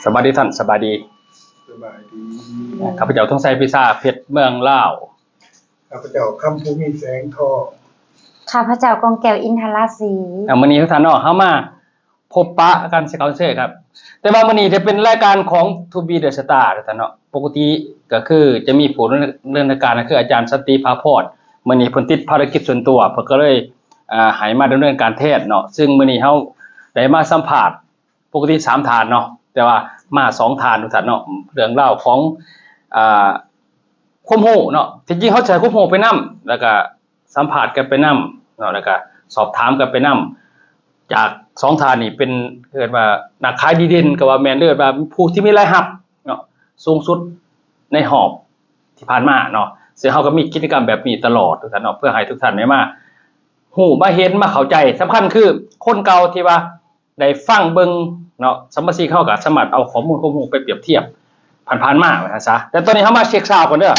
ສະບາຍດີທ່ານ ສະບາຍດີ. ສະບາຍດີ. ຂ້າພະເຈົ້າ ທອງໄຊ ພິຊາເພັດ ເມືອງລາວ. ຂ້າພະເຈົ້າ ຄຳພູມີ ແສງທອງ. ຂ້າພະເຈົ້າ ກອງແກ້ວ ອິນທະລາສີ. ອ່າ ມື້ນີ້ທ່ານເນາະ ເຮົາມາພົບປະກັນ ເຊັ່ນເກົ່າເຊັ່ນເຄີຍຄັບ ແຕ່ວ່າມື້ນີ້ຈະເປັນລາຍການຂອງ ທູບີ ເດີສະຕາ ທ່ານເນາະ. ປົກກະຕິກໍຄືຈະມີຜູ້ດຳເນີນລາຍການ ກໍຄືອາຈານ ສັນຕິ ພາພອນ. ມື້ນີ້ເພິ່ນຕິດພາລະກິດສ່ວນຕົວ ເພິ່ນກໍເລີຍ ອ່າ ໃຫ້ມາດຳເນີນການແທນເນາະ. ຊຶ່ງມື້ນີ້ເຮົາໄດ້ມາສຳພາດ ປົກກະຕິສາມທ່ານເນາະ ແຕ່ວ່າມາສອງທ່ານ ທ່ານເນາະ. ເລື່ອງລາວຂອງ ອ່າ ຄວາມຮູ້ເນາະ ທີ່ຈິງເຮົາໃຊ້ຄວາມຮູ້ໄປນຳ ແລ້ວກະສຳພາດກັນໄປນຳເນາະ ແລ້ວກະສອບຖາມກັນໄປນຳ. ຈາກສອງທ່ານນີ້ເປັນ ເອີ້ນວ່ານັກຂາຍດີເດັ່ນກໍວ່າແມ່ນ ເອີ້ນວ່າຜູ້ທີ່ມີລາຍຮັບເນາະ ສູງສຸດໃນຮອບທີ່ຜ່ານມາເນາະ. ເຊິ່ງເຮົາກໍມີກິດຈະກຳແບບນີ້ຕະຫຼອດ ທ່ານເນາະ ເພື່ອໃຫ້ທຸກທ່ານໄດ້ມາຮູ້ ມາເຫັນ ມາເຂົ້າໃຈ. ສຳຄັນຄືຄົນເກົ່າທີ່ວ່າ ໄດ້ຟັງເບິ່ງເນາະ ສະມາຊິກເຮົາກໍສາມາດເອົາຂໍ້ມູນຄວາມຮູ້ໄປປຽບທຽບຜ່ານໆມາ ວ່າຊັ້ນຊະ. ແຕ່ຕອນນີ້ເຮົາມາເຊັກຊາວກ່ອນເດີ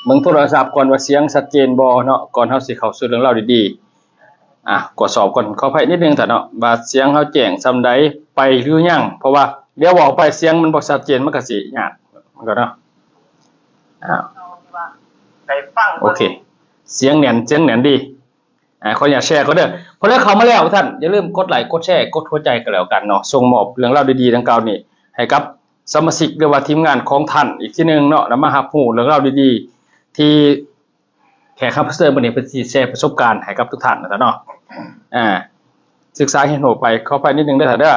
ເບິ່ງໂທລະສັບກ່ອນວ່າສຽງຊັດເຈນບໍ່ເນາະ ກ່ອນເຮົາຊິເຂົ້າສູ່ເລື່ອງລາວດີໆ. ອ່ະ ກວດສອບກ່ອນ ຂໍອະໄພນິດໜຶ່ງທ່ານເນາະ ວ່າສຽງເຮົາແຈ້ງສ່ຳໃດ ໄປຫຼືຍັງ ເພາະວ່າດຽວເວົ້າໄປສຽງມັນບໍ່ຊັດເຈນ ມັນກໍຊິຍາກ ມັນກໍເນາະ. ອ່າ ໂອເຄ ສຽງແໜ້ນ ສຽງແໜ້ນດີ. ອ່າ ຂໍອະນຸຍາດແຊກ່ອນເດີ. ພໍເລີຍເຂົ້າມາແລ້ວທ່ານ ຢ່າລືມກົດໄລ ກົດແຊ ກົດຫົວໃຈກໍແລ້ວກັນເນາະ ສົ່ງມອບເລື່ອງລາວດີໆດັ່ງກ່າວນີ້ໃຫ້ກັບສະມາຊິກ ຫຼືວ່າທີມງານຂອງທ່ານອີກທີໜຶ່ງເນາະ ແລ້ວມາຮັບຮູ້ເລື່ອງລາວດີໆ ທີ່ແຂກຮັບເຊີນມື້ນີ້ເພິ່ນຊິແຊປະສົບການໃຫ້ກັບທຸກທ່ານນະເນາະ. ອ່າ ສຶກສາຮຽນຮູ້ໄປ ຂໍອະໄພນິດໜຶ່ງເດີທ່ານເດີ.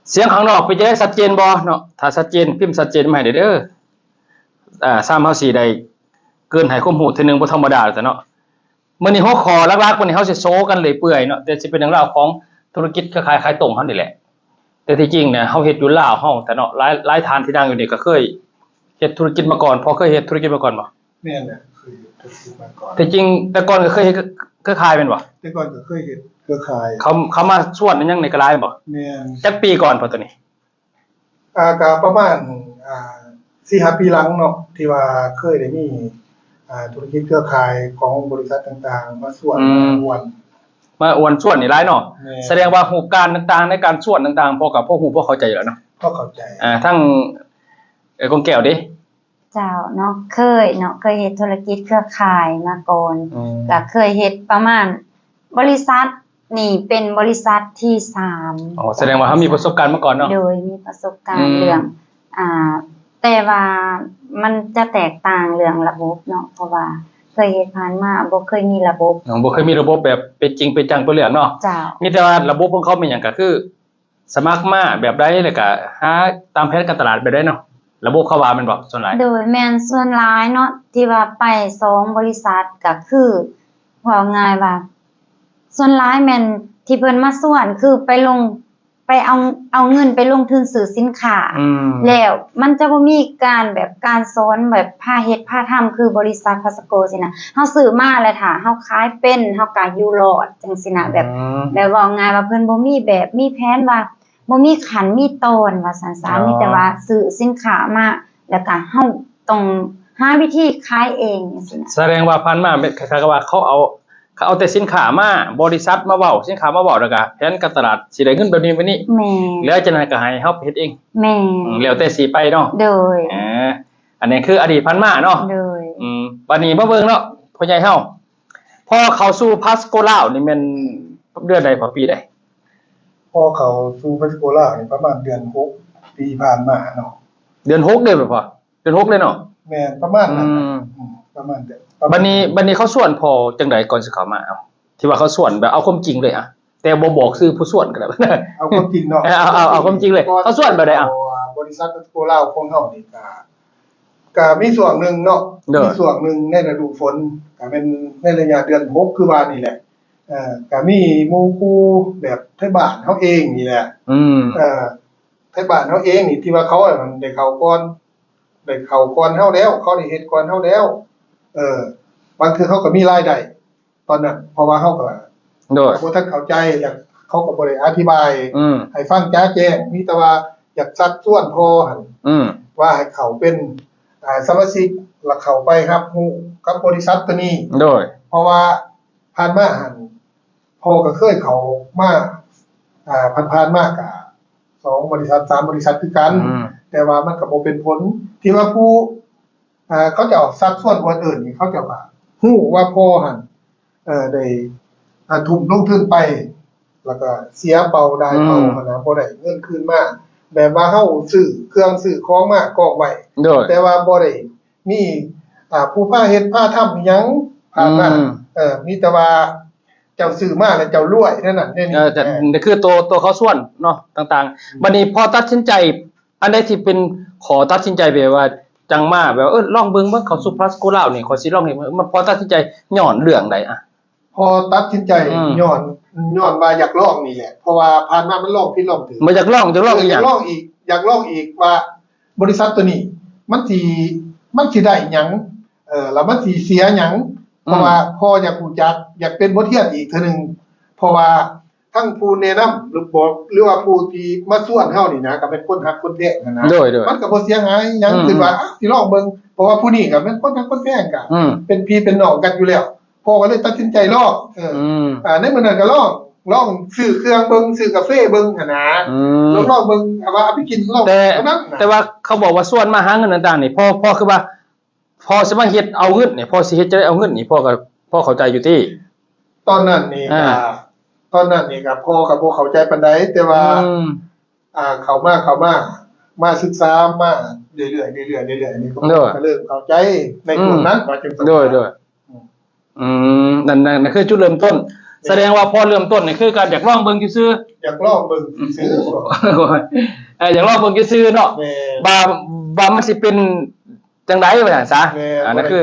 ສຽງຂ້າງນອກເປັນຈັ່ງໃດ ຊັດເຈນບໍ່ເນາະ? ຖ້າຊັດເຈນ ພິມຊັດເຈນມາໃຫ້ແດ່ເດີ. ເອີ ຊ້ຳເຮົາຊິໄດ້ເກີ່ນໃຫ້ຄວາມຮູ້ເທື່ອໜຶ່ງ ບໍ່ທຳມະດາແລ້ວເນາະ. ມື້ນີ້ຫົວຂໍ້ຫຼັກໆ ມື້ນີ້ເຮົາຊິໂຊກັນເລື້ອຍເປື່ອຍເນາະ ແຕ່ຊິເປັນເລື່ອງລາວຂອງທຸລະກິດເຄືອຂ່າຍຂາຍຕົງເຮົານີ້ແຫຼະ. ແຕ່ທີ່ຈິງນະ ເຮົາເຮັດຢູ່ລາວເຮົາແຕ່ເນາະ ຫຼາຍ ຫຼາຍທ່ານທີ່ນັ່ງຢູ່ນີ້ກໍເຄີຍເຮັດທຸລະກິດມາກ່ອນ. ພໍເຄີຍເຮັດທຸລະກິດມາກ່ອນບໍ່? ແມ່ນແຫຼະ ເຄີຍເຮັດທຸລະກິດມາກ່ອນ. ທີ່ຈິງແຕ່ກ່ອນກໍເຄີຍເຮັດເຄືອຂ່າຍແມ່ນບໍ່? ແຕ່ກ່ອນກໍເຄີຍເຮັດເຄືອຂ່າຍ. ເຂົາ ເຂົາມາຊວນອີ່ຫຍັງນີ້ກໍຫຼາຍບໍ່? ແມ່ນ. ຈັກປີກ່ອນພໍຕົວນີ້? ອ່າ ກໍປະມານ ອ່າ ສີ່ຫ້າປີຫຼັງເນາະ ທີ່ວ່າເຄີຍໄດ້ມີ ອ່າ ທຸລະກິດເຄືອຂ່າຍຂອງບໍລິສັດຕ່າງໆ ມາຊວນ ອືມ ມາອວນ ມາອວນຊວນນີ້ຫຼາຍເນາະ. ແມ່ນ. ສະແດງວ່າຮູບການຕ່າງໆ ໃນການຊວນຕ່າງໆ ພໍກໍພໍຮູ້ພໍເຂົ້າໃຈຢູ່ແລ້ວເນາະ. ພໍເຂົ້າໃຈ. ອ່າ ທາງ ເອີ ກອງແກ້ວເດ? ເຈົ້າເນາະ ເຄີຍເນາະ ເຄີຍເຮັດທຸລະກິດເຄືອຂ່າຍມາກ່ອນ. ອືມ. ກໍເຄີຍເຮັດປະມານ ບໍລິສັດນີ້ເປັນບໍລິສັດທີສາມ. ອໍ ສະແດງວ່າເຮົາມີປະສົບການມາກ່ອນເນາະ. ໂດຍ ມີປະສົບການ ອືມ ເລື່ອງ ອ່າ ແຕ່ວ່າມັນຈະແຕກຕ່າງເລື່ອງລະບົບເນາະ ເພາະວ່າເຄີຍເຮັດຜ່ານມາ ບໍ່ເຄີຍມີລະບົບ. ອໍ ບໍ່ເຄີຍມີລະບົບແບບເປັນຈິງເປັນຈັງເປັນເລື່ອງເນາະ. ເຈົ້າ. ມີແຕ່ວ່າລະບົບຂອງເຂົາແມ່ນຫຍັງ ກໍຄື ສະໝັກມາແບບໃດ ແລ້ວກະຫາຕາມແຜນການຕະຫຼາດແບບໃດເນາະ ລະບົບເຂົາວ່າແມ່ນບໍ່ ສ່ວນຫຼາຍ? ໂດຍ ແມ່ນ ສ່ວນຫຼາຍເນາະ ທີ່ວ່າໄປສອງບໍລິສັດ ກະຄື ເວົ້າງ່າຍວ່າ ສ່ວນຫຼາຍແມ່ນທີ່ເພິ່ນມາຊວນ ຄືໄປລົງ ໄປເອົາ ເອົາເງິນໄປລົງທຶນຊື້ສິນຄ້າ ອືມ ແລ້ວມັນຈະບໍ່ມີການແບບ ການສອນແບບພາເຮັດພາທຳ ຄືບໍລິສັດພາສະໂກຊີ້ນະ ເຮົາຊື້ມາແລ້ວ ຖ້າເຮົາຂາຍເປັນ ເຮົາກະຢູ່ລອດ ຈັ່ງຊີ້ນະ ແບບ ອືມ ແບບເວົ້າງ່າຍວ່າເພິ່ນບໍ່ມີແບບມີແຜນວ່າ ບໍ່ມີຂັ້ນມີຕອນວ່າຊັ້ນຊະ ອໍ ມີແຕ່ວ່າຊື້ສິນຄ້າມາ ແລ້ວກະເຮົາຕ້ອງຫາວິທີຂາຍເອງຈັ່ງຊີ້ນະ. ສະແດງວ່າຜ່ານມາແມ່ນຄ້າຍໆກັບວ່າເຂົາເອົາ ເຂົາເອົາແຕ່ສິນຄ້າມາ ບໍລິສັດມາເວົ້າ ສິນຄ້າມາເວົ້າ ແລ້ວກະແຜນການຕະຫຼາດຊິໄດ້ເງິນແບບນີ້ແບບນີ້ ແມ່ນ ແລ້ວຈັ່ງໃດກະໃຫ້ເຮົາໄປເຮັດເອງ. ແມ່ນ. ອືມ ແລ້ວແຕ່ຊິໄປເນາະ. ໂດຍ. ອ່າ ອັນນີ້ຄືອະດີດຜ່ານມາເນາະ. ໂດຍ. ອືມ ບັດນີ້ມາເບິ່ງເນາະ ພໍ່ໃຫຍ່ເຮົາ ພໍເຂົ້າສູ່ພາສະໂກລາວນີ້ແມ່ນເດືອນໃດ ພໍປີໃດ? ພໍເຂົ້າສູ່ພາສະໂກລາວນີ້ປະມານເດືອນຫົກປີຜ່ານມາເນາະ. ເດືອນຫົກເດ້ບໍ່ພໍ່? ເດືອນຫົກເລີຍເນາະ? ແມ່ນ ປະມານນັ້ນ. ອືມ ອືມ ປະມານເດືອນ ປະມານ ບັດນີ້ ບັດນີ້ເຂົາຊວນພໍ່ຈັ່ງໃດກ່ອນຊິເຂົ້າມາ? ເອົາ ທີ່ວ່າເຂົາຊວນແບບເອົາຄວາມຈິງເລີຍອະ ແຕ່ບໍ່ບອກຊື່ຜູ້ຊວນກໍໄດ້. ເອົາຄວາມຈິງເນາະ. ເອົາ ເອົາ ເອົາຄວາມຈິງເລີຍ ເຂົາຊວນແບບໃດ? ເອົາ ບໍລິສັດພາສະໂກລາວຂອງເຮົານີ້ກະ ກະມີຊ່ວງໜຶ່ງເນາະ ໂດຍ ມີຊ່ວງໜຶ່ງໃນລະດູຝົນ ກະແມ່ນໃນໄລຍະເດືອນຫົກ ຄືວ່ານີ້ແຫຼະ ເອີ ກະມີໝູ່ຄູ່ແບບໄທບ້ານເຮົາເອງນີ້ແຫຼະ ອືມ ເອີ ໄທບ້ານເຮົາເອງນີ້ ທີ່ວ່າເຂົາໄດ້ເຂົ້າກ່ອນ ໄດ້ເຂົ້າກ່ອນເຮົາແລ້ວ ເຂົາໄດ້ເຮັດກ່ອນເຮົາແລ້ວ ເອີ ບາງເທື່ອເຂົາກໍມີລາຍໄດ້ ຕອນນັ້ນ ເພາະວ່າເຮົາກໍ ໂດຍ ບໍ່ທັນເຂົ້າໃຈ ແລ້ວເຂົາກໍບໍ່ໄດ້ອະທິບາຍ ອືມ ໃຫ້ຟັງຈະແຈ້ງ ມີແຕ່ວ່າຢາກຊັກຊວນພໍ່ຫັ້ນ ອືມ ວ່າໃຫ້ເຂົ້າເປັນ ອ່າ ສະມາຊິກ ແລ້ວເຂົ້າໄປຮັບຮູ້ກັບບໍລິສັດໂຕນີ້ ໂດຍ ເພາະວ່າຜ່ານມາຫັ້ນ ພໍ່ກໍເຄີຍເຂົ້າມາ ອ່າ ຜ່ານໆມາກໍ ສອງບໍລິສັດ ສາມບໍລິສັດຄືກັນ ອືມ ແຕ່ວ່າມັນກໍບໍ່ເປັນຜົນ ທີ່ວ່າຜູ້ ເອີ ເຂົາເຈົ້າຊັກຊວນອວດເອີ້ນນີ້ ເຂົາເຈົ້າກໍຮູ້ວ່າພໍ່ຫັ້ນ ເອີ ໄດ້ ອ່າ ທຸ່ມລົງທຶນໄປ ແລ້ວກໍເສຍເປົ່າດາຍເປົ່າ ອືມ ຫັ້ນນະ ບໍ່ໄດ້ເງິນຄືນມາ ແບບວ່າເຮົາຊື້ເຄື່ອງຊື້ຂອງມາກອງໄວ້ ໂດຍ ແຕ່ວ່າບໍ່ໄດ້ມີ ອ່າ ຜູ້ພາເຮັດພາທຳອີ່ຫຍັງຜ່ານມາ ອືມ ເອີ ມີແຕ່ວ່າເຈົ້າຊື້ມາແລ້ວເຈົ້າລວຍແນວນັ້ນແນວນີ້ ເອີ ແຕ່ ເອີ ນີ້ຄືໂຕ ໂຕເຂົາຊວນເນາະ ຕ່າງໆ ອືມ ບັດນີ້ພໍຕັດສິນໃຈ ອັນໃດທີ່ເປັນຂໍ້ຕັດສິນໃຈແບບວ່າຈັ່ງມາແບບວ່າ ເອີ ລອງເບິ່ງ ເບິ່ງເຂົ້າສູ່ພລັສໂກລາວນີ້ ຂ້ອຍຊິລອງເຮັດ ມັນພໍຕັດສິນໃຈຍ້ອນເລື່ອງໃດອະ? ພໍຕັດສິນໃຈ ອືມ ຍ້ອນ ຍ້ອນວ່າຢາກລອງນີ້ແຫຼະ ເພາະວ່າຜ່ານມາມັນລອງຜິດລອງຖືກ ບໍ່ຢາກລອງ ຢາກລອງອີ່ຫຍັງ ຢາກລອງອີກ ຢາກລອງອີກວ່າບໍລິສັດໂຕນີ້ມັນຊິ ມັນຊິໄດ້ຫຍັງ ເອີ ແລ້ວມັນຊິເສຍຫຍັງ ອືມ ເພາະວ່າພໍຢາກຮູ້ຈັກ ຢາກເປັນບົດຮຽນອີກເທື່ອໜຶ່ງ ເພາະວ່າ ທັງຜູ້ແນະນຳ ຫຼື ບໍ ຫຼືວ່າຜູ້ທີ່ມາຊວນເຮົານີ້ນະ ກໍເປັນຄົນຮັກຄົນແພງຫັ້ນນະ ໂດຍໆ ມັນກໍບໍ່ເສຍຫາຍຫຍັງ ອືມ ຄິດວ່າ ອາ ຊິລອງເບິ່ງ ເພາະວ່າຜູ້ນີ້ກໍເປັນຄົນຮັກຄົນແພງ ກໍ ອືມ ເປັນພີ່ເປັນນ້ອງກັນຢູ່ແລ້ວ ພໍ່ກໍເລີຍຕັດສິນໃຈລອງ ເອີ ອືມ ອ່າ ໃນມື້ນັ້ນກໍລອງ ລອງຊື້ເຄື່ອງເບິ່ງ ຊື້ກາເຟເບິ່ງຫັ້ນນະ ອືມ ລອງ ລອງເບິ່ງ ວ່າເອົາໄປກິນລອງ ແຕ່ ເທົ່ານັ້ນນະ ແຕ່ວ່າເຂົາບອກວ່າຊວນມາຫາເງິນຕ່າງໆນີ້ ພໍ ພໍຄືວ່າ ພໍ່ຊິມາເຮັດເອົາເງິນນີ້ ພໍ່ຊິເຮັດຈັ່ງໃດເອົາເງິນນີ້ ພໍ່ກໍພໍເຂົ້າໃຈຢູ່ຕິ? ຕອນນັ້ນນີ້ ອ່າ ກໍ ຕອນນັ້ນນີ້ກໍພໍ່ກໍບໍ່ເຂົ້າໃຈປານໃດ ແຕ່ວ່າ ອືມ ອ່າ ເຂົ້າມາ ເຂົ້າມາ ມາສຶກສາມາເລື້ອຍໆ ເລື້ອຍໆ ເລື້ອຍໆ ນີ້ກໍ ໂດຍ ກໍເລີ່ມເຂົ້າໃຈໃນ ອືມ ຊ່ວງນັ້ນ ວ່າຈັ່ງຊັ້ນ ໂດຍ ໂດຍ ອືມ ອືມ ນັ້ນ ນັ້ນ ນັ້ນຄືຈຸດເລີ່ມຕົ້ນ ແມ່ນ ສະແດງວ່າພໍເລີ່ມຕົ້ນນີ້ຄືການຢາກລອງເບິ່ງຊື່ໆ ຢາກລອງເບິ່ງຊື່ໆ ອືມ ເອີ ຢາກລອງເບິ່ງຊື່ໆເນາະ ແມ່ນ ວ່າ ວ່າມັນຊິເປັນ ຈັ່ງໃດວ່າຊັ້ນຊະ ແມ່ນ ອັນນັ້ນຄື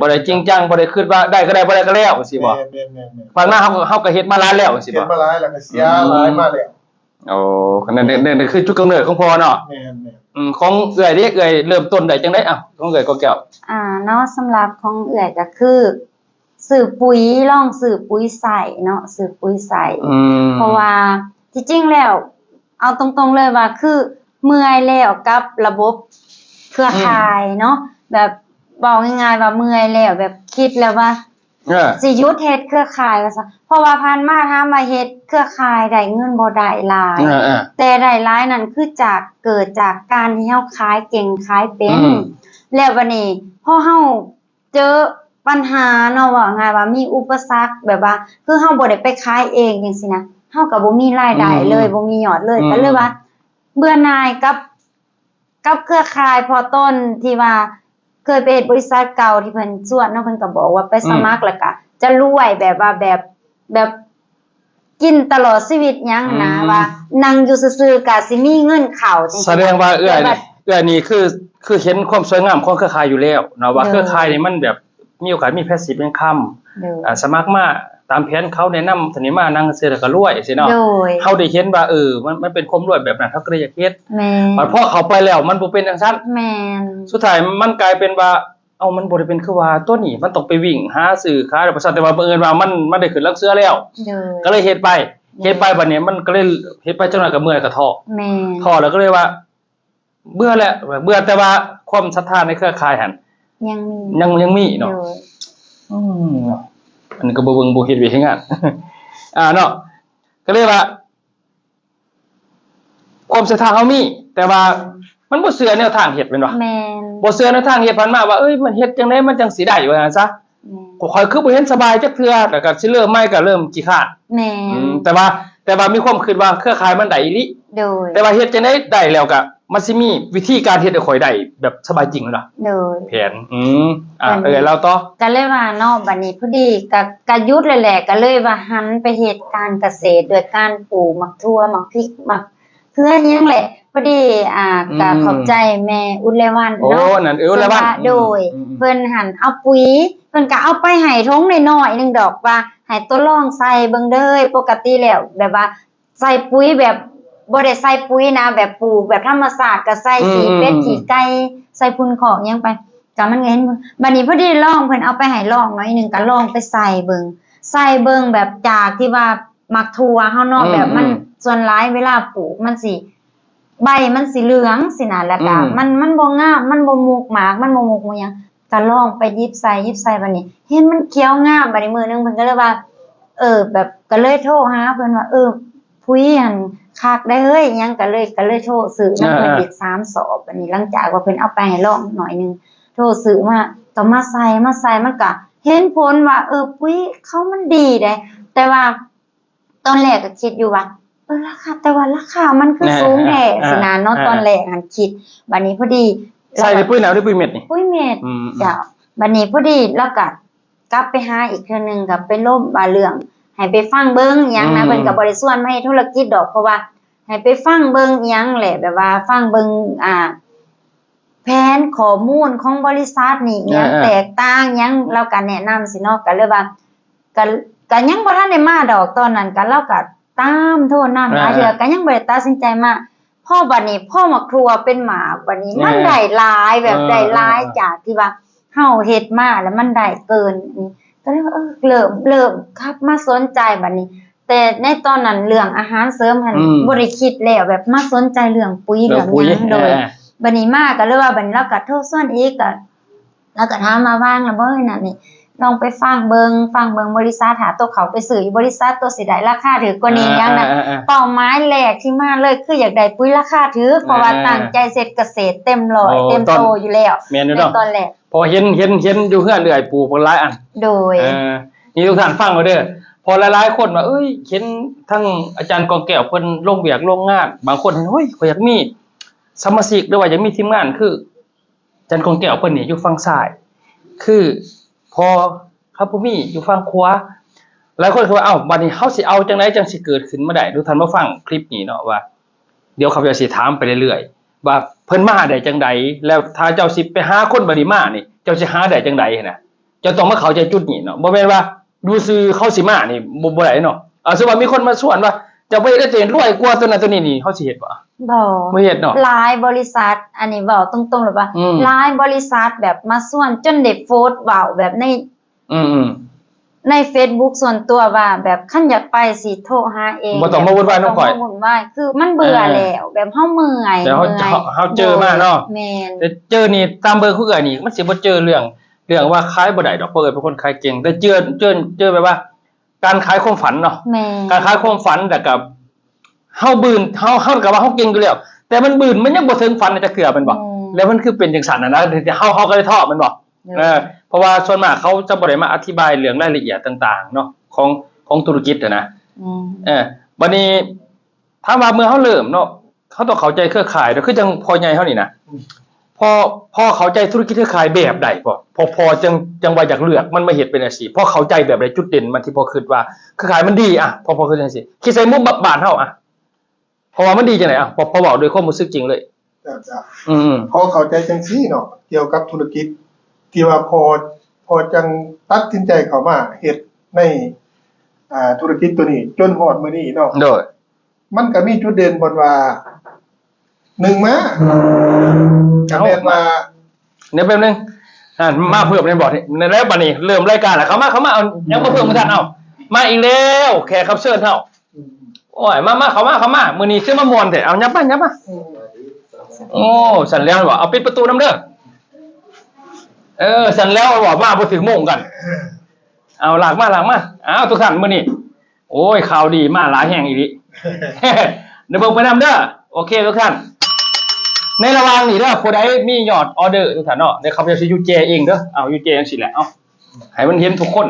ບໍ່ໄດ້ຈິງຈັງ ບໍ່ໄດ້ຈິງຈັງ ບໍ່ໄດ້ຄິດວ່າໄດ້ກໍໄດ້ ບໍ່ໄດ້ກໍແລ້ວ ຈັ່ງຊີ້ບໍ່? ແມ່ນໆໆໆ ຜ່ານມາເຮົາ ເຮົາກໍເຮັດມາຫຼາຍແລ້ວ ຈັ່ງຊີ້ບໍ່? ເຮັດມາຫຼາຍແລ້ວກໍເສຍ ອືມ ຫຼາຍມາແລ້ວ ໂອ້ ນັ້ນ ນັ້ນ ນັ້ນຄືຈຸດກຳເນີດຂອງພໍ່ເນາະ ແມ່ນໆ ອືມ ຂອງເອື້ອຍເດ ເອື້ອຍເລີ່ມຕົ້ນໄດ້ຈັ່ງໃດ? ເອົ້າ ຂອງເອື້ອຍກໍແກ້ວ ອ່າ ເນາະ ສຳລັບຂອງເອື້ອຍກໍຄື ຊື້ປຸ໋ຍ ລອງຊື້ປຸ໋ຍໃສ່ເນາະ ຊື້ປຸ໋ຍໃສ່ ອືມ ເພາະວ່າທີ່ຈິງແລ້ວ ເອົາຕົງໆເລີຍວ່າ ຄືເມື່ອຍແລ້ວກັບລະບົບເຄືອຂ່າຍເນາະ ອືມ ແບບເວົ້າງ່າຍໆວ່າເມື່ອຍແລ້ວ ແບບຄິດແລ້ວວ່າ ເອີ ຊິຢຸດເຮັດເຄືອຂ່າຍວ່າຊັ້ນ ເພາະວ່າຜ່ານມາຖາມວ່າເຮັດເຄືອຂ່າຍໄດ້ເງິນບໍ່? ໄດ້ຫຼາຍ ເອີໆ ແຕ່ໄດ້ຫຼາຍນັ້ນຄືຈາກ ເກີດຈາກການທີ່ເຮົາຂາຍເກັ່ງຂາຍເປັນ ອືມ ແລ້ວບັດນີ້ພໍເຮົາ ເຈີປັນຫາເນາະ ເວົ້າງ່າຍວ່າມີອຸປະສັກ ແບບວ່າຄືເຮົາບໍ່ໄດ້ໄປຂາຍເອງຈັ່ງຊີ້ນະ ເຮົາກໍບໍ່ມີລາຍໄດ້ເລີຍ ອືມ ບໍ່ມີຍອດເລີຍ ອືມ ກໍເລີຍວ່າເບື່ອໜ່າຍກັບ ກັບເຄືອຂ່າຍ ເພາະຕອນທີ່ວ່າເຄີຍໄປເຮັດບໍລິສັດເກົ່າທີ່ເພິ່ນຊວນເນາະ ເພິ່ນກໍບອກວ່າໄປສະໝັກ ອືມ ແລ້ວກໍຈະລວຍ ແບບວ່າແບບ ແບບ ກິນຕະຫຼອດຊີວິດຫຍັງຫັ້ນນະ ອືມ ວ່ານັ່ງຢູ່ຊື່ໆກະຊິມີເງິນເຂົ້າຈັ່ງຊີ້ ສະແດງວ່າເອື້ອຍນີ້ ແບບວ່າ ເອື້ອຍນີ້ຄື ຄືເຫັນຄວາມສວຍງາມຂອງເຄືອຂ່າຍຢູ່ແລ້ວເນາະ ວ່າ ໂດຍ ເຄືອຂ່າຍນີ້ມັນແບບມີໂອກາດມີພາສຊີບອິນຄັມ ໂດຍ ອ່າ ສະໝັກມາຕາມແຜນເຂົາແນະນຳ ຕອນນີ້ມານັ່ງຊື່ແລ້ວກໍລວຍຊີ້ເນາະ ໂດຍ ເຮົາໄດ້ເຫັນວ່າ ເອີ ມັນ ມັນເປັນຄວາມລວຍແບບນັ້ນ ເຮົາກໍເລີຍຢາກເຮັດ ແມ່ນ ບັດພໍເຂົ້າໄປແລ້ວມັນບໍ່ເປັນຈັ່ງຊັ້ນ ແມ່ນ ສຸດທ້າຍມັນກາຍເປັນວ່າ ເອົ້າ ມັນບໍ່ໄດ້ເປັນຄືວ່າຕົວນີ້ ມັນຕ້ອງໄປວິ່ງຫາຊື້ຂາຍ ແລ້ວປະຊາ ແຕ່ວ່າບັງເອີນວ່າມັນ ມັນໄດ້ຂຶ້ນຫຼັງເສືອແລ້ວ ໂດຍ ກໍເລີຍເຮັດໄປ ໂດຍ ເຮັດໄປບັດນີ້ມັນກໍເລີຍເຮັດໄປ ຈັກໜ້ອຍກໍເມື່ອຍກໍທໍ້ ແມ່ນ ທໍ້ແລ້ວກໍເລີຍວ່າເບື່ອແຫຼະ ເບື່ອ ແຕ່ວ່າຄວາມສັດທາໃນເຄືອຂ່າຍຫັ້ນ ຍັງມີ ຍັງ ຍັງມີເນາະ ໂດຍ ອືມ ອັນນີ້ກໍບໍ່ເບິ່ງ ບໍ່ເຮັດວຽກເຮັດງານ ອ່າ ເນາະ ກໍເລີຍວ່າ ຄວາມສັດທາເຮົາມີ ແຕ່ວ່າມັນບໍ່ເຊື່ອແນວທາງເຮັດແມ່ນບໍ່? ແມ່ນ ບໍ່ເຊື່ອແນວທາງເຮັດ ຜ່ານມາວ່າ ເອີຍ ມັນເຮັດຈັ່ງໃດມັນຈັ່ງຊິໄດ້ ວ່າຊັ້ນຊະ ແມ່ນ ຂ້ອຍຄືບໍ່ເຫັນສະບາຍຈັກເທື່ອ ແລ້ວກໍຊິເລີ່ມໃໝ່ກໍເລີ່ມຂີ້ຄ້ານ ແມ່ນ ອືມ ແຕ່ວ່າ ແຕ່ວ່າມີຄວາມຄິດວ່າເຄືອຂ່າຍມັນໄດ້ອີ່ຫຼີ ໂດຍ ແຕ່ວ່າເຮັດຈັ່ງໃດໄດ້ແລ້ວກໍ ມັນຊິມີວິທີການເຮັດໃຫ້ຂ້ອຍໄດ້ແບບສະບາຍຈິງແມ່ນບໍ່? ໂດຍ ແຜນ ອືມ ອ່າ ເອີ ເລົ່າຕໍ່ ກໍເລີຍວ່າເນາະ ບັດນີ້ພໍດີກໍ ກໍຢຸດແລ້ວແຫຼະ ກໍເລີຍວ່າຫັນໄປເຮັດການກະເສດ ດ້ວຍການປູກໝາກຖົ່ວ ໝາກພິກ ໝາກເຂືອຫຍັງແຫຼະ ພໍດີ ອ່າ ອືມ ກໍຂອບໃຈແມ່ອຸດໄລວັນເນາະ ໂອ້ ນັ້ນ ເອີ ອຸດໄລວັນ ໂດຍ ອືມ ເພິ່ນຫັ້ນເອົາປຸ໋ຍ ເພິ່ນກໍເອົາໄປໃຫ້ຖົງນ້ອຍໆໜຶ່ງດອກ ວ່າໃຫ້ທົດລອງໃສ່ເບິ່ງເດີ ປົກກະຕິແລ້ວແບບວ່າ ໃສ່ປຸ໋ຍແບບບໍ່ໄດ້ໃສ່ປຸ໋ຍນະ ແບບປູກແບບທຳມະຊາດ ກໍໃສ່ ອືມ ຂີ້ເປັດ ອືມ ຂີ້ໄກ່ ໃສ່ຝຸ່ນຄອກຫຍັງໄປ ກໍມັນກໍເຫັນ ບັດນີ້ພໍດີລອງ ເພິ່ນເອົາໄປໃຫ້ລອງໜ້ອຍໜຶ່ງ ກໍລອງໄປໃສ່ເບິ່ງ ໃສ່ເບິ່ງແບບຈາກທີ່ວ່າໝາກຖົ່ວເຮົາເນາະ ອືມ ແບບມັນ ອືມ ສ່ວນຫຼາຍເວລາປູກມັນຊິ ໃບມັນຊິເຫຼືອງຊີ້ນະ ແລ້ວກໍ ອືມ ມັນ ມັນບໍ່ງາມ ມັນບໍ່ມຸກໝາກ ມັນບໍ່ມຸກໝູຫຍັງ ກໍລອງໄປຫຍິບໃສ່ ຫຍິບໃສ່ ບັດນີ້ເຫັນມັນຂຽວງາມ ບັດນີ້ມື້ໜຶ່ງເພິ່ນກໍເລີຍວ່າ ເອີ ແບບກໍເລີຍໂທຫາເພິ່ນວ່າ ເອີ ປຸ໋ຍຫັ້ນຄັກໄດ໋ເຮີ້ຍ ອີ່ຫຍັງ ກໍເລີຍ ກໍເລີຍໂທຊື້ນຳເພິ່ນອີກສາມຊອບ. ບັດນີ້ຫຼັງຈາກວ່າເພິ່ນເອົາໄປໃຫ້ລອງໜ້ອຍໜຶ່ງ ໂທຊື້ມາ ກໍມາໃສ່ ມາໃສ່ ມັນກໍເຫັນຜົນວ່າ ເອີ ປຸ໋ຍເຂົາມັນດີເດ້ ແຕ່ວ່າ ຕອນແລກກໍຄິດຢູ່ວ່າ ເອີ ລາຄາ ແຕ່ວ່າລາຄາມັນຄືສູງແທ້ ອ່າ ຊີ້ນະເນາະ ອ່າ ຕອນແລກຫັ້ນຄິດ. ບັດນີ້ພໍດີ ໃສ່ປຸ໋ຍນ້ຳ ຫຼື ປຸ໋ຍເມັດນີ້? ປຸ໋ຍເມັດ ອືມ ເຈົ້າ. ບັດນີ້ພໍດີລາວກໍກັບໄປຫາອີກເທື່ອໜຶ່ງ ກໍໄປລົມວ່າເລື່ອງໃຫ້ໄປຟັງເບິ່ງອີ່ຫຍັງນະ ອືມ ເພິ່ນກໍບໍ່ໄດ້ຊວນມາເຮັດທຸລະກິດດອກ ເພາະວ່າໃຫ້ໄປຟັງເບິ່ງອີ່ຫຍັງແຫຼະ ແບບວ່າຟັງເບິ່ງ ອ່າ ແຜນຂໍ້ມູນຂອງບໍລິສັດນີ້ ອີ່ຫຍັງ ອ່າໆ ແຕກຕ່າງຫຍັງ ລາວກໍແນະນຳຊີ້ເນາະ ກໍເລີຍວ່າ ກະ ກະຍັງບໍ່ທັນໄດ້ມາດອກ ຕອນນັ້ນກະ ລາວກະຕາມໂທນຳຫຼາຍເທື່ອ ອ່າໆ ກະຍັງບໍ່ໄດ້ຕັດສິນໃຈມາ. ພໍບັດນີ້ ພໍໝາກຖົ່ວເປັນໝາກ ບັດນີ້ ອ່າ ມັນໄດ້ຫຼາຍ ແບບ ອ່າໆ ໄດ້ຫຼາຍຈາກທີ່ວ່າເຮົາເຮັດມາ ແລ້ວມັນໄດ້ເກີນ ກໍເລີຍວ່າ ເອີ ເລີ່ມ ເລີ່ມກັບມາສົນໃຈບັດນີ້. ແຕ່ໃນຕອນນັ້ນ ເລື່ອງອາຫານເສີມຫັ້ນ ອືມ ບໍ່ໄດ້ຄິດແລ້ວ ແບບມາສົນໃຈເລື່ອງປຸ໋ຍ ເລື່ອງຫຍັງ ເລື່ອງປຸ໋ຍ ໂດຍ ອ່າໆ ບັດນີ້ມາກໍເລີຍວ່າ ບັດນີ້ລາວກໍໂທສວນອີກ ກໍ ລາວກໍຖາມວ່າ ວ່າງແລ້ວບໍ່ ນັ້ນນີ້ ລອງໄປຟັງເບິ່ງ ຟັງເບິ່ງບໍລິສັດ ຖ້າໂຕເຂົ້າໄປຊື້ຢູ່ບໍລິສັດ ໂຕຊິໄດ້ລາຄາຖືກກວ່ານີ້ ອ່າ ຫຍັງນະ ອ່າໆໆ ເປົ້າໝາຍແລກທີ່ມາເລີຍ ຄືຢາກໄດ້ປຸ໋ຍລາຄາຖືກ ອ່າ ເພາະວ່າຕັ້ງໃຈເຮັດກະເສດເຕັມຮ້ອຍ ໂອ້ ເຕັມໂຕຢູ່ແລ້ວ ແມ່ນຢູ່ເນາະ ໃນຕອນແລກ ເພາະເຫັນ ເຫັນ ເຫັນຢູ່ເຮືອນເອື້ອຍປູກບັກຫຼາຍອັນ ໂດຍ ເອີ ນີ້ທຸກທ່ານຟັງເອົາເດີ ເພາະຫຼາຍໆຄົນວ່າ ເອີຍ ເຫັນທັງອາຈານກອງແກ້ວເພິ່ນລົງວຽກລົງງານ ບາງຄົນ ໂອ້ຍ ຂ້ອຍຢາກມີສະມາຊິກ ຫຼືວ່າຢາກມີທີມງານຄື ຈັນກອງແກ້ວເພິ່ນນີ້ຢູ່ຝັ່ງຊ້າຍ ຄືພໍຄັບບໍ່ມີຢູ່ຝັ່ງຂວາ. ຫຼາຍຄົນກໍວ່າ ເອົ້າ ບັດນີ້ເຮົາຊິເອົາຈັ່ງໃດຈັ່ງຊິເກີດຂຶ້ນມາໄດ້? ທຸກທ່ານມາຟັງຄລິບນີ້ເນາະ ວ່າດຽວຂ້າພະເຈົ້າຊິຖາມໄປເລື້ອຍໆ ວ່າເພິ່ນມາໄດ້ຈັ່ງໃດ? ແລ້ວຖ້າເຈົ້າຊິໄປຫາຄົນບາດນີ້ມານີ້ ເຈົ້າຊິຫາໄດ້ຈັ່ງໃດຫັ້ນນະ? ເຈົ້າຕ້ອງມາເຂົ້າໃຈຈຸດນີ້ເນາະ ບໍ່ແມ່ນວ່າຢູ່ຊື່ເຂົາຊິມານີ້ ບໍ່ ບໍ່ໄດ້ເນາະ. ເອົາ ສົມມຸດວ່າມີຄົນມາຊວນວ່າ ເຈົ້າໄປເຮັດແລ້ວຈະເຮັດລວຍກວ່າຕົວນັ້ນຕົວນີ້ນີ້ ເຮົາຊິເຮັດບໍ່? ບໍ່ ບໍ່ເຮັດເນາະ. ຫຼາຍບໍລິສັດ ອັນນີ້ເວົ້າຕົງໆເລີຍວ່າ ອືມ ຫຼາຍບໍລິສັດແບບມາຊວນຈົນໄດ້ໂພສເວົ້າແບບໃນ ອືມໆ ໃນເຟສບຸກສ່ວນຕົວວ່າ ແບບຄັນຢາກໄປຊິໂທຫາເອງ ບໍ່ຕ້ອງມາວຸ່ນວາຍນຳຂ້ອຍ ບໍ່ຕ້ອງມາວຸ່ນວາຍ ຄືມັນເບື່ອ ອ່າ ແລ້ວ ແບບເຮົາເມື່ອຍ ແລ້ວເຮົາ ເຮົາ ເຮົາເຈີມາເນາະ ແມ່ນ ແຕ່ເຈີນີ້ຕາມເບິ່ງຄືເອື້ອຍນີ້ ມັນຊິບໍ່ເຈີເລື່ອງ ເລື່ອງວ່າຂາຍບໍ່ໄດ້ດອກ ເພາະເອື້ອຍເປັນຄົນຂາຍເກັ່ງ ແຕ່ເຈີ ເຈີ ເຈີແບບວ່າ ການຂາຍຄວາມຝັນເນາະ ແມ່ນ ການຂາຍຄວາມຝັນ ແລ້ວກະເຮົາບືນ ເຮົາ ເຮົາກະວ່າເຮົາເກັ່ງຢູ່ແລ້ວ ແຕ່ມັນບືນ ມັນຍັງບໍ່ເຖິງຝັນຈັກເທື່ອແມ່ນບໍ່? ແມ່ນ ແລ້ວມັນຄືເປັນຈັ່ງຊັ້ນຫັ້ນນະ ເຮົາ ເຮົາກໍເລີຍທໍ້ແມ່ນບໍ່? ໂດຍ ເອີ ເພາະວ່າສ່ວນມາກເຂົາຈະບໍ່ໄດ້ມາອະທິບາຍເລື່ອງລາຍລະອຽດຕ່າງໆເນາະ ຂອງ ຂອງທຸລະກິດຫັ້ນນະ ອືມ ເອີ ບັດນີ້ ຖາມວ່າເມື່ອເຮົາເລີ່ມເນາະ ເຮົາຕ້ອງເຂົ້າໃຈເຄືອຂ່າຍເນາະ ຄືຈັ່ງພໍ່ໃຫຍ່ເຮົານີ້ນະ ອືມ ພໍ່ ພໍ່ເຂົ້າໃຈທຸລະກິດເຄືອຂ່າຍແບບໃດ? ພໍ່ ພໍ່ ພໍ່ຈັ່ງ ຈັ່ງວ່າຢາກເລືອກມັນມາເຮັດເປັນອາຊີບ ພໍ່ເຂົ້າໃຈແບບໃດ? ຈຸດເດັ່ນມັນທີ່ພໍ່ຄິດວ່າເຄືອຂ່າຍມັນດີ ອະ ພໍ່ ພໍ່ຄິດຈັ່ງຊີ້ ຄິດໃສ່ມຸມບ້ານເຮົາ ອະ ພໍ່ວ່າມັນດີຈັ່ງໃດ? ອະ ພໍ່ ພໍ່ເວົ້າດ້ວຍຄວາມຮູ້ສຶກຈິງເລີຍ. ເຈົ້າ ເຈົ້າ ອືມໆ ພໍ່ເຂົ້າໃຈຈັ່ງຊີ້ເນາະ ກ່ຽວກັບທຸລະກິດ ທີ່ວ່າພໍ່ ພໍ່ຈັ່ງຕັດສິນໃຈເຂົ້າມາເຮັດໃນ ອ່າ ທຸລະກິດໂຕນີ້ຈົນຮອດມື້ນີ້ເນາະ ໂດຍ ມັນກໍມີຈຸດເດັ່ນບ່ອນວ່າ ໜຶ່ງມາ ກໍແມ່ນວ່າ ດຽວແປັບໜຶ່ງ ຫັ້ນ ມາເພີ່ມແມ່ນບໍ່? ນີ້ແລ້ວ ບັດນີ້ເລີ່ມລາຍການແລ້ວ ເຂົ້າມາ ເຂົ້າມາ ເອົາຫຍັງມາເພີ່ມ ທ່ານ ເອົາ ມາອີກແລ້ວ ແຂກຮັບເຊີນເຮົາ ອືມ ໂອ້ຍ ມາ ມາ ເຂົ້າມາ ເຂົ້າມາ ມື້ນີ້ຄືມາມ່ວນແທ້ ເອົາ ຫຍັບມາ ຫຍັບມາ ໂອ້ ຊັ້ນແລ້ວບໍ່ ເອົາ ປິດປະຕູນຳເດີ ເອີ ຊັ້ນແລ້ວບໍ່ ມາບໍ່ຖືກໂມງກັນ ເອົາ ລາກມາ ລາກມາ ເອົາ ທຸກທ່ານ ມື້ນີ້ ໂອ້ຍ ຂ່າວດີມາຫຼາຍແຮງອີ່ຫຼີ ໄດ້ເບິ່ງໄປນຳເດີ ໂອເຄ ທຸກທ່ານ ໃນລະຫວ່າງນີ້ເດີ ຜູ້ໃດມີຍອດອໍເດີ ທຸກທ່ານເນາະ ດຽວຂ້າພະເຈົ້າຊິຢູ່ແຈເອງເດີ ເອົາ ຢູ່ແຈຈັ່ງຊີ້ແຫຼະ ເອົາ ໃຫ້ມັນເຫັນທຸກຄົນ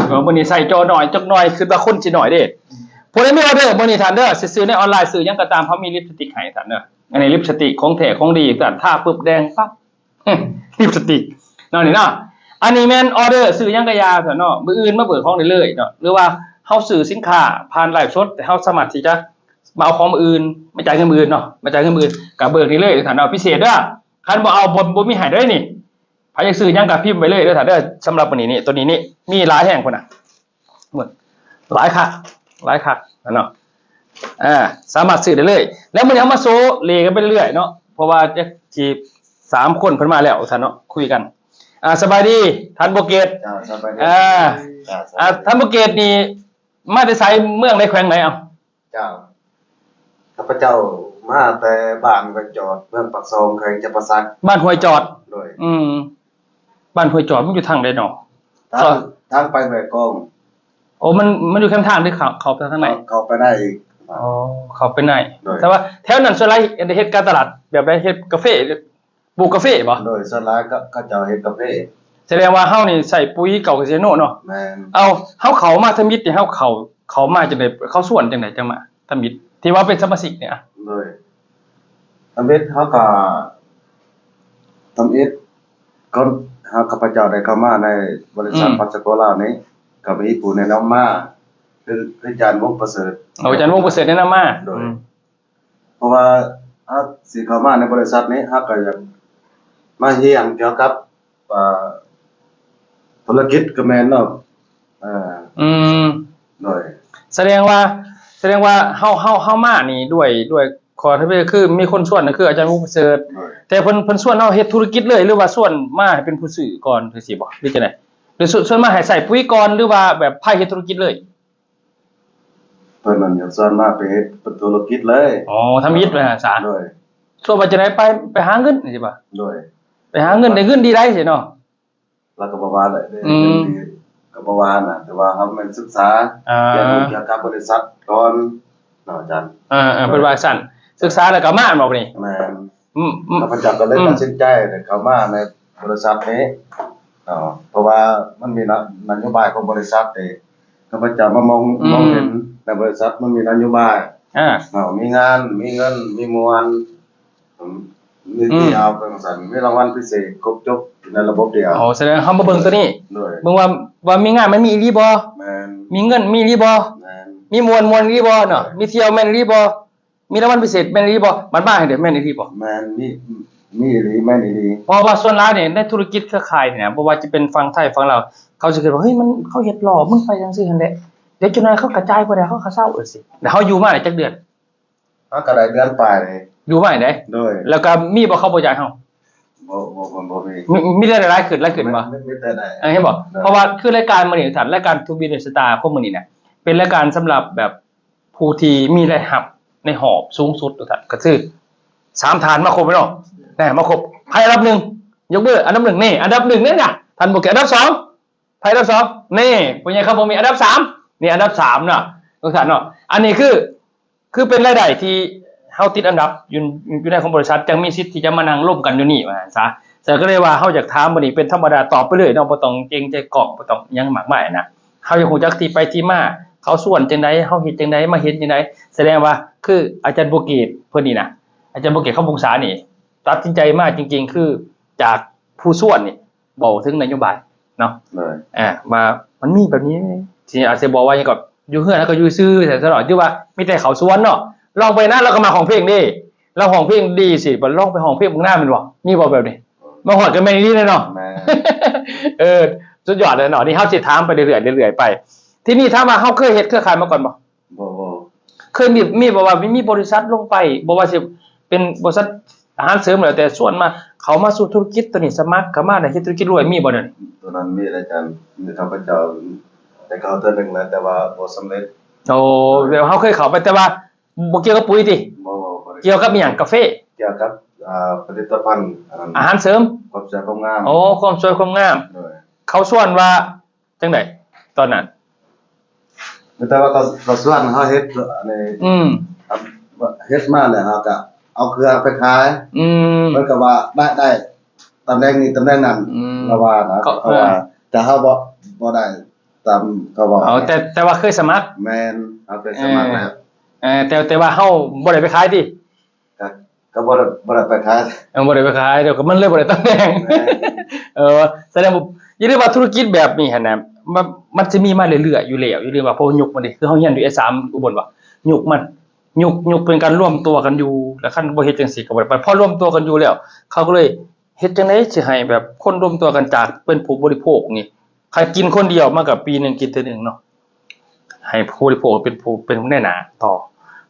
ເອີ ມື້ນີ້ໃສ່ຈໍໜ້ອຍຈັກໜ້ອຍ ຄິດວ່າຄົນຊິໜ້ອຍເດ້ ຜູ້ໃດມີອໍເດີມື້ນີ້ທ່ານເດີ ຊິຊື້ໃນອອນລາຍ ຊື້ຫຍັງກໍຕາມ ເຮົາມີລິບສະຕິກໃຫ້ທ່ານເດີ ອັນນີ້ລິບສະຕິກຂອງແທ້ຂອງດີ ທ່ານທາປຶບແດງປັບ ລິບສະຕິກເນາະ ນີ້ເນາະ ອັນນີ້ແມ່ນອໍເດີ ຊື້ຫຍັງກໍຢ່າ ທ່ານເນາະ ມື້ອື່ນມາເບີກຂອງໄດ້ເລີຍເນາະ ຫຼືວ່າເຮົາຊື້ສິນຄ້າຜ່ານໄລຟ໌ສົດ ແຕ່ເຮົາສາມາດທີ່ຈະມາເອົາຂອງມື້ອື່ນ ມາຈ່າຍເງິນມື້ອື່ນເນາະ ມາຈ່າຍເງິນມື້ອື່ນ ກໍເບີກນີ້ເລີຍ ທ່ານເນາະ ພິເສດເດີ ຄັນບໍ່ເອົາ ບໍ່ ບໍ່ມີໃຫ້ເດ້ນີ້ ໃຜຢາກຊື້ຫຍັງກໍພິມໄວ້ເລີຍເດີທ່ານເດີ ສຳລັບມື້ນີ້ນີ້ ໂຕນີ້ນີ້ ມີຫຼາຍແຮງພຸ້ນນະ ໝົດ ຫຼາຍຄັກ ຫຼາຍຄັກເນາະ ອ່າ ສາມາດຊື້ໄດ້ເລີຍ ແລ້ວມື້ນີ້ເຮົາມາໂຊເລກັນໄປເລື້ອຍເນາະ ເພາະວ່າຈະຊິ ສາມຄົນເພິ່ນມາແລ້ວ ທ່ານເນາະ ຄຸຍກັນ ອ່າ ສະບາຍດີທ່ານບໍ່ເກດ ເຈົ້າ ສະບາຍດີ ອ່າ ເຈົ້າ ສະບາຍດີ ອ່າ ທ່ານບໍ່ເກດນີ້ ມາແຕ່ໃສ ເມືອງໃດ ແຂວງໃດ ເອົ້າ? ເຈົ້າ ຂ້າພະເຈົ້າມາແຕ່ບ້ານຫ້ວຍຈອດ ເມືອງປາກຊ່ອງ ແຂວງຈຳປາສັກ ບ້ານຫ້ວຍຈອດ ໂດຍ ອືມ ບ້ານຫ້ວຍຈອດມັນຢູ່ທາງໃດເນາະ? ທາງ ເຂົ້າ ທາງໄປຫ້ວຍກອງ ໂອ້ ມັນ ມັນຢູ່ແຄມທາງເດ້ ເຂົ້າ ເຂົ້າໄປທາງໃດ? ເຂົ້າ ເຂົ້າໄປໄດ້ ອໍ ເຂົ້າໄປໃນ. ໂດຍ ແຕ່ວ່າແຖວນັ້ນສ່ວນຫຼາຍເຮັດການຕະຫຼາດແບບໃດ? ເຮັດກາເຟ ປູກກາເຟບໍ? ໂດຍ ສ່ວນຫຼາຍກໍເຂົາເຈົ້າເຮັດກາເຟ. ສະແດງວ່າເຮົານີ້ໃຊ້ປຸຍເກົ່າກະເຊໂນເນາະ. ແມ່ນ. ເອົາ ເຮົາເຂົ້າມາທຳອິດນີ້ ເຮົາເຂົ້າ ເຂົ້າມາຈັ່ງໃດ? ເຂົາຊວນຈັ່ງໃດຈັ່ງມາທຳອິດ ທີ່ວ່າເປັນສະມາຊິກນີ້ອະ? ໂດຍ ທຳອິດເຮົາກໍ ທຳອິດ ກ່ອນ ເຮົາ ຂ້າພະເຈົ້າໄດ້ເຂົ້າມາໃນບໍລິສັດ ອືມ ພັດສະໂກລາວນີ້ ກໍມີຜູ້ແນະນຳມາ ຄື ຄືອາຈານວົງປະເສີດ. ໂອ້ ອາຈານວົງປະເສີດແນະນຳມາ. ໂດຍ ອືມ ເພາະວ່າເຮົາຊິເຂົ້າມາໃນບໍລິສັດນີ້ ເຮົາກໍຢາກມາຮຽນກ່ຽວກັບ ອ່າ ທຸລະກິດກໍແມ່ນເນາະ. ເອີ ອືມ ໂດຍ ສະແດງວ່າ ສະແດງວ່າເຮົາ ເຮົາ ເຮົາມານີ້ດ້ວຍ ດ້ວຍ ຂໍທະເບຍ ຄືມີຄົນຊວນ ຄືອາຈານວົງປະເສີດ. ໂດຍ ແຕ່ເພິ່ນ ເພິ່ນຊວນເຮົາເຮັດທຸລະກິດເລີຍ ຫຼືວ່າຊວນມາໃຫ້ເປັນຜູ້ຊື້ກ່ອນ ຈັ່ງຊີ້ບໍ ຫຼືຈັ່ງໃດ? ຫຼືຊວນ ຊວນມາໃຫ້ໃຊ້ປຸຍກ່ອນ ຫຼືວ່າແບບພາເຮັດທຸລະກິດເລີຍ? ເພິ່ນນັ້ນຢາກຊວນມາໄປເຮັດເປັນທຸລະກິດເລີຍ. ອໍ ທຳອິດວ່າຊັ້ນສາ. ໂດຍ ຊວນວ່າຈັ່ງໃດ? ໄປ ໄປຫາເງິນ ຈັ່ງຊີ້ບໍ? ໂດຍ ໄປຫາເງິນ ໄດ້ເງິນດີໃດຊີ້ເນາະ. ລາວກໍບໍ່ວ່າແຫຼະ ໄດ້ ອືມ ກໍບໍ່ວ່ານະ ແຕ່ວ່າເຮົາແມ່ນສຶກສາ ອ່າ ຮຽນຮູ້ກ່ຽວກັບບໍລິສັດກ່ອນເນາະອາຈານ. ເອີ ເອີ ເພິ່ນວ່າຊັ້ນ ສຶກສາແລ້ວກໍມາແມ່ນບໍ່ນີ້? ແມ່ນ. ອືມ ອືມ ຂ້າພະເຈົ້າກໍເລີຍ ອືມ ຕັດສິນໃຈໄດ້ເຂົ້າມາໃນບໍລິສັດນີ້ເນາະ ເພາະວ່າມັນມີນະ ນະໂຍບາຍຂອງບໍລິສັດເດ້ ຂ້າພະເຈົ້າມາມອງ ອືມ ມອງເຫັນໃນບໍລິສັດມັນມີນະໂຍບາຍ ອ່າ ເນາະ ມີງານ ມີເງິນ ມີມ່ວນ ອືມ ມີ ອືມ ທີ່ເອົາໄປຈັ່ງຊັ້ນ ມີລາງວັນພິເສດຄົບຈົບຢູ່ໃນລະບົບດຽວ. ອໍ ສະແດງເຮົາມາເບິ່ງຕົວນີ້ ໂດຍ ເບິ່ງວ່າ ວ່າມີງານມັນມີອີ່ຫຼີບໍ່? ແມ່ນ. ມີເງິນມີອີ່ຫຼີບໍ່? ແມ່ນ. ມີມ່ວນ ມ່ວນອີ່ຫຼີບໍ່ເນາະ? ແມ່ນ. ມີທ່ຽວແມ່ນອີ່ຫຼີບໍ່? ມີລາງວັນພິເສດແມ່ນອີ່ຫຼີບໍ່? ບັດມາໃຫ້ເດ້ ແມ່ນອີ່ຫຼີບໍ່? ແມ່ນ ມີ ມີອີ່ຫຼີ ແມ່ນອີ່ຫຼີ. ເພາະວ່າສ່ວນຫຼາຍນີ້ໃນທຸລະກິດເຄືອຂ່າຍນີ້ນະ ບໍ່ວ່າຈະເປັນຝັ່ງໄທຝັ່ງລາວ ເຂົາຊິຄິດວ່າ ເຮີ້ຍ ມັນ ເຂົາເຮັດຫຼໍ່ ມຶງໄປຈັ່ງຊີ້ຫັ້ນແຫຼະ ດຽວຈັກໜ່ອຍເຂົາກະຈ່າຍບໍ່ໄດ້ ເຂົາກະເຊົາ ຈັ່ງຊີ້. ແລ້ວເຮົາຢູ່ມາໄດ້ຈັກເດືອນ? ເຮົາກໍໄດ້ເດືອນປາຍເດ້ ຢູ່ມາໄດ້. ໂດຍ ແລ້ວກໍມີບໍ່ເຂົາບໍ່ຈ່າຍເຮົາ? ບໍ່ ບໍ່ ບໍ່ ບໍ່ມີ. ມີ ມີແຕ່ໄດ້ຫຼາຍຂຶ້ນ ຫຼາຍຂຶ້ນບໍ່? ມີ ມີແຕ່ໄດ້. ເອີ ເຫັນບໍ່? ໂດຍ ເພາະວ່າຄືລາຍການມື້ນີ້ທ່ານ ລາຍການ To Be The Star ຂອງມື້ນີ້ນະ ເປັນລາຍການສຳລັບແບບຜູ້ທີ່ມີລາຍຮັບໃນຮອບສູງສຸດ ທ່ານ ກໍຄືສາມທ່ານມາຄົບແລ້ວເນາະ. ນະ ມາຄົບ ໃຜອັນດັບໜຶ່ງ ຍົກມື ອັນດັບໜຶ່ງ ນີ້ ອັນດັບໜຶ່ງເດ້ນະ ທ່ານບໍ່ແກ່ ອັນດັບສອງ ໃຜອັນດັບສອງ? ນີ້ ຜູ້ໃຫຍ່ຄຳພົມມີອັນດັບສາມ ນີ້ອັນດັບສາມເນາະ ທຸກທ່ານເນາະ. ອັນນີ້ຄື ຄືເປັນລາຍໄດ້ທີ່ເຮົາຕິດອັນດັບຢູ່ ຢູ່ໃນຂອງບໍລິສັດ ຈັ່ງມີສິດທີ່ຈະມານັ່ງລົມກັນຢູ່ນີ້ ວ່າຊັ້ນຊະ. ສະນັ້ນກໍເລີຍວ່າເຮົາຢາກຖາມມື້ນີ້ເປັນທຳມະດາ ຕອບໄປເລີຍເນາະ ບໍ່ຕ້ອງເກງໃຈກ້ອງ ບໍ່ຕ້ອງຫຍັງມາກມາຍນະ. ເຮົາຢາກຮູ້ຈັກທີ່ໄປທີ່ມາ ເຂົາຊວນຈັ່ງໃດ ເຮົາເຮັດຈັ່ງໃດ ມາເຫັນຈັ່ງໃດ. ສະແດງວ່າຄືອາຈານໂບເກດເພິ່ນນີ້ນະ ອາຈານໂບເກດ ຄຳວົງສານີ້ ຕັດສິນໃຈມາຈິງໆ ຄືຈາກຜູ້ຊວນນີ້ ເວົ້າເຖິງນະໂຍບາຍເນາະ ໂດຍ ອ່າ ວ່າມັນມີແບບນີ້ ທີ່ອາດຈະບອກວ່າຫຍັງກໍ ຢູ່ເຮືອນເຮົາກໍຢູ່ຊື່ແທ້ຕະຫຼອດ ຫຼືວ່າມີແຕ່ເຂົ້າສວນເນາະ. ລອງໄປນະ ລາວກໍມັກຮ້ອງເພງເດ້ ລາວຮ້ອງເພງດີຊິ ບັດລອງໄປຮ້ອງເພງເບິ່ງນາແມ່ນບໍ່? ມີບໍ່ແບບນີ້? ມາຮອດກໍແມ່ນອີ່ຫຼີແຫຼະເນາະ ແມ່ນ ເອີ ສຸດຍອດເລີຍເນາະ. ນີ້ເຮົາຊິຖາມໄປເລື້ອຍໆ ເລື້ອຍໆ ໄປ. ທີນີ້ຖາມວ່າເຮົາເຄີຍເຮັດເຄືອຂ່າຍມາກ່ອນບໍ່? ບໍ່ ບໍ່ ເຄີຍມີ ມີບໍ່ວ່າມີ ມີບໍລິສັດລົງໄປ ບໍ່ວ່າຊິເປັນບໍລິສັດອາຫານເສີມແລ້ວແຕ່ ຊວນມາ ເຂົ້າມາສູ່ທຸລະກິດໂຕນີ້ ສະໝັກເຂົ້າມາແລ້ວເຮັດທຸລະກິດລວຍ ມີບໍ່ແນວນີ້? ໂຕນັ້ນມີອາຈານ ມີ ຂ້າພະເຈົ້າໄດ້ເຂົ້າເທື່ອໜຶ່ງແລ້ວ ແຕ່ວ່າບໍ່ສຳເລັດ. ໂອ້ ແຕ່ວ່າເຮົາເຄີຍເຂົ້າໄປ ແຕ່ວ່າບໍ່ກ່ຽວກັບປຸຍຕິ? ບໍ່ ບໍ່ ບໍ່ໄດ້ ກ່ຽວກັບອີ່ຫຍັງ? ກາເຟ? ກ່ຽວກັບ ອ່າ ຜະລິດຕະພັນ ອາຫານເສີມ ຄວາມສວຍຄວາມງາມ. ໂອ້ ຄວາມສວຍຄວາມງາມ ໂດຍ ເຂົາຊວນວ່າ ຈັ່ງໃດຕອນນັ້ນ? ມີແຕ່ວ່າເຂົາ ເຂົາຊວນເຮົາເຮັດອັນນີ້ ອືມ ເຮັດມາແລ້ວເຮົາກະເອົາເຄື່ອງໄປຂາຍ ອືມ ເພິ່ນກໍວ່າໄດ້ ໄດ້ຕຳແໜ່ງນີ້ຕຳແໜ່ງນັ້ນ ອືມ ລາວວ່ານະ ເຂົາ ເຂົາວ່າ ເອີ ແຕ່ເຮົາບໍ່ ບໍ່ໄດ້ຕາມເຂົາເວົ້າ. ເອົາ ແຕ່ ແຕ່ວ່າເຄີຍສະໝັກ? ແມ່ນ ເຮົາເຄີຍສະໝັກແລ້ວ ເອີ ແຕ່ ແຕ່ວ່າເຮົາບໍ່ໄດ້ໄປຂາຍຕິ? ກໍ ກໍບໍ່ໄດ້ ບໍ່ໄດ້ໄປຂາຍ ເອີ ບໍ່ໄດ້ໄປຂາຍ ແລ້ວກໍມັນເລີຍບໍ່ໄດ້ຕຳແໜ່ງ ແມ່ນ ເອີ ສະແດງວ່າ ຢ່າລືມວ່າທຸລະກິດແບບນີ້ຫັ້ນນະ ມັນ ມັນຊິມີມາເລື້ອຍໆຢູ່ແລ້ວ ຢ່າລືມວ່າ ເພາະວ່າຍຸກມັນເດ້ ຄືເຮົາຮຽນຢູ່ເອສາມອຸບົນວ່າ ຍຸກມັນ ຍຸກ ຍຸກເປັນການລວມຕົວກັນຢູ່ ແລ້ວຄັນບໍ່ເຮັດຈັ່ງຊີ້ກໍບໍ່ໄດ້ໄປ ພໍລວມຕົວກັນຢູ່ແລ້ວ ເຂົາກໍເລີຍ ເຮັດຈັ່ງໃດຊິໃຫ້ແບບຄົນລວມຕົວກັນຈາກເປັນຜູ້ບໍລິໂພກນີ້ ຄັນກິນຄົນດຽວມັນກໍປີໜຶ່ງກິນເທື່ອໜຶ່ງເນາະ ໃຫ້ຜູ້ບໍລິໂພກເປັນຜູ້ ເປັນຜູ້ໃນໜ້າຕໍ່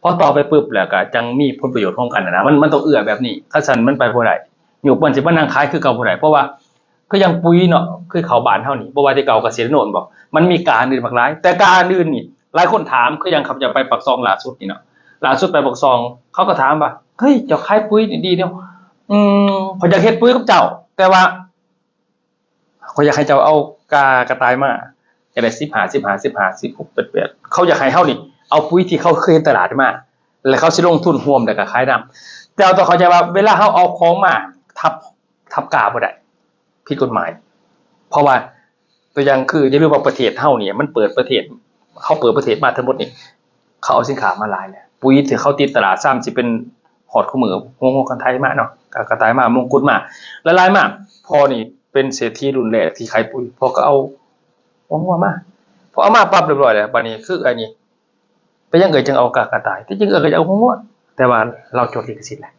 ພໍຕໍ່ໄປປຶບແລ້ວກໍຈັ່ງມີຜົນປະໂຫຍດຮ່ວມກັນນະ ມັນ ມັນຕ້ອງເອື້ອແບບນີ້ ຄັນຊັ້ນມັນໄປບໍ່ໄດ້ ຍຸກມັນຊິມານັ່ງຂາຍຄືເກົ່າບໍ່ໄດ້ ເພາະວ່າຄືຢ່າງປຸຍເນາະ ຄືເຂົ້າບ້ານເຮົານີ້ ບໍ່ວ່າແຕ່ເກົ່າກະເສດໂນນບໍ ມັນມີການອື່ນບັກຫຼາຍ ແຕ່ການອື່ນນີ້ ຫຼາຍຄົນຖາມ ຄືຢ່າງຂ້າພະເຈົ້າໄປປາກຊ່ອງລ່າສຸດນີ້ເນາະ ລ່າສຸດໄປປາກຊ່ອງ ເຂົາກໍຖາມວ່າ ເຮີ້ຍ ເຈົ້າຂາຍປຸຍດີໆເນາະ ອືມ ຂ້ອຍຢາກເຮັດປຸຍກັບເຈົ້າ ແຕ່ວ່າຂ້ອຍຢາກໃຫ້ເຈົ້າເອົາກາກະຕ່າຍມາ ຈະໄດ້ສິບຫ້າ ສິບຫ້າ ສິບຫ້າ ສິບຫົກ ແປດ ແປດ ເຂົາຢາກໃຫ້ເຮົານີ້ ເອົາປຸ໋ຍທີ່ເຂົາເຄີຍເຫັນຕະຫຼາດມາ ແລ້ວເຂົາຊິລົງທຶນຮ່ວມ ແລ້ວກໍຂາຍນຳ. ແຕ່ວ່າຕ້ອງເຂົ້າໃຈວ່າ ເວລາເຮົາເອົາຂອງມາທັບ ທັບກາບໍ່ໄດ້ ຜິດກົດໝາຍ. ເພາະວ່າຕົວຢ່າງຄື ຢ່າລືມວ່າປະເທດເຮົານີ້ ມັນເປີດປະເທດ ເຂົາເປີດປະເທດມາທັງໝົດນີ້ ເຂົາເອົາສິນຄ້າມາຫຼາຍແລ້ວ. ປຸ໋ຍທີ່ເຂົາຕິດຕະຫຼາດຊ້ຳຊິເປັນຮອດຄູ່ມື້ ຫົວງົວຄັນໄທມາເນາະ ກະກະຕ່າຍມາ ມົງກຸດມາ ຫຼາຍໆມາ. ພໍ່ນີ້ເປັນເສດຖີລຸ້ນແລກທີ່ຂາຍປຸ໋ຍ ພໍ່ກໍເອົາຫົວງົວມາ. ພໍເອົາມາປັບຮຽບຮ້ອຍແລ້ວ ບາດນີ້ຄືໄອ້ນີ້ ເປັນຫຍັງເອື້ອຍຈຶ່ງເອົາກາກະຕ່າຍ? ທີ່ຈິງເອື້ອຍກໍຢາກເອົາຫົວງົວ ແຕ່ວ່າລາວຈົດລິຂະສິດແລ້ວ.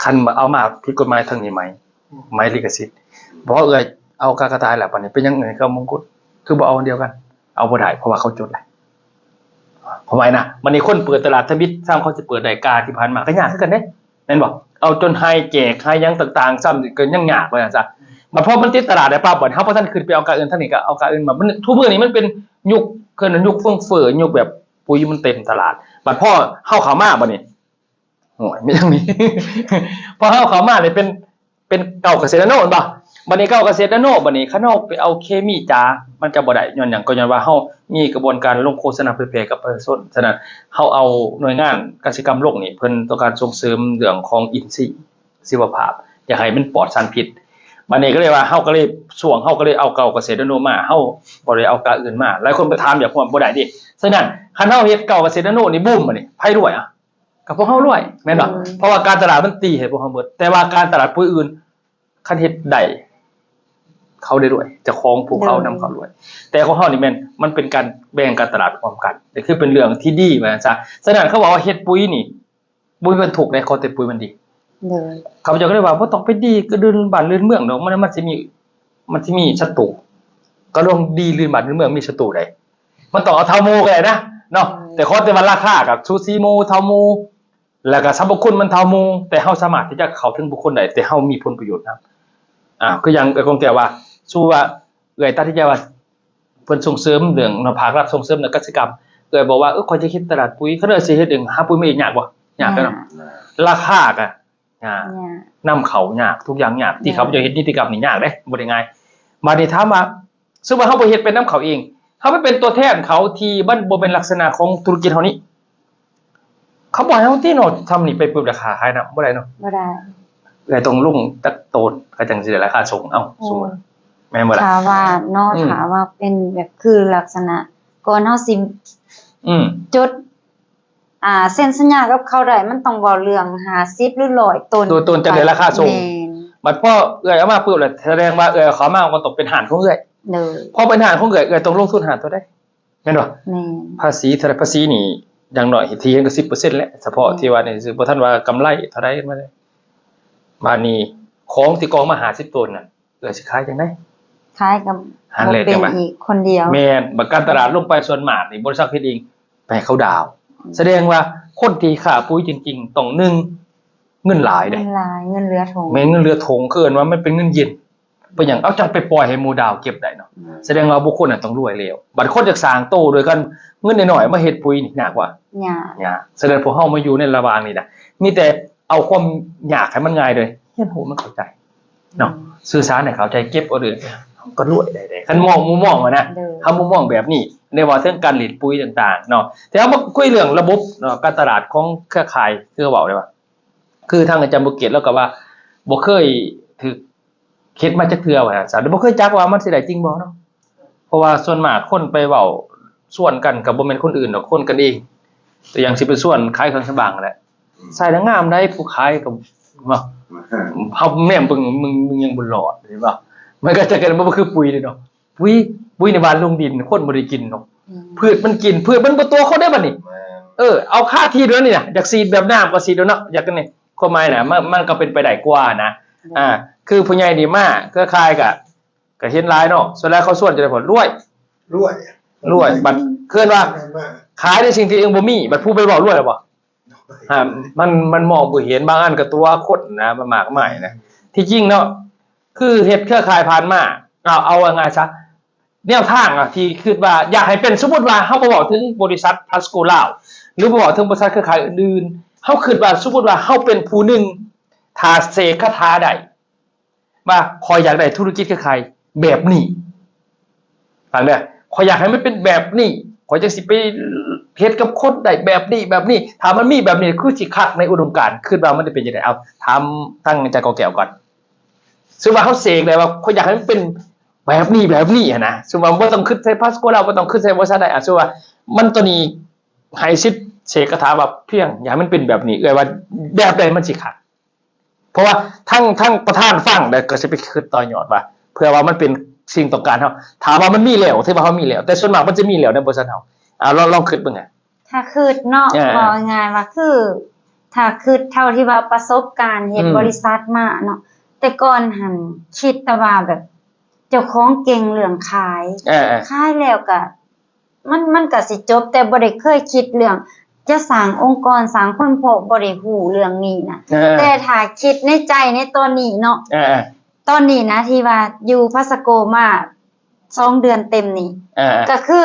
ຄັນເອົາມາຜິດກົດໝາຍທາງນີ້ໄໝ ໄໝລິຂະສິດ. ເພາະເອື້ອຍເອົາກາກະຕ່າຍແລ້ວ ບາດນີ້ເປັນຫຍັງເອື້ອຍກໍເອົາມົງກຸດ ຄືບໍ່ເອົາອັນດຽວກັນ? ເອົາບໍ່ໄດ້ ເພາະວ່າເຂົາຈົດແລ້ວ. ຄວາມໝາຍນະ ບາດນີ້ຄົນເປີດຕະຫຼາດທຳອິດ ຊ້ຳເຂົາຊິເປີດໄດ້ ກາທີ່ຜ່ານມາກໍຍາກຄືກັນເດ້ ແມ່ນບໍ່? ເອົາຈົນໃຫ້ແຈກໃຫ້ຫຍັງຕ່າງໆ ຊ້ຳກໍຍັງຍາກວ່າຊັ້ນຊະ. ບັດພໍມັນຕິດຕະຫຼາດໄດ້ປັບ ບັດເຮົາບໍ່ທັນຂຶ້ນໄປເອົາກາອື່ນ ທາງນີ້ກໍເອົາກາອື່ນມາ. ມັນ ທຸກມື້ນີ້ມັນເປັນຍຸກ ຄືຍຸກເຟື່ອງເຟີ້ ຍຸກແບບປຸ໋ຍມັນເຕັມຕະຫຼາດ. ບັດພໍເຮົາເຂົ້າມາບັດນີ້ ໂອ້ຍ ມີຫຍັງນີ້ ພໍເຮົາເຂົ້າມານີ້ເປັນ ເປັນເກົ່າກະເສດນາໂນແມ່ນບໍ່? ບັດນີ້ເກົ່າກະເສດນາໂນ ບັດນີ້ຄັນເຮົາໄປເອົາເຄມີຈ໋າ ມັນຈະບໍ່ໄດ້. ຍ້ອນຫຍັງ? ກໍຍ້ອນວ່າເຮົາມີກະບວນການລົງໂຄສະນາເຜີຍແຜ່ກັບປະຊາຊົນ. ສະນັ້ນ ເຮົາເອົາໜ່ວຍງານກະສິກຳໂລກນີ້ ເພິ່ນຕ້ອງການສົ່ງເສີມເລື່ອງຂອງອິນຊີຊີວະພາບ ຢາກໃຫ້ມັນປອດສານພິດ. ບັດນີ້ກໍເລີຍວ່າ ເຮົາກໍເລີຍ ຊ່ວງເຮົາກໍເລີຍເອົາເກົ່າກະເສດນາໂນມາ ເຮົາບໍ່ໄດ້ເອົາກາອື່ນມາ. ຫຼາຍຄົນໄປຖາມ ຢາກຮູ້ ບໍ່ໄດ້ເດ້. ສະນັ້ນ ຄັນເຮົາເຮັດເກົ່າກະເສດນາໂນນີ້ບູມ ບັດນີ້ໃຜລວຍອະ? ກໍພວກເຮົາລວຍ ແມ່ນບໍ່? ເອີ ເພາະວ່າການຕະຫຼາດມັນຕີໃຫ້ພວກເຮົາເບິດ. ແຕ່ວ່າການຕະຫຼາດປຸ໋ຍອື່ນ ຄັນເຮັດໄດ້ ເຂົາໄດ້ລວຍ ເຈົ້າຂອງພວກເຂົານຳເຂົາລວຍ. ແຕ່ຂອງເຮົານີ້ແມ່ນ ມັນເປັນການແບ່ງການຕະຫຼາດຮ່ວມກັນ ກໍຄືເປັນເລື່ອງທີ່ດີວ່າຊັ້ນຊະ. ສະນັ້ນ ເຂົາເວົ້າວ່າເຮັດປຸ໋ຍນີ້ ບໍ່ມີວັນທຸກໃດ ຂໍແຕ່ປຸ໋ຍມັນດີ. ໂດຍ ຂ້າພະເຈົ້າກໍເລີຍວ່າ ບໍ່ຕ້ອງໄປດີກັບລື່ນບ້ານລື່ນເມືອງດອກ ມັນ ມັນຊິມີ ມັນຊິມີສັດຕູ. ກໍລອງດີລື່ນບ້ານລື່ນເມືອງ ມີສັດຕູໃດ? ມັນຕ້ອງເອົາເທົ່າໝູ່ກໍໄດ້ນະເນາະ. ອືມ ແຕ່ຂໍແຕ່ວ່າລາຄາກໍສູສີໝູ່ ເທົ່າໝູ່ ແລ້ວກໍສັບພະຄຸນມັນເທົ່າໝູ່ ແຕ່ເຮົາສາມາດທີ່ຈະເຂົ້າເຖິງບຸກຄົນໄດ້ ແຕ່ເຮົາມີຜົນປະໂຫຍດນຳ. ອ່າ ຄືຢ່າງເອື້ອຍກອງແກ້ວວ່າ ສົມມຸດວ່າເອື້ອຍຕັດສິນໃຈວ່າ ເພິ່ນສົ່ງເສີມເລື່ອງເນາະ ພາກລັດສົ່ງເສີມເລື່ອງກະສິກຳ ເອື້ອຍບອກວ່າ ເອີ ຂ້ອຍຈະເຮັດຕະຫຼາດປຸ໋ຍ ຄັນເອື້ອຍຊິເຮັດເອງ ຫາປຸ໋ຍມາເອງຍາກບໍ່? ຍາກເດ້ເນາະ. ລາຄາກໍ ຍາກ ຍາກ ນຳເຂົ້າຍາກ ທຸກຢ່າງຍາກ. ທີ່ ແມ່ນ ຂ້າພະເຈົ້າເຮັດນິຕິກຳນີ້ຍາກເດ້ ບໍ່ໄດ້ງ່າຍ. ບາດນີ້ຖາມວ່າ ສົມມຸດວ່າເຮົາບໍ່ເຮັດ ໄປນຳເຂົາເອງ ເຮົາໄປເປັນຕົວແທນເຂົາທີ່ມັນບໍ່ແມ່ນລັກສະນະຂອງທຸລະກິດເຮົານີ້ ເຂົາບໍ່ໃຫ້ເຮົາຕິເນາະ. ທຳນີ້ໄປປຶບລາຄາຂາຍນຳ ບໍ່ໄດ້ເນາະ ບໍ່ໄດ້. ເອື້ອຍຕ້ອງລົງຈັກໂຕນ ກໍຈັ່ງຊິໄດ້ລາຄາສົ່ງ. ເອົ້າ ໂອ້ ສົມມຸດ ແມ່ນບໍ່ລະ? ຖ້າວ່າເນາະ ອືມ ຖ້າວ່າເປັນແບບຄືລັກສະນະ ກ່ອນເຮົາຊິ ອືມ ຈົດ ອ່າ ເຊັນສັນຍາກັບເຂົາໄດ້ ມັນຕ້ອງເວົ້າເລື່ອງຫ້າສິບ ຫຼື ຮ້ອຍໂຕນ ໂຕນ ໂຕນຈັ່ງໄດ້ລາຄາສົ່ງ. ແມ່ນ ບັດພໍເອື້ອຍເອົາມາປຶບແລ້ວ ສະແດງວ່າເອື້ອຍເຂົ້າມາມັນຕ້ອງເປັນຮ້ານຂອງເອື້ອຍ. ໂດຍ ພໍເປັນຮ້ານຂອງເອື້ອຍ ເອື້ອຍຕ້ອງລົງທຶນຮ້ານເທົ່າໃດ ແມ່ນບໍ່? ແມ່ນ ພາສີເທົ່າໃດ? ພາສີນີ້ຢ່າງໜ້ອຍທີ່ເຫັນກໍສິບເປີເຊັນແຫຼະ ສະເພາະ ອືມ ທີ່ວ່ານີ້ ບໍ່ທັນວ່າກຳໄລເທົ່າໃດມາເລີຍ. ບາດນີ້ຂອງທີ່ກອງມາຫ້າສິບໂຕນນັ້ນ ເອື້ອຍຊິຂາຍຈັ່ງໃດ? ຂາຍກັບ ຫາແລກກັນມາ ບໍ່ເປັນອີກຄົນດຽວ. ແມ່ນ ບັດການຕະຫຼາດລົງໄປ ສ່ວນມາກນີ້ບໍລິສັດເຮັດເອງ ໄປໃຫ້ເຂົາດາວ. ອືມ ສະແດງວ່າຄົນທີ່ຄ້າປຸ໋ຍຈິງໆ ຕ້ອງ ໜຶ່ງ ເງິນຫຼາຍເດ້ ເງິນຫຼາຍ ເງິນເຫຼືອຖົງ. ແມ່ນ ເງິນເຫຼືອຖົງ ຄືເອີ້ນວ່າມັນເປັນເງິນເຢັນ. ເປັນຫຍັງ ເອົາຈັ່ງໄປປ່ອຍໃຫ້ໝູ່ດາວເກັບໄດ້ເນາະ? ອືມ ສະແດງວ່າບຸກຄົນນັ້ນຕ້ອງລວຍແລ້ວ. ບັດຄົນຢາກສ້າງໂຕໂດຍການເງິນນ້ອຍໆມາເຮັດປຸ໋ຍນີ້ ຍາກບໍ່? ຍາກ ຍາກ. ສະນັ້ນພວກເຮົາມາຢູ່ໃນລະຫວ່າງນີ້ນະ ມີແຕ່ເອົາຄວາມຍາກໃຫ້ມັນງ່າຍເລີຍ ຮຽນຮູ້ໃຫ້ມັນເຂົ້າໃຈເນາະ. ອືມ ສື່ສານໃຫ້ເຂົ້າໃຈ ເກັບເອົາເດີ ກໍລວຍໄດ້ເດ້ ຄັນມອງມຸມມອງຫັ້ນນະ. ໂດຍ ເຮົາມຸມມອງແບບນີ້ ໄດ້ເວົ້າເຖິງການຫຼິ້ນປຸ໋ຍຕ່າງໆເນາະ. ແຕ່ເຮົາມາຄຸຍເລື່ອງລະບົບເນາະ ການຕະຫຼາດຂອງເຄືອຂ່າຍ ຄືເວົ້າໄດ້ວ່າ ຄືທາງອາຈານບົວກຽດ ລາວກໍວ່າບໍ່ເຄີຍຖືກເຮັດມາຈັກເທື່ອວ່າຊັ້ນ ແລະ ບໍ່ເຄີຍຈັກວ່າມັນຊິໄດ້ຈິງບໍ່ເນາະ. ເພາະວ່າສ່ວນມາກຄົນໄປເວົ້າຊວນກັນກໍບໍ່ແມ່ນຄົນອື່ນດອກ ຄົນກັນເອງ. ຕົວຢ່າງຊິໄປຊວນຂາຍເຄື່ອງສຳອາງຫັ້ນແຫຼະ ໃສ່ແລ້ວງາມໃດ໋ ຜູ້ຂາຍກໍເນາະ ເຮົາແນມເບິ່ງ ມຶງ ມຶງຍັງບໍ່ລອດ ເຫັນບໍ່? ມັນກໍຈະກັນ ມັນບໍ່ຄືປຸ໋ຍເດ້ເນາະ. ປຸ໋ຍ ປຸ໋ຍໃນບ້ານລົງດິນ ຄົນບໍ່ໄດ້ກິນເນາະ. ອືມ ພືດມັນກິນ ພືດມັນບໍ່ຕົວະຄົນເດ້ບັດນີ້. ແມ່ນ ເອີ ເອົາຄາທີ່ດຽວນີ້ນະ ຢາກສີດແບບນ້ຳກໍສີດໂດນເນາະ ຢາກນີ້ ຄວາມໝາຍນະ ມັນ ມັນກໍເປັນໄປໄດ້ກວ່ານະ. ໂດຍ ອ່າ ຄືຜູ້ໃຫຍ່ນີ້ມາ ເຄືອຂ່າຍກໍ ກໍເຫັນຫຼາຍເນາະ ສ່ວນຫຼາຍເຂົາຊວນຈະໄດ້ຜົນລວຍ ລວຍ ລວຍ. ບັດເອີ້ນວ່າ ແມ່ນມາກ ຂາຍໃນສິ່ງທີ່ຕົວເອງບໍ່ມີ ບັດຜູ້ໄປເວົ້າລວຍແລ້ວບໍ່? ອ່າ ມັນ ມັນມອງບໍ່ເຫັນ ບາງອັນກໍຕົວະຄົນນະ ມັນມາກມາຍນະ. ທີ່ຈິງເນາະ ຄືເຮັດເຄືອຂ່າຍຜ່ານມາ ເອົາ ເອົາງ່າຍໆຊະ ແນວທາງອະ ທີ່ຄິດວ່າຢາກໃຫ້ເປັນ ສົມມຸດວ່າເຮົາບໍ່ເວົ້າເຖິງບໍລິສັດພລັສໂກລາວ ຫຼື ບໍ່ເວົ້າເຖິງບໍລິສັດເຄືອຂ່າຍອື່ນໆ ເຮົາຄິດວ່າ ສົມມຸດວ່າເຮົາເປັນຜູ້ໜຶ່ງ ຖ້າເສກຄາຖາໄດ້ ວ່າຂ້ອຍຢາກໄດ້ທຸລະກິດເຄືອຂ່າຍແບບນີ້ ຟັງເດີ ຂ້ອຍຢາກໃຫ້ມັນເປັນແບບນີ້ ຂ້ອຍຈັ່ງຊິໄປ ເຮັດກັບຄົນໄດ້ແບບນີ້ແບບນີ້ ຖ້າມັນມີແບບນີ້ຄືຊິຄັກໃນອຸດົມການ ຄິດວ່າມັນຈະເປັນຈັ່ງໃດ? ເອົາ ຖາມທາງອາຈານ ກ.ແກ້ວ ກ່ອນ. ສົມມຸດວ່າເຮົາເສກໄດ້ວ່າ ຂ້ອຍຢາກໃຫ້ມັນເປັນແບບນີ້ແບບນີ້ຫັ້ນນະ ສົມມຸດວ່າບໍ່ຕ້ອງຄິດໃສ່ພາສະໂກລາວ ບໍ່ຕ້ອງຄິດໃສ່ບໍລິສັດໃດ ອາ ສົມມຸດວ່າມັນຕົວນີ້ ໃຫ້ສິດເສກກະຖາວ່າພຽງ ຢາກໃຫ້ມັນເປັນແບບນີ້ ເອື້ອຍວ່າແບບໃດມັນຊິຄັກ? ເພາະວ່າທັງ ທັງປະທານຟັງແລ້ວກໍຊິໄປຄິດຕໍ່ຍອດວ່າ ເພື່ອວ່າມັນເປັນສິ່ງຕ້ອງການເຮົາ ຖ້າວ່າມັນມີແລ້ວ ຖືວ່າເຮົາມີແລ້ວ ແຕ່ສ່ວນມາກມັນຈະມີແລ້ວໃນບໍລິສັດເຮົາ. ອາ ລອງ ລອງຄິດເບິ່ງ ອາ ຖ້າຄິດເນາະ ເອີ ເວົ້າງ່າຍໆວ່າ ຄື ຖ້າຄິດເທົ່າທີ່ວ່າປະສົບການເຮັດ ອືມ ບໍລິສັດມາເນາະ ແຕ່ກ່ອນຫັ້ນຄິດແຕ່ວ່າແບບເຈົ້າຂອງເກັ່ງເລື່ອງຂາຍ ເອີໆ ຂາຍແລ້ວກະ ມັນ ມັນກະຊິຈົບ ແຕ່ບໍ່ໄດ້ເຄີຍຄິດເລື່ອງຈະສ້າງອົງກອນ ສ້າງຄົນ ເພາະບໍ່ໄດ້ຮູ້ເລື່ອງນີ້ນະ ເອີໆ ແຕ່ຖ້າຄິດໃນໃຈໃນຕອນນີ້ເນາະ ເອີໆ ຕອນນີ້ນະ ທີ່ວ່າຢູ່ພາສະໂກມາສອງເດືອນເຕັມນີ້ ເອີໆ ກະຄື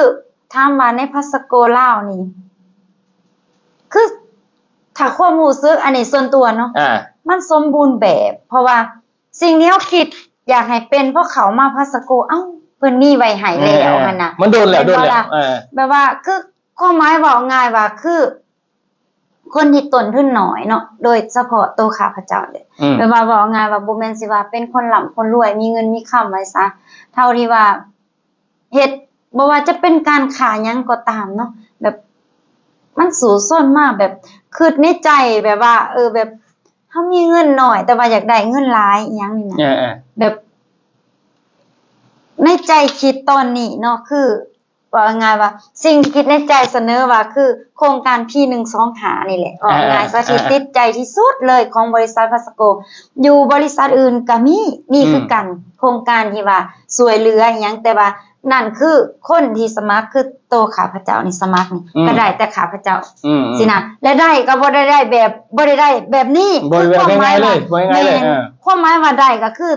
ຖາມວ່າໃນພາສະໂກລາວນີ້ ຄື ຖ້າຄວາມຮູ້ສຶກ ອັນນີ້ສ່ວນຕົວເນາະ ເອີ ມັນສົມບູນແບບ ເພາະວ່າ ສິ່ງທີ່ເຮົາຄິດຢາກໃຫ້ເປັນ ພໍເຂົ້າມາພາສະໂກ ເອົ້າ ເພິ່ນມີໄວ້ໃຫ້ແລ້ວຫັ້ນນະ ມັນດົນແລ້ວ ດົນແລ້ວ ແບບວ່າ ເອີ ແບບວ່າ ຄື ຄວາມໝາຍເວົ້າງ່າຍວ່າ ຄື ຄົນທີ່ຕົ້ນທຶນໜ້ອຍເນາະ ໂດຍສະເພາະໂຕຂ້າພະເຈົ້າເດ້ ອືມ ແບບວ່າ ເວົ້າງ່າຍວ່າ ບໍ່ແມ່ນຊິວ່າເປັນຄົນລ່ຳຄົນລວຍ ມີເງິນມີຄຳໄວ້ຊະ ເທົ່າທີ່ວ່າ ເຮັດ ບໍ່ວ່າຈະເປັນການຄ້າຫຍັງກໍຕາມເນາະ ແບບ ມັນສູ້ຊົນມາ ແບບ ຄິດໃນໃຈ ແບບວ່າ ເອີ ແບບ ເຮົາມີເງິນໜ້ອຍ ແຕ່ວ່າຢາກໄດ້ເງິນຫຼາຍ ອີ່ຫຍັງນີ້ນະ ເອີໆ ແບບ ໃນໃຈຄິດຕອນນີ້ເນາະ ຄື ເວົ້າງ່າຍໆວ່າ ສິ່ງທີ່ຄິດໃນໃຈສະເໜີວ່າ ຄືໂຄງການ ພີໜຶ່ງສອງຫ້າ ນີ້ແຫຼະ ເວົ້າງ່າຍໆ ເອີໆ ກໍທີ່ ເອີໆ ຕິດໃຈທີ່ສຸດເລີຍຂອງບໍລິສັດພາສະໂກ ຢູ່ບໍລິສັດອື່ນກໍມີ ມີຄືກັນ ອືມ ໂຄງການທີ່ວ່າຊ່ວຍເຫຼືອອີ່ຫຍັງ ແຕ່ວ່ານັ້ນຄືຄົນທີ່ສະໝັກ ຄືໂຕຂ້າພະເຈົ້ານີ້ສະໝັກນີ້ ອືມ ກໍໄດ້ແຕ່ຂ້າພະເຈົ້າ ອືມໆ ຊີ້ນະ ແລະໄດ້ກໍບໍ່ໄດ້ໄດ້ແບບ ບໍ່ໄດ້ໄດ້ແບບນີ້ ບໍ່ໄດ້ ຄືຄວາມໝາຍວ່າ ເວົ້າງ່າຍໆເລີຍ ແມ່ນ ເອີ ຄວາມໝາຍວ່າໄດ້ກໍຄື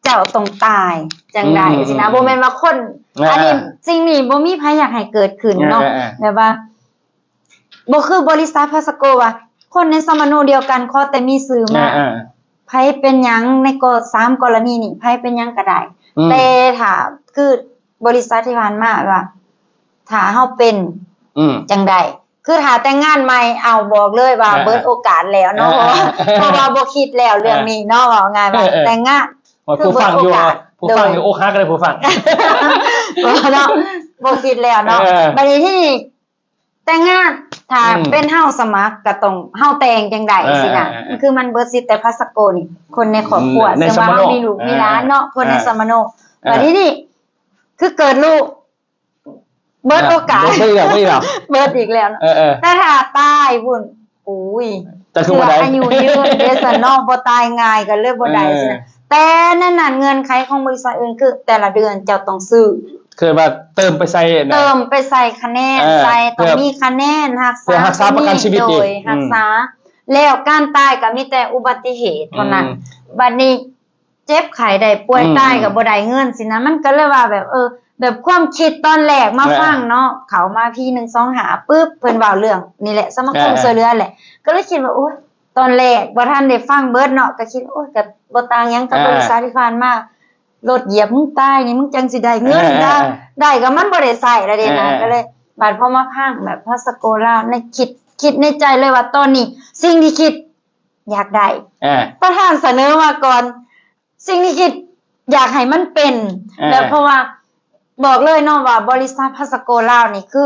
ເຈົ້າຕ້ອງຕາຍຈັ່ງໄດ້ ອືມໆໆ ຊີ້ນະ ບໍ່ແມ່ນວ່າຄົນ ອ່າ ອັນນີ້ ສິ່ງນີ້ບໍ່ມີໃຜຢາກໃຫ້ເກີດຂຶ້ນເນາະ ອ່າໆໆ ແບບວ່າ ບໍ່ຄືບໍລິສັດພາສະໂກວ່າ ຄົນໃນສຳມະໂນດຽວກັນ ຂໍແຕ່ມີຊື່ມາ ອ່າໆ ໃຜເປັນຫຍັງໃນກໍ ສາມກໍລະນີນີ້ ໃຜເປັນຫຍັງກໍໄດ້ ອືມ ແຕ່ຖ້າ ຄືບໍລິສັດທີ່ຜ່ານມາວ່າ ຖ້າເຮົາເປັນ ອືມ ຈັ່ງໃດ ຄືຖ້າແຕ່ງງານໃໝ່ ເອົາ ບອກເລີຍວ່າ ອ່າໆ ເບິດໂອກາດແລ້ວເນາະ ອ່າໆ ເພາະວ່າ ເພາະວ່າບໍ່ຄິດແລ້ວເລື່ອງນີ້ເນາະ ເວົ້າງ່າຍວ່າ ເອີໆ ແຕ່ງງານ ໂອ້ຍ ຜູ້ຟັງຢູ່ ຜູ້ຟັງຢູ່ ໂອ້ ໂອ້ ໂອ້ ໂອ້ ໂອ້ ໂອ້ ໂອ້ ໂອ້ ເນາະ ບໍ່ຄິດແລ້ວເນາະ ເອີ ບັດນີ້ທີ່ນີ້ແຕ່ງງານ ຖ້າ ອືມ ເປັນເຮົາສະໝັກກໍຕ້ອງ ເຮົາແຕ່ງຈັ່ງໃດ ເອີ ຊີ້ນະ ເອີ ເອີ ຄືມັນເບິດສິດແຕ່ພາສະໂກນີ້ ຄົນໃນຄອບຄົວ ອືມ ໃນ ຊຶ່ງວ່າເຮົາມີລູກ ເອີ ມີຫຼານເນາະ ເອີ ຄົນໃນ ເອີ ສຳມະໂນ ເອີ ບັດນີ້ນີ້ ຄືເກີດລູກ ເບິດໂອກາດ ເບິດອີກແລ້ວ ເບິດອີກແລ້ວ ເບິດອີກແລ້ວ ເອີໆ ແຕ່ຖ້າຕາຍພຸ້ນ ໂອ້ຍ ຈະຄືບໍ່ໄດ້ ອາຍຸຍືນເດ້ຊັ້ນເນາະ ບໍ່ຕາຍງ່າຍກໍເລີຍບໍ່ໄດ້ ເອີ ຊີ້ນະ ແຕ່ໃນນັ້ນເງື່ອນໄຂຂອງບໍລິສັດອື່ນ ຄືແຕ່ລະເດືອນເຈົ້າຕ້ອງຊື້ ຄືວ່າເຕີມໄປໃສ່ນະ ເຕີມໄປໃສ່ຄະແນນ ເອີ ໃສ່ ຕ້ອງມີຄະແນນຮັກສາ ເພື່ອຮັກສາປະກັນຊີວິດ ໂດຍ ອືມ ຮັກສາ ແລ້ວການຕາຍກໍມີແຕ່ອຸບັດຕິເຫດເທົ່ານັ້ນ ອືມ ບັດນີ້ ເຈັບໄຂ້ໄດ້ປ່ວຍ ອືມ ຕາຍກໍບໍ່ໄດ້ເງິນຊີ້ນະ ມັນກໍເລີຍວ່າແບບ ເອີ ແບບຄວາມຄິດຕອນແລກມາ ອ່າ ຟັງເນາະ ເຂົ້າມາ ພີໜຶ່ງສອງຫ້າ ປຶບ ເພິ່ນເວົ້າເລື່ອງນີ້ແຫຼະ ສະມາຄົມ ອ່າ ຊ່ວຍເຫຼືອແຫຼະ ກໍເລີຍຄິດວ່າ ໂອ້ຍ ຕອນແລກບໍ່ທັນໄດ້ຟັງເບິດເນາະ ກໍຄິດ ໂອ້ຍ ກໍບໍ່ຕ່າງຫຍັງກັບ ອ່າ ບໍລິສັດທີ່ຜ່ານມາ ລົດຢຽບມຶງຕາຍນີ້ ມຶງຈັ່ງຊິໄດ້ເງິນ ອ່າ ນະ ອ່າ ໄດ້ກໍມັນບໍ່ໄດ້ໃຊ້ລະເດນະ ອ່າ ກໍເລີຍ ບາດພໍມາຟັງແບບພາສະໂກລາວ ໃນຄິດ ຄິດໃນໃຈເລີຍວ່າ ຕອນນີ້ສິ່ງທີ່ຄິດ ຢາກໄດ້ ອ່າ ປະທານສະເໜີມາກ່ອນ ສິ່ງທີ່ຄິດຢາກໃຫ້ມັນເປັນ ເອີ ແບບ ເພາະວ່າບອກເລີຍເນາະວ່າ ບໍລິສັດພາສະໂກລາວນີ້ ຄື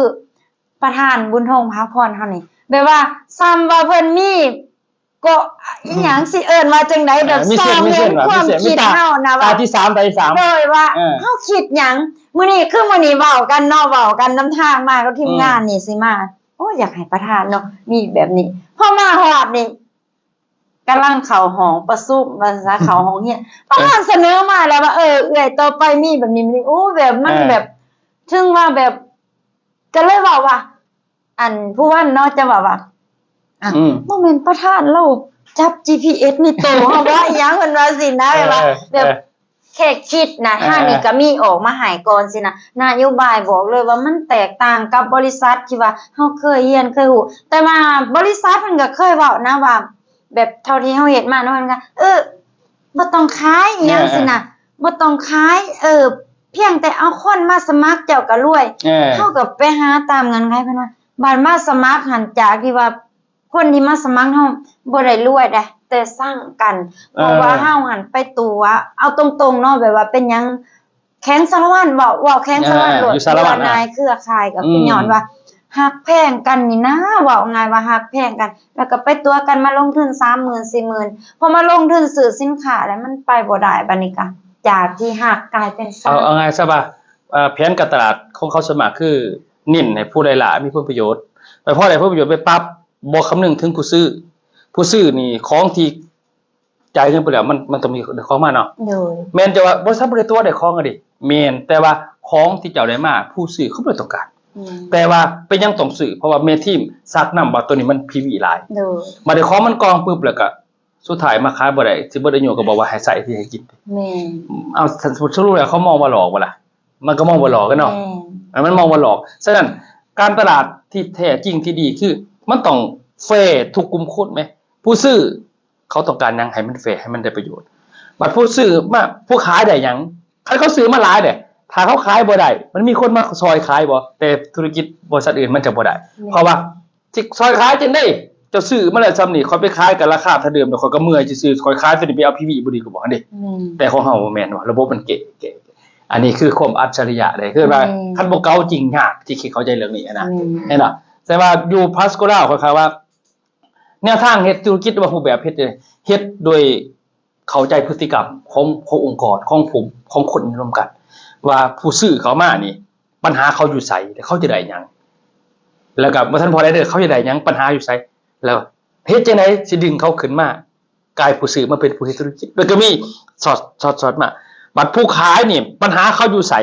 ປະທານບຸນທົງ ພາພອນ ເຮົານີ້ ແບບວ່າສ່ຳວ່າເພິ່ນມີ ເກາະ ອີ່ຫຍັງ ອືມ ຊິເອີ້ນວ່າຈັ່ງໃດ ແບບ ເອີ ມີເຊນ ມີເຊນ ສ້າງແຮງຄວາມຄິດເຮົານະວ່າ ຕາທີ່ສາມ ຕາທີ່ສາມ ໂດຍວ່າ ເອີ ເຮົາຄິດຫຍັງ ມື້ນີ້ ຄືມື້ນີ້ເວົ້າກັນເນາະ ເວົ້າກັນນຳທາງມາກັບທີມງານ ອືມ ນີ້ ຊິມາ ໂອ້ຍ ຢາກໃຫ້ປະທານເນາະ ມີແບບນີ້ ພໍມາຮອດນີ້ ກຳລັງເຂົ້າຫ້ອງປະຊຸມວ່າຊັ້ນຊະ ເຂົ້າຫ້ອງຮຽນ ປະທານສະເໜີມາແລ້ວວ່າ ເອີ ເອື້ອຍ ຕໍ່ໄປມີແບບນີ້ ແບບນີ້ ໂອ້ ແບບມັນ ເອີ ແບບ ເຖິງວ່າແບບ ກໍເລີຍເວົ້າວ່າ ອັນ ຜູ້ວັນເນາະ ຈະເວົ້າວ່າ ອືມ ບໍ່ແມ່ນປະທານລາວຈັບຈີພີເອັສໃນໂຕເຮົາບໍ່ ອີ່ຫຍັງ ເພິ່ນວ່າຊີ້ນະ ເອີ ແບບວ່າ ເອີ ແບບ ເອີ ແຄ່ຄິດນະ ເອີ ທາງນີ້ກໍມີອອກມາໃຫ້ກ່ອນຊີ້ນະ ນະໂຍບາຍບອກເລີຍວ່າມັນແຕກຕ່າງກັບບໍລິສັດທີ່ວ່າເຮົາເຄີຍຮຽນເຄີຍຮູ້ ແຕ່ວ່າບໍລິສັດເພິ່ນກໍເຄີຍເວົ້ານະວ່າ ແບບເທົ່າທີ່ເຮົາເຮັດມາເນາະ ເພິ່ນກໍ ເອີ ບໍ່ຕ້ອງຂາຍອີ່ຫຍັງ ເອີ ຊີ້ນະ ບໍ່ຕ້ອງຂາຍ ເອີ ພຽງແຕ່ເອົາຄົນມາສະໝັກເຈົ້າກໍລວຍ ເອີ ເຮົາກໍໄປຫາຕາມເງື່ອນໄຂ ເພິ່ນວ່າ ບາດມາສະໝັກຫັ້ນ ຈາກທີ່ວ່າຄົນທີ່ມາສະໝັກເຮົາບໍ່ໄດ້ລວຍເດ້ ແຕ່ຊັງກັນ ເອີ ເພາະວ່າເຮົາຫັ້ນໄປຕົວະ ເອົາຕົງໆເນາະ ແບບວ່າເປັນຫຍັງ ແຂວງສາລະວັນ ເວົ້າ ເວົ້າແຂວງສາລະວັນ ເອີ ໂລດ ຢູ່ສາລະວັນ ເບື່ອໜ່າຍ ອ່າ ເຄືອຂ່າຍກັບ ອືມ ຍ້ອນວ່າຮັກແພງກັນນີ້ນາ ເວົ້າງ່າຍວ່າຮັກແພງກັນ ແລ້ວກໍໄປຕົວະກັນມາລົງທຶນສາມໝື່ນ ສີ່ໝື່ນ ພໍມາລົງທຶນຊື້ສິນຄ້າແລ້ວມັນໄປບໍ່ໄດ້ ບາດນີ້ກໍຈາກທີ່ຮັກກາຍເປັນຊັງ ເອົາ ເອົາງ່າຍຊະວ່າ ເອີ ແຜນການຕະຫຼາດຂອງເຂົາສ່ວນມາກຄືເນັ້ນໃຫ້ຜູ້ໄດ້ຫຼ້າມີຜົນປະໂຫຍດ ແລ້ວພໍໄດ້ຜົນປະໂຫຍດໄປປັບ ບໍ່ຄຳນຶງເຖິງຜູ້ຊື້ ຜູ້ຊື້ນີ້ຂອງທີ່ ຈ່າຍເງິນໄປແລ້ວ ມັນ ມັນຕ້ອງມີຂອງມາເນາະ ໂດຍ ແມ່ນແຕ່ວ່າບໍລິສັດບໍ່ໄດ້ຕົວະໄດ້ຂອງຫັ້ນເດ ແມ່ນ ແຕ່ວ່າຂອງທີ່ເຈົ້າໄດ້ມາ ຜູ້ຊື້ເຂົາບໍ່ໄດ້ຕ້ອງການ ອືມ ແຕ່ວ່າເປັນຫຍັງຕ້ອງຊື້ ເພາະວ່າແມ່ທີມຊັກນຳວ່າໂຕນີ້ມັນພີວີຫຼາຍ ໂດຍ ບາດນີ້ຂອງມັນກ່ອງປຶບ ແລ້ວກະສຸດທ້າຍມາຂາຍບໍ່ໄດ້ ຊິເບິດອາຍຸກໍບອກວ່າໃຫ້ໃຊ້ທີ່ໃຫ້ກິນ ແມ່ນ ເອົາ ສະຫຼຸບແລ້ວເຂົາມອງວ່າຫຼອກບໍ່ລະ? ມັນກໍມອງວ່າຫຼອກກັນເນາະ ແມ່ນ ເອີ ມັນມອງວ່າຫຼອກ ສະນັ້ນການຕະຫຼາດທີ່ແທ້ຈິງທີ່ດີຄື ມັນຕ້ອງແຟທຸກກຸ່ມຄົນແມ ຜູ້ຊື້ ເຂົາຕ້ອງການຫຍັງໃຫ້ມັນແຟ ໃຫ້ມັນໄດ້ປະໂຫຍດ ບັດຜູ້ຊື້ມາ ຜູ້ຂາຍໄດ້ຫຍັງ ຄັນເຂົາຊື້ມາຫຼາຍເດ້ ຖ້າເຂົາຂາຍບໍ່ໄດ້ ມັນມີຄົນມາຊ່ອຍຂາຍບໍ່? ແຕ່ທຸລະກິດບໍລິສັດອື່ນມັນຈະບໍ່ໄດ້ ແມ່ນ ເພາະວ່າຊິຊ່ອຍຂາຍຈັ່ງໃດ? ເຈົ້າຊື້ມາແລ້ວຊ່ຳນີ້ ຂ້ອຍໄປຂາຍກັນລາຄາເທົ່າເດີມ ແລ້ວຂ້ອຍກໍເມື່ອຍຊື່ໆ ຂ້ອຍຂາຍຕົວນີ້ໄປເອົາພີວີບໍ່ດີກວ່າບໍ່ ຫັ້ນເດ ອືມ ແຕ່ຂອງເຮົາບໍ່ແມ່ນວ່າ ລະບົບມັນເກະ ເກະ ອັນນີ້ຄືຄວາມອັດສະລິຍະເດ້ ຄືວ່າ ແມ່ນ ຄັນບໍ່ເກົ່າຈິງຍາກທີ່ເຂົາໃຈເລື່ອງນີ້ນະ ແມ່ນ ເຫັນບໍ່? ແຕ່ວ່າຢູ່ພາສໂກລາວ ຂ້ອຍຄາດວ່າ ແນວທາງເຮັດທຸລະກິດ ຫຼືວ່າຮູບແບບເຮັດ ເຮັດໂດຍເຂົ້າໃຈພຶດຕິກຳຂອງ ຂອງອົງກອນ ຂອງຜູ້ ຂອງຄົນລວມກັນ ວ່າຜູ້ຊື້ເຂົ້າມານີ້ ບັນຫາເຂົາຢູ່ໃສ ແລະເຂົາຈະໄດ້ຫຍັງ ແລ້ວກໍບໍ່ທັນພໍໄດ້ເດີ ເຂົາຈະໄດ້ຫຍັງ ບັນຫາຢູ່ໃສ ແລ້ວເຮັດຈັ່ງໃດຊິດຶງເຂົາຂຶ້ນມາກາຍຜູ້ຊື້ມາເປັນຜູ້ເຮັດທຸລະກິດ ແລ້ວກໍມີສອດ ສອດ ສອດມາ ບັດຜູ້ຂາຍນີ້ ບັນຫາເຂົາຢູ່ໃສ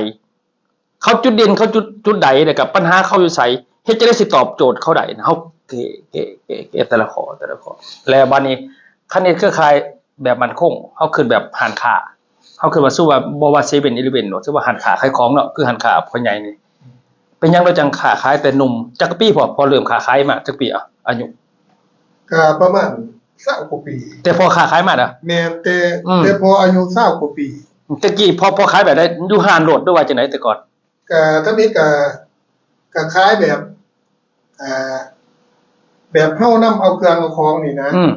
ເຂົາຈຸດເດັ່ນ ເຂົາຈຸດ ຈຸດໃດ ແລ້ວກໍບັນຫາເຂົາຢູ່ໃສ ເຮັດຈັ່ງໃດຊິຕອບໂຈດເຂົາໄດ້ ເຮົາເກະ ເກະ ເກະ ເກະແຕ່ລະຂໍ້ ແຕ່ລະຂໍ້ ແລ້ວບາດນີ້ ຄັນເຮັດເຄືອຂ່າຍແບບໝັ້ນຄົງ ເຮົາຄິດແບບຮ້ານຄ້າ ເຮົາຄິດວ່າ ສົມມຸດວ່າ ບໍ່ວ່າເຊເວັ່ນອີເລເວັ່ນ ຫຼືວ່າຮ້ານຄ້າຂາຍຂອງເນາະ ຄືຮ້ານຄ້າພໍ່ໃຫຍ່ນີ້ ເປັນຫຍັງລາວຈັ່ງຄ້າຂາຍແຕ່ໜຸ່ມ? ຈັກປີພໍ່ ພໍ່ເລີ່ມຄ້າຂາຍມາ ຈັກປີ ອາ ອາຍຸ? ກໍປະມານຊາວກວ່າປີ ແຕ່ພໍ່ຄ້າຂາຍມານະ? ແມ່ນ ແຕ່ ອືມ ແຕ່ພໍ່ອາຍຸຊາວກວ່າປີ ແຕ່ກີ້ພໍ່ ພໍ່ຂາຍແບບໃດ? ຢູ່ຮ້ານໂລດ ຫຼືວ່າຈັ່ງໃດແຕ່ກ່ອນ? ກະທຳອິດກະ ກະຂາຍແບບ ອ່າ ແບບເຮົານຳເອົາເຄື່ອງເອົາຂອງນີ້ນະ ອືມ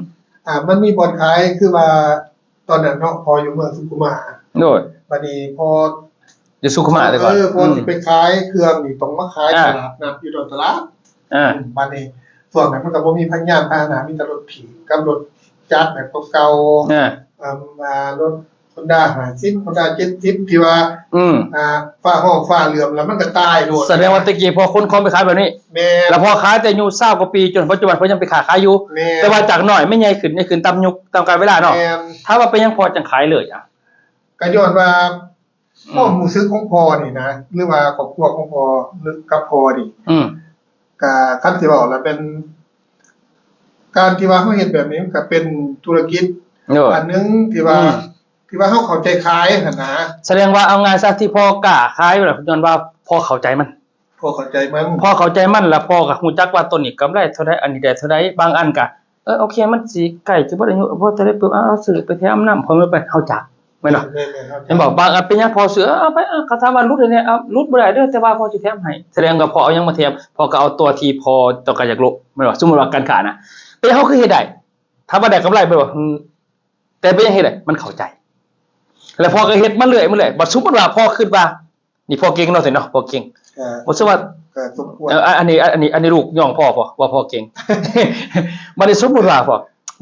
ອ່າ ມັນມີບ່ອນຂາຍ ຄືວ່າຕອນນັ້ນເນາະ ພໍ່ຢູ່ເມືອງສຸຂຸມາ ໂດຍ ບາດນີ້ພໍ່ ຢູ່ສຸຂຸມາແຕ່ກ່ອນ ເອີ ພໍ່ ອືມ ຊິໄປຂາຍເຄື່ອງນີ້ ຕ້ອງມາຂາຍ ອ່າ ຕະຫຼາດນັດຢູ່ດອນຕະຫຼາດ ອ່າ ອືມ ບາດນີ້ຊ່ວງນັ້ນມັນກໍບໍ່ມີພະຍານພາຫະນະ ມີແຕ່ລົດຖີບກັບລົດຈັກແບບເກົ່າໆ ອ່າ ເອີ ອ່າ ລົດ ຮອນດ້າຫ້າສິບ ຮອນດ້າເຈັດສິບ ທີ່ວ່າ ອືມ ອ່າ ຟ້າຮ້ອງຟ້າເຫຼື້ອມ ແລ້ວມັນກໍຕາຍໂລດ ສະແດງວ່າແຕ່ກີ້ພໍ່ຂົນຂອງໄປຂາຍແບບນີ້ ແມ່ນ ແລ້ວພໍ່ຂາຍແຕ່ອາຍຸຊາວກວ່າປີ ຈົນປັດຈຸບັນພໍ່ຍັງໄປຄ້າຂາຍຢູ່ ແມ່ນ ແຕ່ວ່າຈາກນ້ອຍມາໃຫຍ່ຂຶ້ນ ໃຫຍ່ຂຶ້ນຕາມຍຸກຕາມການເວລາເນາະ ແມ່ນ ຖາມວ່າເປັນຫຍັງພໍ່ຈັ່ງຂາຍເລີຍອະ? ກໍຍ້ອນວ່າ ອືມ ຄວາມຮູ້ສຶກຂອງພໍ່ນີ້ນະ ຫຼືວ່າຄອບຄົວຂອງພໍ່ ຫຼືກັບພໍ່ນີ້ ອືມ ກໍຄັນຊິເວົ້າລະແມ່ນ ການທີ່ວ່າເຮົາເຮັດແບບນີ້ ມັນກໍເປັນທຸລະກິດ ໂດຍ ອັນໜຶ່ງທີ່ວ່າ ອືມ ທີ່ວ່າເຮົາເຂົ້າໃຈຂາຍຫັ້ນນະ ສະແດງວ່າເອົາງ່າຍຊະ ທີ່ພໍ່ກ້າຂາຍແບບ ຍ້ອນວ່າພໍ່ເຂົ້າໃຈມັນ ພໍ່ເຂົ້າໃຈມັນ ພໍ່ເຂົ້າໃຈມັນ ແລ້ວພໍ່ກໍຮູ້ຈັກວ່າໂຕນີ້ກຳໄລເທົ່າໃດ ອັນນີ້ໄດ້ເທົ່າໃດ ບາງອັນກໍ ເອີ ໂອເຄ ມັນຊິໃກ້ຈະເບິດອາຍຸ ພໍເທົ່າໃດປຶບ ເອົາ ເອົາຊື້ໄປແຖມນຳ ພໍ່ແມ່ນໄປ ເຮົາຈັກ ແມ່ນບໍ່? ແມ່ນໆ ເຮົາ ເຫັນບໍ່? ບາງອັນເປັນຫຍັງພໍ່ຊື້ ເອົາໄປ ເອົາ ເຂົາຖາມວ່າຫຼຸດໃຫ້ແດ່ ເອົາ ຫຼຸດບໍ່ໄດ້ເດີ ແຕ່ວ່າພໍ່ຊິແຖມໃຫ້ ສະແດງວ່າພໍ່ເອົາຫຍັງມາແຖມ ພໍ່ກໍເອົາຕົວທີ່ພໍ່ຕ້ອງການຢາກລົງ ແມ່ນບໍ່? ສົມມຸດວ່າການຄ້ານະ ເປັນຫຍັງເຮົາຄືເຮັດໄດ້? ຖາມວ່າໄດ້ກຳໄລບໍ່? ອືມ ແຕ່ເປັນຫຍັງເຮັດໄດ້? ມັນເຂົ້າໃຈ ແລ້ວພໍ່ກໍເຮັດມາເລື້ອຍ ມາເລື້ອຍ ບັດສົມມຸດວ່າພໍ່ຄິດວ່າ ນີ້ພໍ່ເກັ່ງເນາະ ເນາະ ພໍ່ເກັ່ງ ກໍ ບໍ່ ສົມມຸດວ່າ ກໍສົມຄວນ ເອີ ອັນ ອັນນີ້ ອັນ ອັນນີ້ ອັນນີ້ລູກຍ້ອງພໍ່ ພໍ່ ວ່າພໍ່ເກັ່ງ ບັດນີ້ສົມມຸດວ່າພໍ່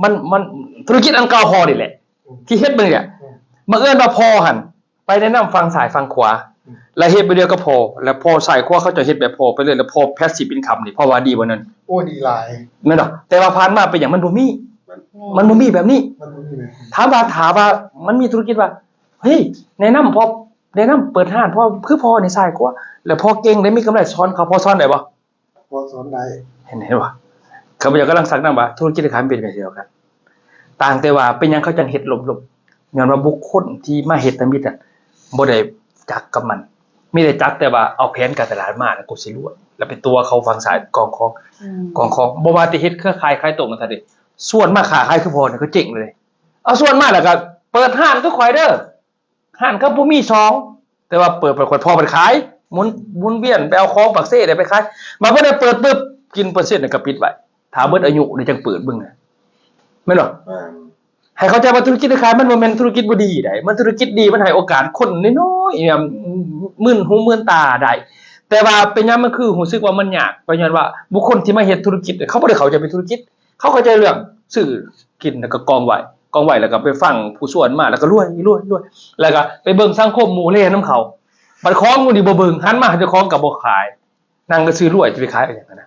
ມັນ ມັນ ທຸລະກິດອັນເກົ່າພໍ່ນີ້ແຫຼະ ອືມ ທີ່ເຮັດມານີ້ແຫຼະ ອືມ ບັງເອີນວ່າພໍ່ຫັ້ນໄປແນະນຳຝັ່ງຊ້າຍຝັ່ງຂວາ ອືມ ແລ້ວເຮັດແບບດຽວກັບພໍ່ ແລ້ວພໍ່ຊ້າຍຂວາເຂົາເຈົ້າເຮັດແບບພໍ່ໄປເລີຍ ແລ້ວພໍ່ passive income ນີ້ ພໍ່ວ່າດີບໍ່ນັ້ນ? ໂອ້ ດີຫຼາຍ ແມ່ນບໍ່? ແຕ່ວ່າຜ່ານມາເປັນຫຍັງ? ມັນບໍ່ມີ ມັນບໍ່ມີແບບນີ້ ມັນບໍ່ມີແບບນີ້ ຖາມວ່າ ຖ້າວ່າມັນມີທຸລະກິດວ່າ ເຮີ້ຍ ແນະນຳພໍ່ ແນະນຳເປີດຮ້ານ ເພາະວ່າຄືພໍ່ນີ້ຊ້າຍກວ່າ ແລ້ວພໍ່ເກັ່ງໄດ້ມີກຳໄລ ສອນເຂົາ ພໍ່ສອນໄດ້ບໍ່? ພໍ່ສອນໄດ້ ເຫັນ ເຫັນບໍ່? ຂ້າພະເຈົ້າກຳລັງຊັກນຳວ່າ ທຸລະກິດຄ້າຂາຍມັນເປັນແບບດຽວກັນ ຕ່າງແຕ່ວ່າເປັນຫຍັງເຂົາຈັ່ງເຮັດລົບໆ ຍ້ອນວ່າບຸກຄົນທີ່ມາເຮັດທຳອິດນັ້ນ ບໍ່ໄດ້ຈັກກັບມັນ ມີແຕ່ຈັກແຕ່ວ່າເອົາແຜນການຕະຫຼາດມາ ແລ້ວກູຊິລວຍ ແລ້ວໄປຕົວະເຂົາຝັ່ງຊ້າຍກອງຂອງ ອືມ ກອງຂອງ ບໍ່ວ່າແຕ່ເຮັດເຄືອຂ່າຍຂາຍຕົງນັ້ນເດ ຊວນມາຄ້າຂາຍຄືພໍ່ນີ້ ເຂົາເຈັງເລີຍ ເອົາຊວນມາແລ້ວກໍເປີດຮ້ານຄືຂ້ອຍເດີ ຮ້ານກໍບໍ່ມີສອງ ແຕ່ວ່າເປີດໄປ ຂ້ອຍພໍ້ເພິ່ນຂາຍ ໝູນ ໝູນວຽນໄປເອົາຂອງປາກເຊໄດ້ໄປຂາຍ ມາເພິ່ນໄດ້ເປີດປຶບ ກິນເປີເຊັນແລ້ວກໍປິດໄວ້ ຖ້າເບິດອາຍຸແລ້ວຈັ່ງເປີດເບິ່ງ ແມ່ນບໍ່? ແມ່ນ. ໃຫ້ເຂົ້າໃຈວ່າທຸລະກິດເຄືອຂ່າຍມັນບໍ່ແມ່ນທຸລະກິດບໍ່ດີໃດ໋ ມັນທຸລະກິດດີ ມັນໃຫ້ໂອກາດຄົນນ້ອຍໆ ອືມ ມື່ນຫູມື່ນຕາໄດ້ ແຕ່ວ່າເປັນຫຍັງມັນຄືຮູ້ສຶກວ່າມັນຍາກ ກໍຍ້ອນວ່າບຸກຄົນທີ່ມາເຮັດທຸລະກິດ ເຂົາບໍ່ໄດ້ເຂົ້າໃຈເປັນທຸລະກິດ ເຂົາເຂົ້າໃຈເລື່ອງຊື້ກິນແລ້ວກໍກອງໄວ້ ກອງໄວ້ແລ້ວກໍໄປຟັງຜູ້ຊວນມາ ແລ້ວກໍລວຍ ລວຍ ລວຍ ແລ້ວກໍໄປເບິ່ງສັງຄົມໝູ່ແລ່ນຳເຂົາ ບັດຂອງໝູ່ນີ້ບໍ່ເບິ່ງ ຫັນມາຫາເຈົ້າຂອງກໍບໍ່ຂາຍ ນັ່ງຊື່ໆລວຍ ຈະໄປຂາຍເອົາຫຍັງຫັ້ນນະ?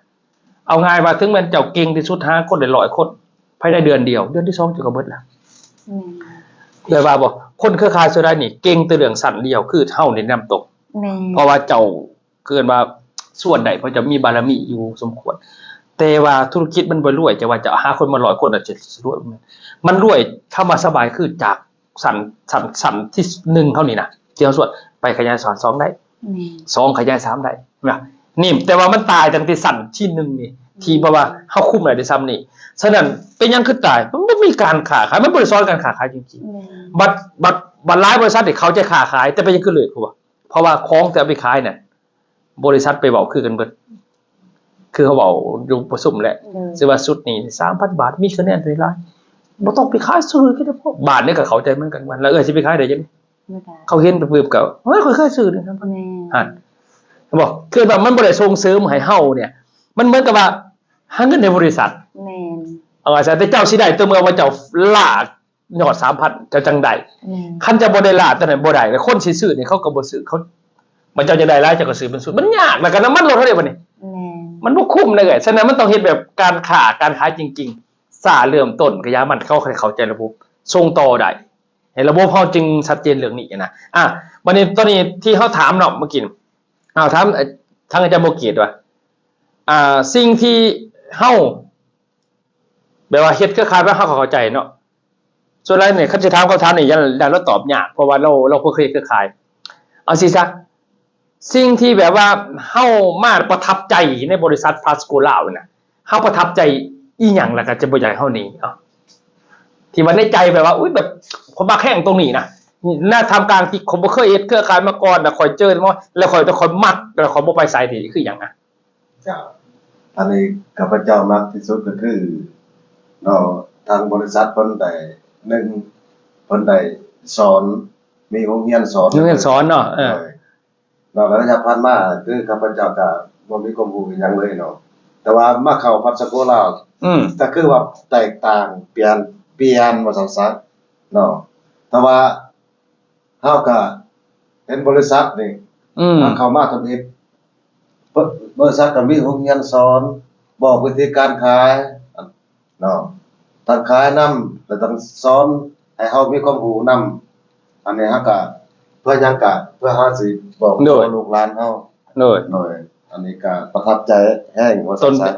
ເອົາງ່າຍວ່າ ເຖິງແມ່ນເຈົ້າເກັ່ງທີ່ສຸດ ຫາຄົນໄດ້ຮ້ອຍຄົນ ພາຍໃນເດືອນດຽວ ເດືອນທີສອງເຈົ້າກໍເບິດລະ. ແມ່ນ. ເອື້ອຍວ່າບໍ່ ຄົນເຄືອຂ່າຍສ່ວນຫຼາຍນີ້ເກັ່ງແຕ່ເລື່ອງຊັ້ນດຽວ ຄືເຮົາແນະນຳຕົງ. ແມ່ນ. ເພາະວ່າເຈົ້າ ເອີ້ນວ່າຊວນໄດ້ ເພາະເຈົ້າມີບາລະມີຢູ່ສົມຄວນ. ແຕ່ວ່າທຸລະກິດມັນບໍ່ລວຍ ຈະວ່າຈະຫາຄົນມາຮ້ອຍຄົນ ແລ້ວຈະລວຍ ມັນລວຍ ຄຳວ່າສະບາຍ ຄືຈາກ ຊັ້ນ ຊັ້ນ ຊັ້ນທີໜຶ່ງເຮົານີ້ນະ ທີ່ເຮົາສວດໄປຂະຫຍາຍສອນສອງໄດ້ ແມ່ນ ສອງຂະຫຍາຍສາມໄດ້ນະ ນີ້ ແຕ່ວ່າມັນຕາຍຕັ້ງແຕ່ຊັ້ນທີໜຶ່ງນີ້ ທີ່ແບບວ່າເຮົາຄຸມໄດ້ແຕ່ຊ່ຳນີ້. ສະນັ້ນເປັນຫຍັງຄືຕາຍ? ມັນບໍ່ມີການຄ້າຂາຍ ມັນບໍ່ໄດ້ສອນການຄ້າຂາຍຈິງໆ. ແມ່ນ. ບັດ ບັດ ບັດຫຼາຍບໍລິສັດນີ້ເຂົ້າໃຈຄ້າຂາຍ ແຕ່ເປັນຫຍັງຄືເລີກ? ເພາະວ່າ ເພາະວ່າຂອງທີ່ເອົາໄປຂາຍນັ້ນ ບໍລິສັດໄປເວົ້າຄືກັນເບິດ ຄືເຮົາເວົ້າຢູ່ປະຊຸມແຫຼະ ໂດຍ ຊື່ວ່າຊຸດນີ້ສາມພັນບາດ ມີຄະແນນເທົ່າໃດຫຼາຍ ບໍ່ຕ້ອງໄປຂາຍຊື້ ບາດນີ້ກໍເຂົ້າໃຈເໝືອນກັນ ແລ້ວເອື້ອຍຊິໄປຂາຍໄດ້ຈັ່ງໃດ? ບໍ່ໄດ້. ເຂົາເຫັນປຶບກໍ ເຮີ້ຍ ຂ້ອຍເຄີຍຊື້ນີ້ ຫັ້ນ ເຫັນບໍ່? ຄືວ່າມັນບໍ່ໄດ້ສົ່ງເສີມໃຫ້ເຮົານີ້ ມັນເໝືອນກັບວ່າຫາເງິນໃຫ້ບໍລິສັດ. ແມ່ນ. ເອົາວ່າຊັ້ນ ແຕ່ເຈົ້າຊິໄດ້ຕໍ່ເມື່ອວ່າເຈົ້າລາ ຍອດສາມພັນ ເຈົ້າຈັ່ງໄດ້. ແມ່ນ. ຄັນເຈົ້າບໍ່ໄດ້ລາດຕອນນັ້ນບໍ່ໄດ້ ແລ້ວຄົນຊິຊື້ນີ້ເຂົາກໍບໍ່ຊື້ ເຂົາ ບັດເຈົ້າຢາກໄດ້ຫຼາຍ ເຈົ້າກໍຊື້ເປັນຊຸດ ມັນຍາກ ແລ້ວກໍນ້ຳມັນລົດເທົ່າໃດບັດນີ້? ແມ່ນ. ມັນບໍ່ຄຸ້ມນະເອື້ອຍ. ສະນັ້ນມັນຕ້ອງເຮັດແບບການຄ້າ ການຂາຍຈິງໆ ຊ້າເລີ່ມຕົ້ນກໍຢ່າມັນ ເຂົາໃຫ້ເຂົ້າໃຈລະບົບ ສົ່ງຕໍ່ໄດ້ ໃຫ້ລະບົບເຮົາຈຶ່ງຊັດເຈນເລື່ອງນີ້ນະ. ອ່າ ບັດນີ້ຕອນນີ້ທີ່ເຮົາຖາມເນາະ ເມື່ອກີ້ ເອົາ ຖາມ ເອີ ທາງອາຈານບໍ່ເກດວ່າ ອ່າ ສິ່ງທີ່ເຮົາ ແບບວ່າເຮັດເຄືອຂ່າຍມາ ເຮົາກໍເຂົ້າໃຈເນາະ. ສ່ວນຫຼາຍນີ້ ຄັນຊິຖາມຄຳຖາມນີ້ ຢ້ານ ຢ້ານລາວຕອບຍາກ ເພາະວ່າລາວ ລາວບໍ່ເຄີຍເຮັດເຄືອຂ່າຍ. ເອົາຊີ້ຊະ ສິ່ງທີ່ແບບວ່າເຮົາມາປະທັບໃຈໃນບໍລິສັດພາສໂກລາວນີ້ນະ ເຮົາປະທັບໃຈອີ່ຫຍັງ ແລ້ວກໍຈະບໍ່ຢາກໃຫ້ເຮົາໜີ? ເອົາ ທີ່ວ່າໃນໃຈແບບວ່າ ອຸ້ຍ ແບບຂ້ອຍມັກແຮງຕົງນີ້ນະ ໃນທ່າມກາງທີ່ຂ້ອຍບໍ່ເຄີຍເຮັດເຄືອຂ່າຍມາກ່ອນ ແລ້ວຂ້ອຍເຈີມາ ແລ້ວຂ້ອຍ ແຕ່ຂ້ອຍມັກ ແລ້ວຂ້ອຍບໍ່ໄປໃສນີ້ ຄືຫຍັງນະ? ເຈົ້າ ອັນນີ້ຂ້າພະເຈົ້າມັກທີ່ສຸດກໍຄືເນາະ ທາງບໍລິສັດເພິ່ນໄດ້ ໜຶ່ງ ເພິ່ນໄດ້ສອນ ມີໂຮງຮຽນສອນ ໂຮງຮຽນສອນເນາະ ເອີ ໂດຍ ນອກໄປຈາກຜ່ານມາ ຄືຂ້າພະເຈົ້າກໍບໍ່ມີຄວາມຮູ້ອີ່ຫຍັງເລີຍເນາະ ແຕ່ວ່າມາເຂົ້າພັດສະໂກລາວ ອືມ ກໍຄືວ່າແຕກຕ່າງ ປ່ຽນ ປ່ຽນວ່າຊັ້ນຊະເນາະ ແຕ່ວ່າ ເຮົາກະເຫັນບໍລິສັດນີ້ ອືມ ເຮົາເຂົ້າມາທຳອິດ ບໍ ບໍລິສັດກະມີໂຮງຮຽນສອນ ບອກວິທີການຂາຍເນາະ ທັງຂາຍນຳ ແລະ ທັງສອນໃຫ້ເຮົາມີຄວາມຮູ້ນຳ ອັນນີ້ເຮົາກະ ເພື່ອຫຍັງກະ ເພື່ອເຮົາຊິບອກ ໂດຍ ຕໍ່ລູກຫຼານເຮົາ ໂດຍ ໂດຍ ອັນນີ້ກະປະທັບໃຈແຮງວ່າຊັ້ນຊະ.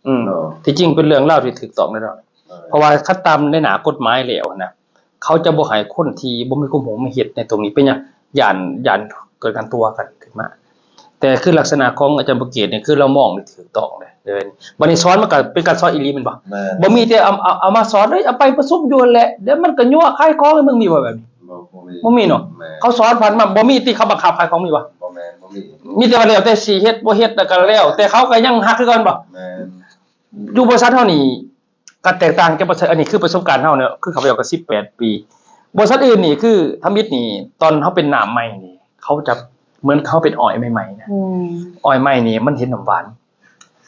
ອືມ ເນາະ ທີ່ຈິງເປັນເລື່ອງລາວທີ່ຖືກຕ້ອງແນ່ນອນ ເອີ ເພາະວ່າຄັນຕາມໃນໜ້າກົດໝາຍແລ້ວນະ ເຂົາຈະບໍ່ໃຫ້ຄົນທີ່ບໍ່ມີຄວາມຮູ້ມາເຮັດໃນຕົງນີ້ ເປັນຫຍັງ? ຢ້ານ ຢ້ານເກີດການຕົວະກັນຂຶ້ນມາ ແຕ່ຄືລັກສະນະຂອງອາຈານປະເກດນີ້ ຄືລາວມອງນີ້ຖືກຕ້ອງເດ້ ເອີ ບັດນີ້ສອນມັນກໍເປັນການສອນອີ່ຫຼີແມ່ນບໍ່? ແມ່ນ ບໍ່ມີແຕ່ເອົາ ເອົາ ເອົາມາສອນ ເອີຍ ເອົາໄປປະຊຸມຢູ່ຫັ້ນແຫຼະ ແລ້ວມັນກໍຍົວະຂາຍຂອງໃຫ້ເບິ່ງ ມີບໍ່ແບບນີ້? ບໍ່ ບໍ່ມີ ບໍ່ມີເນາະ ແມ່ນ ເຂົາສອນຜ່ານມາ ບໍ່ມີທີ່ເຂົາບັງຄັບຂາຍຂອງ ມີບໍ່? ບໍ່ແມ່ນ ບໍ່ມີ ມີແຕ່ວ່າແລ້ວແຕ່ຊິເຮັດບໍ່ເຮັດ ແລ້ວກໍແລ້ວແຕ່ ເຂົາກໍຍັງຮັກຄືເກົ່າແມ່ນບໍ່? ແມ່ນ ຢູ່ບໍລິສັດເຮົານີ້ກໍແຕກຕ່າງຈາກບໍລິສັດ ອັນນີ້ຄືປະສົບການເຮົາເນາະ ຄືຂ້າພະເຈົ້າກໍສິບແປດປີ ບໍລິສັດອື່ນນີ້ຄືທຳອິດນີ້ ຕອນເຮົາເປັນນ້ຳໃໝ່ນີ້ ເຂົາຈະເໝືອນເຮົາເປັນອ້ອຍໃໝ່ໆນະ ອືມ ອ້ອຍໃໝ່ນີ້ມັນເຫັນນ້ຳຫວານ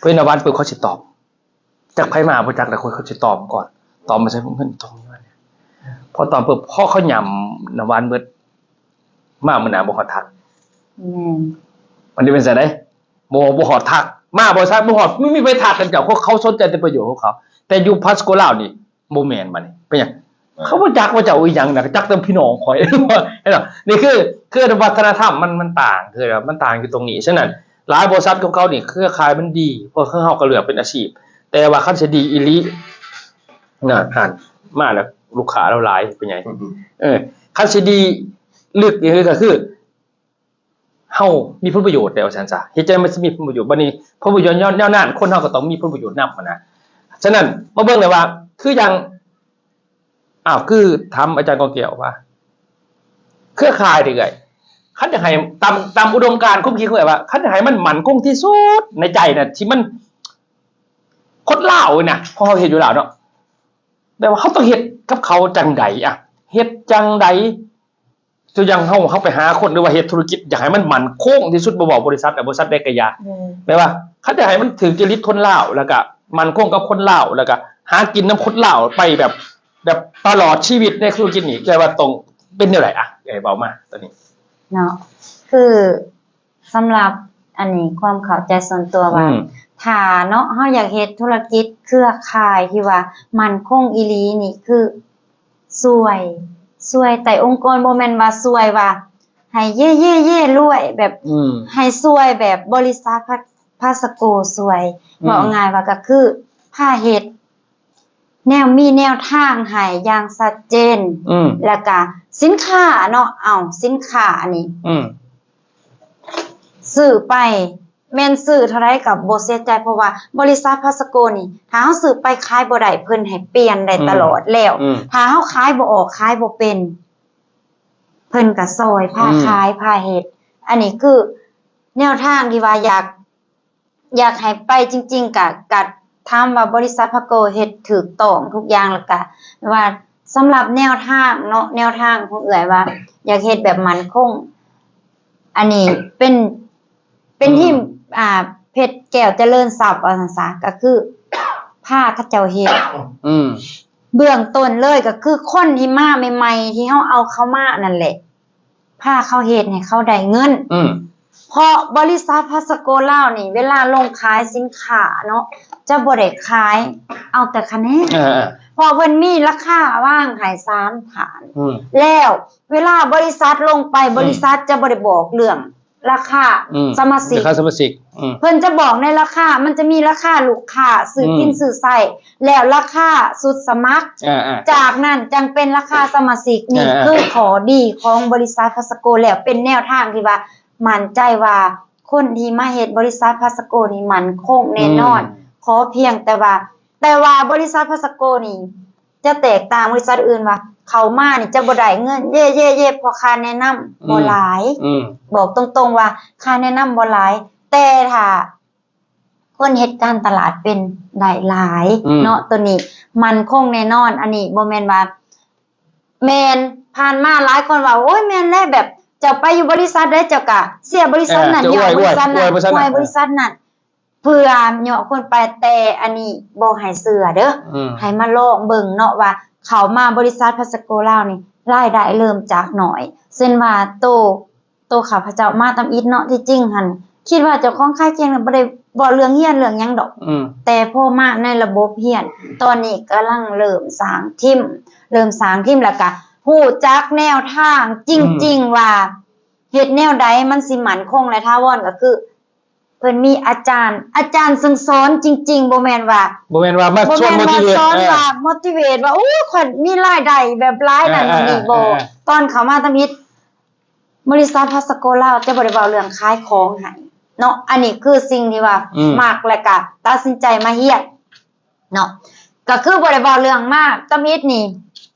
ເຫັນນ້ຳຫວານປຶບ ເຂົາຊິຕອມ ຈັກໃຜມາບໍ່ຈັກ ແຕ່ຄົນເຂົາຊິຕອມກ່ອນ ຕອມມາໃສ່ເງິນຕົງນີ້ ພໍຕອມປຶບ ພໍເຂົາຫຍ້ຳນ້ຳຫວານເບິດ ມາມື້ໜ້າບໍ່ຮອດທັກ ແມ່ນ ມັນຈະເປັນຈັ່ງໃດ? ບໍ່ ບໍ່ຮອດທັກ ມາບໍລິສັດບໍ່ຮອດ ບໍ່ມີໃຜທັກນຳເຈົ້າ ເຂົາ ເຂົາສົນໃຈແຕ່ປະໂຫຍດຂອງເຂົາ ແຕ່ຢູ່ພາສໂກລາວນີ້ບໍ່ແມ່ນ ບັດນີ້ເປັນຫຍັງ? ເຂົາບໍ່ຈັກວ່າເຈົ້າອີ່ຫຍັງນະ ຈັກແຕ່ພີ່ນ້ອງຂ້ອຍ ເຫັນບໍ່? ນີ້ຄື ຄືວັດທະນະທຳມັນ ມັນຕ່າງ ຄືມັນຕ່າງຢູ່ຕົງນີ້ ສະນັ້ນຫຼາຍບໍລິສັດຂອງເຂົານີ້ເຄືອຂ່າຍມັນດີ ພວກເຮົາກໍເລືອກເປັນອາຊີບ ແຕ່ວ່າຄັນຊິດີອີ່ຫຼີ ນະ ຫັ້ນ ມາແລ້ວ ລູກຄ້າລາວຫຼາຍ ເປັນຫຍັງ? ເອີ ຄັນຊິດີເລິກນີ້ກໍຄື ເຮົາມີຜົນປະໂຫຍດແລ້ວວ່າຊັ້ນຊະ ເຮັດຈັ່ງໃດມັນຊິມີຜົນປະໂຫຍດ ບັດນີ້ຜົນປະໂຫຍດແນວ ແນວນັ້ນ ຄົນເຮົາກໍຕ້ອງມີຜົນປະໂຫຍດນຳຫັ້ນນະ. ສະນັ້ນມາເບິ່ງແລ້ວວ່າ ຄືຢ່າງ ອ້າວ ຄືຖາມອາຈານກອງແກ້ວວ່າ ເຄືອຂ່າຍເດ້ເອື້ອຍ ຄັນຈະໃຫ້ຕາມ ຕາມອຸດົມການຄວາມຄິດຂອງເອື້ອຍວ່າ ຄັນຈະໃຫ້ມັນໝັ້ນຄົງທີ່ສຸດໃນໃຈນະ ທີ່ມັນ ຄົນລາວນີ້ນະ ເພາະເຮົາເຮັດຢູ່ລາວເນາະ ແບບວ່າເຮົາຕ້ອງເຮັດກັບເຂົາຈັ່ງໃດອະ ເຮັດຈັ່ງໃດ? ຕົວຢ່າງເຮົາ ເຮົາໄປຫາຄົນ ຫຼືວ່າເຮັດທຸລະກິດ ຢາກໃຫ້ມັນໝັ້ນຄົງທີ່ສຸດ ບໍ່ເວົ້າບໍລິສັດ ອາ ບໍລິສັດໃດກໍຢ່າ ແມ່ນ ແບບວ່າຄັນຢາກໃຫ້ມັນຖືກຈະລິດຄົນລາວ ແລ້ວກໍໝັ້ນຄົງກັບຄົນລາວ ແລ້ວກໍຫາກິນນຳຄົນລາວໄປແບບ ແບບຕະຫຼອດຊີວິດໃນທຸລະກິດນີ້ ເອື້ອຍວ່າຕ້ອງເປັນແນວໃດ? ອະ ເອື້ອຍເວົ້າມາໂຕນີ້ ເນາະ ຄື ສຳລັບອັນນີ້ຄວາມເຂົ້າໃຈສ່ວນຕົວວ່າ ອືມ ຖ້າເນາະ ເຮົາຢາກເຮັດທຸລະກິດເຄືອຂ່າຍທີ່ວ່າໝັ້ນຄົງອີ່ຫຼີນີ້ ຄືຊ່ວຍ ຊ່ວຍແຕ່ອົງກອນ ບໍ່ແມ່ນວ່າຊ່ວຍວ່າໃຫ້ເຢ້ໆໆລວຍ ແບບ ອືມ ໃຫ້ຊ່ວຍແບບບໍລິສັດພາ ພາສະໂກຊ່ວຍ ອືມ ເວົ້າງ່າຍວ່າກໍຄືພາເຮັດ ແນວ ມີແນວທາງໃຫ້ຢ່າງຊັດເຈນ ອືມ ແລ້ວກະສິນຄ້າເນາະ ເອົາ ສິນຄ້ານີ້ ອືມ ຊື້ໄປ ແມ່ນຊື້ເທົ່າໃດກໍບໍ່ເສຍໃຈ ເພາະວ່າບໍລິສັດພາສະໂກນີ້ ຖ້າເຮົາຊື້ໄປຂາຍບໍ່ໄດ້ ເພິ່ນໃຫ້ປ່ຽນໄດ້ ອືມ ຕະຫຼອດ ແລ້ວ ອືມ ຖ້າເຮົາຂາຍບໍ່ອອກ ຂາຍບໍ່ເປັນ ເພິ່ນກໍຊ່ອຍພາ ອືມ ຂາຍ ພາເຮັດ ອັນນີ້ຄືແນວທາງທີ່ວ່າຢາກ ຢາກໃຫ້ໄປຈິງໆ ກະ ກະຖາມວ່າບໍລິສັດພາສະໂກເຮັດຖືກຕ້ອງທຸກຢ່າງ ແລ້ວກະວ່າສຳລັບແນວທາງເນາະ ແນວທາງຂອງເອື້ອຍວ່າຢາກເຮັດແບບໝັ້ນຄົງ ອັນນີ້ເປັນ ເປັນ ອືມ ທີມ ອ່າ ເພັດແກ້ວຈະເລີນຊັບ ວ່າຊັ້ນຊະ ກໍຄືພາເຂົາເຈົ້າເຮັດ ອືມ ເບື້ອງຕົ້ນເລີຍ ກໍຄືຄົນທີ່ມາໃໝ່ໆ ທີ່ເຮົາເອົາເຂົາມານັ້ນແຫຼະ ພາເຂົາເຮັດໃຫ້ເຂົາໄດ້ເງິນ ອືມ ເພາະບໍລິສັດພາສະໂກລາວນີ້ ເວລາລົງຂາຍສິນຄ້າເນາະ ຈະບໍ່ໄດ້ຂາຍເອົາແຕ່ຄະແນນ ເອີໆ ເພາະເພິ່ນມີລາຄາວາງໃຫ້ສາມຖານ ອືມ ແລ້ວເວລາບໍລິສັດລົງໄປ ອືມ ບໍລິສັດຈະບໍ່ໄດ້ບອກເລື່ອງລາຄາ ອືມ ສະມາຊິກ ລາຄາສະມາຊິກ ອືມ ເພິ່ນຈະບອກໃນລາຄາ ມັນຈະມີລາຄາລູກຄ້າຊື້ກິນ ອືມ ຊື້ໃຊ້ ແລ້ວລາຄາຊຸດສະໝັກ ອ່າໆ ຈາກນັ້ນຈັ່ງເປັນລາຄາສະມາຊິກ ນີ້ ອ່າໆ ຄືຂໍ້ດີຂອງບໍລິສັດພາສະໂກ ແລ້ວເປັນແນວທາງທີ່ວ່າໝັ້ນໃຈວ່າຄົນທີ່ມາເຮັດບໍລິສັດພາສະໂກນີ້ໝັ້ນຄົງແນ່ນອນ ອືມ ຂໍພຽງແຕ່ວ່າ ແຕ່ວ່າບໍລິສັດພາສະໂກນີ້ຈະແຕກຕ່າງບໍລິສັດອື່ນວ່າ ເຂົ້າມານີ້ຈະບໍ່ໄດ້ເງິນເຢ້ໆໆ ເພາະຄ່າແນະນຳ ອືມ ບໍ່ຫຼາຍ ອືມ ບອກຕົງໆວ່າຄ່າແນະນຳບໍ່ຫຼາຍ ແຕ່ຖ້າ ຄົນເຮັດການຕະຫຼາດເປັນໄດ້ຫຼາຍ ອືມ ເນາະ ໂຕນີ້ໝັ້ນຄົງແນ່ນອນ ອັນນີ້ບໍ່ແມ່ນວ່າ ແມ່ນ ຜ່ານມາຫຼາຍຄົນວ່າ ໂອ້ຍ ແມ່ນແຫຼະ ແບບເຈົ້າໄປຢູ່ບໍລິສັດໃດ ເຈົ້າກະເຊຍບໍລິສັດນັ້ນ ເອີ ເຈົ້າອວຍ ອວຍ ອວຍບໍລິສັດນັ້ນ ອວຍບໍລິສັດນັ້ນ ອວຍບໍລິສັດນັ້ນ ເພື່ອຍົວະຄົນໄປ ແຕ່ອັນນີ້ບໍ່ໃຫ້ເຊື່ອເດີ້ ອືມ ໃຫ້ມາລອງເບິ່ງເນາະວ່າ ເຂົ້າມາບໍລິສັດພາສະໂກລາວນີ້ ລາຍໄດ້ເລີ່ມຈາກໜ້ອຍ ເຊັ່ນວ່າໂຕ ໂຕຂ້າພະເຈົ້າມາທຳອິດເນາະ ທີ່ຈິງຫັ້ນຄິດວ່າເຈົ້າຂອງຂາຍເກັ່ງ ແລ້ວບໍ່ໄດ້ເວົ້າເລື່ອງຮຽນເລື່ອງຫຍັງດອກ ອືມ ແຕ່ພໍມາໃນລະບົບຮຽນ ຕອນນີ້ກຳລັງເລີ່ມສ້າງທີມ ເລີ່ມສ້າງທີມ ແລ້ວກະຮູ້ຈັກແນວທາງຈິງໆ ອືມ ວ່າເຮັດແນວໃດມັນຊິໝັ້ນຄົງ ແລະ ຖາວອນ ກໍຄືເພິ່ນມີອາຈານ ອາຈານເຊິ່ງສອນຈິງໆ ບໍ່ແມ່ນວ່າ ບໍ່ແມ່ນວ່າມາ ບໍ່ແມ່ນວ່າ motivate ສອນ ເອີ ວ່າ motivate ວ່າ ໂອ້ ຂ້ອຍມີລາຍໄດ້ແບບຫຼາຍນັ້ນ ເອີ ອັນນີ້ ເອີ ບໍ່ ເອີ ຕອນເຂົ້າມາທຳອິດ ບໍລິສັດພາສະໂກລາວຈະບໍ່ໄດ້ເວົ້າເລື່ອງຂາຍຂອງໃຫ້ເນາະ ອັນນີ້ຄືສິ່ງທີ່ວ່າ ອືມ ມັກ ແລະກະຕັດສິນໃຈມາຮຽນເນາະ ກະຄືບໍ່ໄດ້ເວົ້າເລື່ອງມາທຳອິດນີ້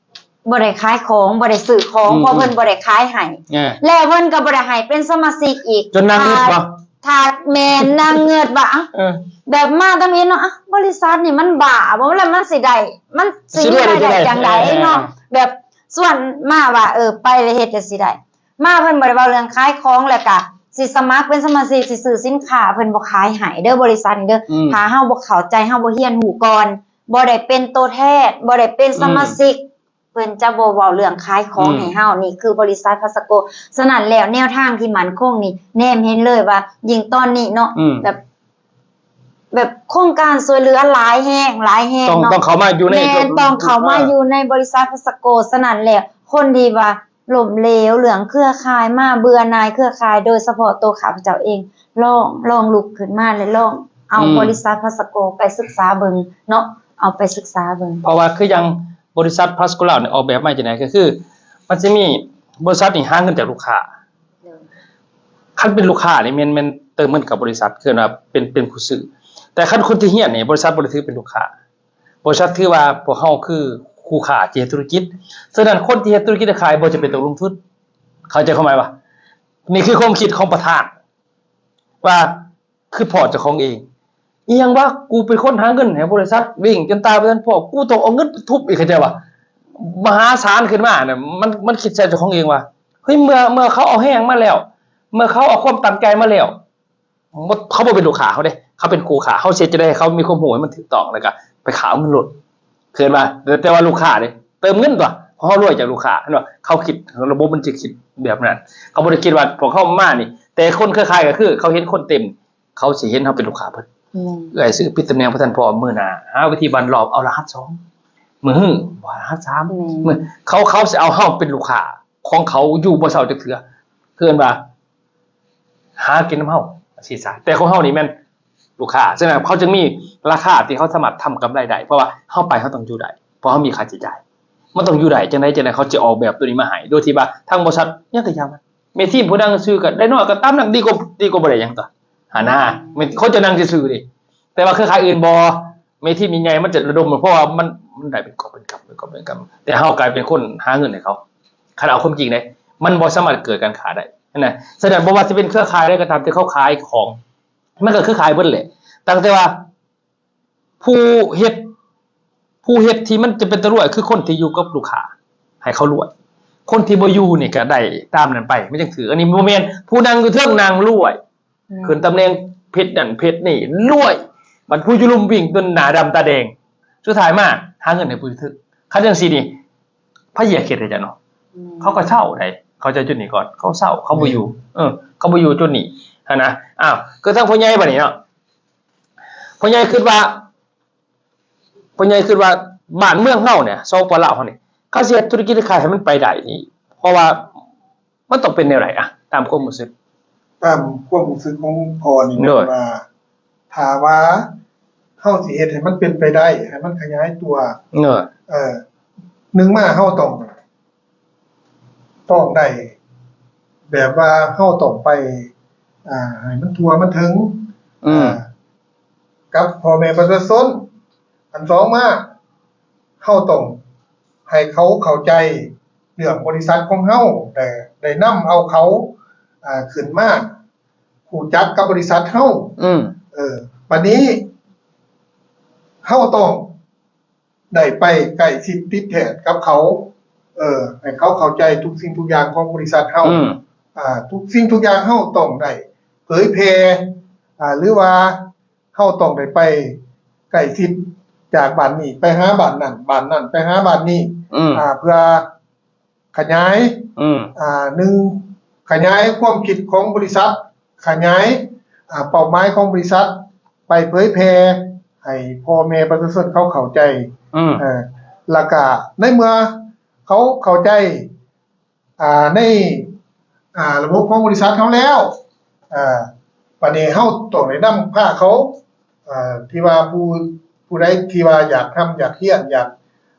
ບໍ່ໄດ້ຂາຍຂອງ ບໍ່ໄດ້ຊື້ຂອງ ອືມ ເພາະເພິ່ນບໍ່ໄດ້ຂາຍໃຫ້ ເອີ ແລ້ວເພິ່ນກະບໍ່ໄດ້ໃຫ້ເປັນສະມາຊິກອີກ ຈົນນາງງຶດບໍ່? ຖ້າ ຖ້າແມ່ນນາງງຶດວ່າ ເອີ ແບບມາທຳອິດເນາະ ອ່ະ ບໍລິສັດນີ້ມັນບ້າບໍ່ ແລ້ວມັນຊິໄດ້ ມັນຊິມີລາຍໄດ້ຈັ່ງໃດເນາະ ເອີ ແບບ ຊວນມາວ່າ ເອີ ໄປແລ້ວເຮັດແລ້ວຊິໄດ້ ມາເພິ່ນບໍ່ໄດ້ເວົ້າເລື່ອງຂາຍຂອງ ແລ້ວກະຊິສະໝັກເປັນສະມາຊິກ ຊິຊື້ສິນຄ້າ ເພິ່ນບໍ່ຂາຍໃຫ້ເດີ້ ບໍລິສັດນີ້ເດີ້ ອືມ ຖ້າເຮົາບໍ່ເຂົ້າໃຈ ເຮົາບໍ່ຮຽນຮູ້ກ່ອນ ບໍ່ໄດ້ເປັນໂຕແທນ ບໍ່ໄດ້ເປັນ ອືມ ສະມາຊິກ ເພິ່ນຈະບໍ່ເວົ້າເລື່ອງຂາຍຂອງ ອືມ ໃຫ້ເຮົາ ນີ້ຄືບໍລິສັດພາສະໂກ ສະນັ້ນແລ້ວ ແນວທາງທີ່ໝັ້ນຄົງນີ້ ແນມເຫັນເລີຍວ່າ ຍິ່ງຕອນນີ້ເນາະ ອືມ ແບບ ແບບໂຄງການຊ່ວຍເຫຼືອຫຼາຍແຮງ ຫຼາຍແຮງ ຕ້ອງ ເນາະ ຕ້ອງເຂົ້າມາຢູ່ໃນ ແມ່ນ ຕ້ອງເຂົ້າມາ ເອີ ຢູ່ໃນບໍລິສັດພາສະໂກ ສະນັ້ນແລ້ວ ຄົນທີ່ວ່າລົ້ມເຫຼວເລື່ອງເຄືອຂ່າຍມາ ເບື່ອໜ່າຍເຄືອຂ່າຍ ໂດຍສະເພາະໂຕຂ້າພະເຈົ້າເອງ ລອງ ລອງລຸກຂຶ້ນມາ ແລະ ລອງເອົາ ອືມ ບໍລິສັດພາສະໂກໄປສຶກສາເບິ່ງເນາະ ເອົາໄປສຶກສາເບິ່ງ ເພາະວ່າຄືຢ່າງບໍລິສັດພາສະໂກລາວນີ້ອອກແບບມາຈັ່ງໃດ ກໍຄືມັນຊິມີ ບໍລິສັດນີ້ຫາເງິນຈາກລູກຄ້າ ໂດຍ ຄັນເປັນລູກຄ້ານີ້ແມ່ນ ແມ່ນເຕີມເງິນເຂົ້າບໍລິສັດ ຄືວ່າເປັນ ເປັນຜູ້ຊື້ ແຕ່ຄັນຄົນທີ່ຮຽນນີ້ ບໍລິສັດບໍ່ໄດ້ຖືເປັນລູກຄ້າ ບໍລິສັດຖືວ່າພວກເຮົາຄືຄູ່ຄ້າທີ່ເຮັດທຸລະກິດ ສະນັ້ນຄົນທີ່ເຮັດທຸລະກິດຄ້າຂາຍບໍ່ຈຳເປັນຕ້ອງລົງທຶນ ເຂົ້າໃຈຄວາມໝາຍບໍ່? ນີ້ຄືຄວາມຄິດຂອງປະທານ ວ່າຄືພໍ່ເຈົ້າຂອງເອງ ອີ່ຫຍັງວະ ກູເປັນຄົນຫາເງິນໃຫ້ບໍລິສັດ ເວງຈົນຕາຍບໍ່ທັນພໍ ກູຕ້ອງເອົາເງິນໄປທຸບອີກ ເຂົ້າໃຈບໍ່? ມະຫາສານຂຶ້ນມານະ ມັນ ມັນຄິດໃສ່ເຈົ້າຂອງເອງວ່າ ເຮີ້ຍ ເມື່ອ ເມື່ອເຂົາເອົາແຮງມາແລ້ວ ເມື່ອເຂົາເອົາຄວາມຕັ້ງໃຈມາແລ້ວ ບໍ່ ເຂົາບໍ່ເປັນລູກຄ້າເຮົາເດ້ ເຂົາເປັນຄູ່ຄ້າ. ເຮົາຊິເຮັດຈັ່ງໃດໃຫ້ເຂົາມີຄວາມຮູ້ໃຫ້ມັນຖືກຕ້ອງ ແລ້ວກໍໄປຄ້າເອົາເງິນໂລດ ເອີ້ນວ່າ ແຕ່ ແຕ່ວ່າລູກຄ້າເດ້ ເຕີມເງິນຕົວະ ເພາະເຮົາລວຍຈາກລູກຄ້າ ເຫັນບໍ່? ເຂົາຄິດ ລະບົບມັນຈະຄິດແບບນັ້ນ ເຂົາບໍ່ໄດ້ຄິດວ່າພວກເຮົາມານີ້ ແຕ່ຄົນເຄືອຂ່າຍກໍຄື ເຂົາເຫັນຄົນເຕັມ ເຂົາຊິເຫັນເຮົາເປັນລູກຄ້າເບິດ ແມ່ນ ເອື້ອຍຊື້ປິດຕຳແໜ່ງບໍ່ທັນພ້ອມ ມື້ໜ້າຫາວິທີບັ້ນລອບ ເອົາລະຫັດສອງ ມື້ຮື ບໍ່ ລະຫັດສາມ ແມ່ນ ມື້ ເຂົາ ເຂົາຊິເອົາເຮົາເປັນລູກຄ້າຂອງເຂົາຢູ່ບໍ່ເຊົາຈັກເທື່ອ ເອີ້ນວ່າ ຫາກິນນຳເຮົາ ຊີ້ຊະ ແຕ່ຂອງເຮົານີ້ແມ່ນລູກຄ້າ ສະນັ້ນເຂົາຈຶ່ງມີລາຄາທີ່ເຂົາສາມາດທຳກຳໄລໄດ້ ເພາະວ່າເຮົາໄປເຮົາຕ້ອງຢູ່ໄດ້ ເພາະເຮົາມີຄ່າໃຊ້ຈ່າຍ ມັນຕ້ອງຢູ່ໄດ້ ຈັ່ງໃດຈັ່ງໃດເຂົາຈະອອກແບບໂຕນີ້ມາໃຫ້ ໂດຍທີ່ວ່າທາງບໍລິສັດຫຍັງກໍຢ່າມັນ ແມ່ທີມຜູ້ນັ່ງຊື່ກໍໄດ້ນ້ອຍກໍຕາມນັ້ນ ດີກວ່າ ດີກວ່າບໍ່ໄດ້ຫຍັງຕົວະ ຫັ້ນນະ ແມ່ນຄົນຈະນັ່ງຊື່ໆເດ້ ແຕ່ວ່າເຄືອຂ່າຍອື່ນບໍ່ ແມ່ທີມໃຫຍ່ໆມັນຈະລະດົມ ເພາະວ່າມັນ ມັນໄດ້ເປັນກອບເປັນກຳ ເປັນກອບເປັນກຳ ແຕ່ເຮົາກາຍເປັນຄົນຫາເງິນໃຫ້ເຂົາ ຄັນເອົາຄວາມຈິງເດ້ ມັນບໍ່ສາມາດເກີດການຄ້າໄດ້ຫັ້ນນະ ສະນັ້ນບໍ່ວ່າຊິເປັນເຄືອຂ່າຍໃດກໍຕາມທີ່ເຂົາຂາຍຂອງ ມັນກໍຄືຂາຍເບິດແຫຼະ ຕັ້ງແຕ່ວ່າຜູ້ເຮັດ ຜູ້ເຮັດທີ່ມັນຈະເປັນຕາລວຍ ຄືຄົນທີ່ຢູ່ກັບລູກຄ້າ ໃຫ້ເຂົາລວຍ ຄົນທີ່ບໍ່ຢູ່ນີ້ກໍໄດ້ຕາມນັ້ນໄປ ມັນຈັ່ງຖືກ ອັນນີ້ບໍ່ແມ່ນ ຜູ້ນັ່ງຢູ່ເທິງນັ່ງລວຍ ອືມ ຂຶ້ນຕຳແໜ່ງເພັດນັ້ນເພັດນີ້ລວຍ ບັດຜູ້ຢູ່ລຸ່ມວິ່ງຈົນໜ້າດຳຕາແດງ ສຸດທ້າຍມາຫາເງິນໃຫ້ຜູ້ຖືກ ຄັນຈັ່ງຊີ້ນີ້ ໃຜຢາກເຮັດໃຫ້ເຈົ້າເນາະ ອືມ ເຂົາກໍເຊົາໄດ໋ ເຂົາເຈົ້າຈຸດນີ້ກ່ອນ ເຂົາເຊົາ ເຂົາບໍ່ຢູ່ ເອີ ເຂົາບໍ່ຢູ່ຈຸດນີ້ຫັ້ນນະ ອ້າວ ຄືທາງພໍ່ໃຫຍ່ບັດນີ້ເນາະ ພໍ່ໃຫຍ່ຄິດວ່າ ພໍ່ໃຫຍ່ຄິດວ່າບ້ານເມືອງເຮົານີ້ ສປປ ລາວເຮົານີ້ ເຂົາຊິເຮັດທຸລະກິດຄ້າຂາຍໃຫ້ມັນໄປໄດ້ນີ້ ເພາະວ່າມັນຕ້ອງເປັນແນວໃດ ອະ ຕາມຄວາມຮູ້ສຶກ? ຕາມຄວາມຮູ້ສຶກຂອງພໍ່ນີ້ ໂດຍ ແມ່ນວ່າ ຖ້າວ່າເຮົາຊິເຮັດໃຫ້ມັນເປັນໄປໄດ້ ໃຫ້ມັນຂະຫຍາຍຕົວ ໂດຍ ເອີ ໜຶ່ງມາເຮົາຕ້ອງ ຕ້ອງໄດ້ ແບບວ່າເຮົາຕ້ອງໄປ ອ່າ ໃຫ້ມັນທົ່ວມັນເຖິງ ອືມ ອ່າ ກັບພໍ່ແມ່ປະຊາຊົນ. ອັນສອງມາ ເຮົາຕ້ອງໃຫ້ເຂົາເຂົ້າໃຈເລື່ອງບໍລິສັດຂອງເຮົາ ແລະ ໄດ້ນຳເອົາເຂົາ ອ່າ ຂຶ້ນມາຮູ້ຈັກກັບບໍລິສັດເຮົາ ອືມ ເອີ ບັດນີ້ເຮົາຕ້ອງ ໄດ້ໄປໃກ້ຊິດຕິດແທດກັບເຂົາ ເອີ ໃຫ້ເຂົາເຂົ້າໃຈທຸກສິ່ງທຸກຢ່າງຂອງບໍລິສັດເຮົາ ອືມ ອ່າ ທຸກສິ່ງທຸກຢ່າງເຮົາຕ້ອງໄດ້ເຜີຍແຜ່ ອ່າ ຫຼືວ່າເຮົາຕ້ອງໄດ້ໄປໃກ້ຊິດ ຈາກບ້ານນີ້ໄປຫາບ້ານນັ້ນ ບ້ານນັ້ນໄປຫາບ້ານນີ້ ອືມ ອ່າ ເພື່ອ ຂະຫຍາຍ ອືມ ອ່າ ໜຶ່ງ ຂະຫຍາຍຄວາມຄິດຂອງບໍລິສັດ ຂະຫຍາຍ ອ່າ ເປົ້າໝາຍຂອງບໍລິສັດ ໄປເຜີຍແຜ່ໃຫ້ພໍ່ແມ່ປະຊາຊົນເຂົາເຂົ້າໃຈ ອືມ ເອີ ແລ້ວກະໃນເມື່ອເຂົາເຂົ້າໃຈ ອ່າ ໃນ ອ່າ ລະບົບຂອງບໍລິສັດເຮົາແລ້ວ ອ່າ ບັດນີ້ເຮົາຕ້ອງໄດ້ນຳພາເຂົາ ເອີ ທີ່ວ່າຜູ້ ຜູ້ໃດທີ່ວ່າຢາກຮ່ຳຢາກຮຽນ ຢາກ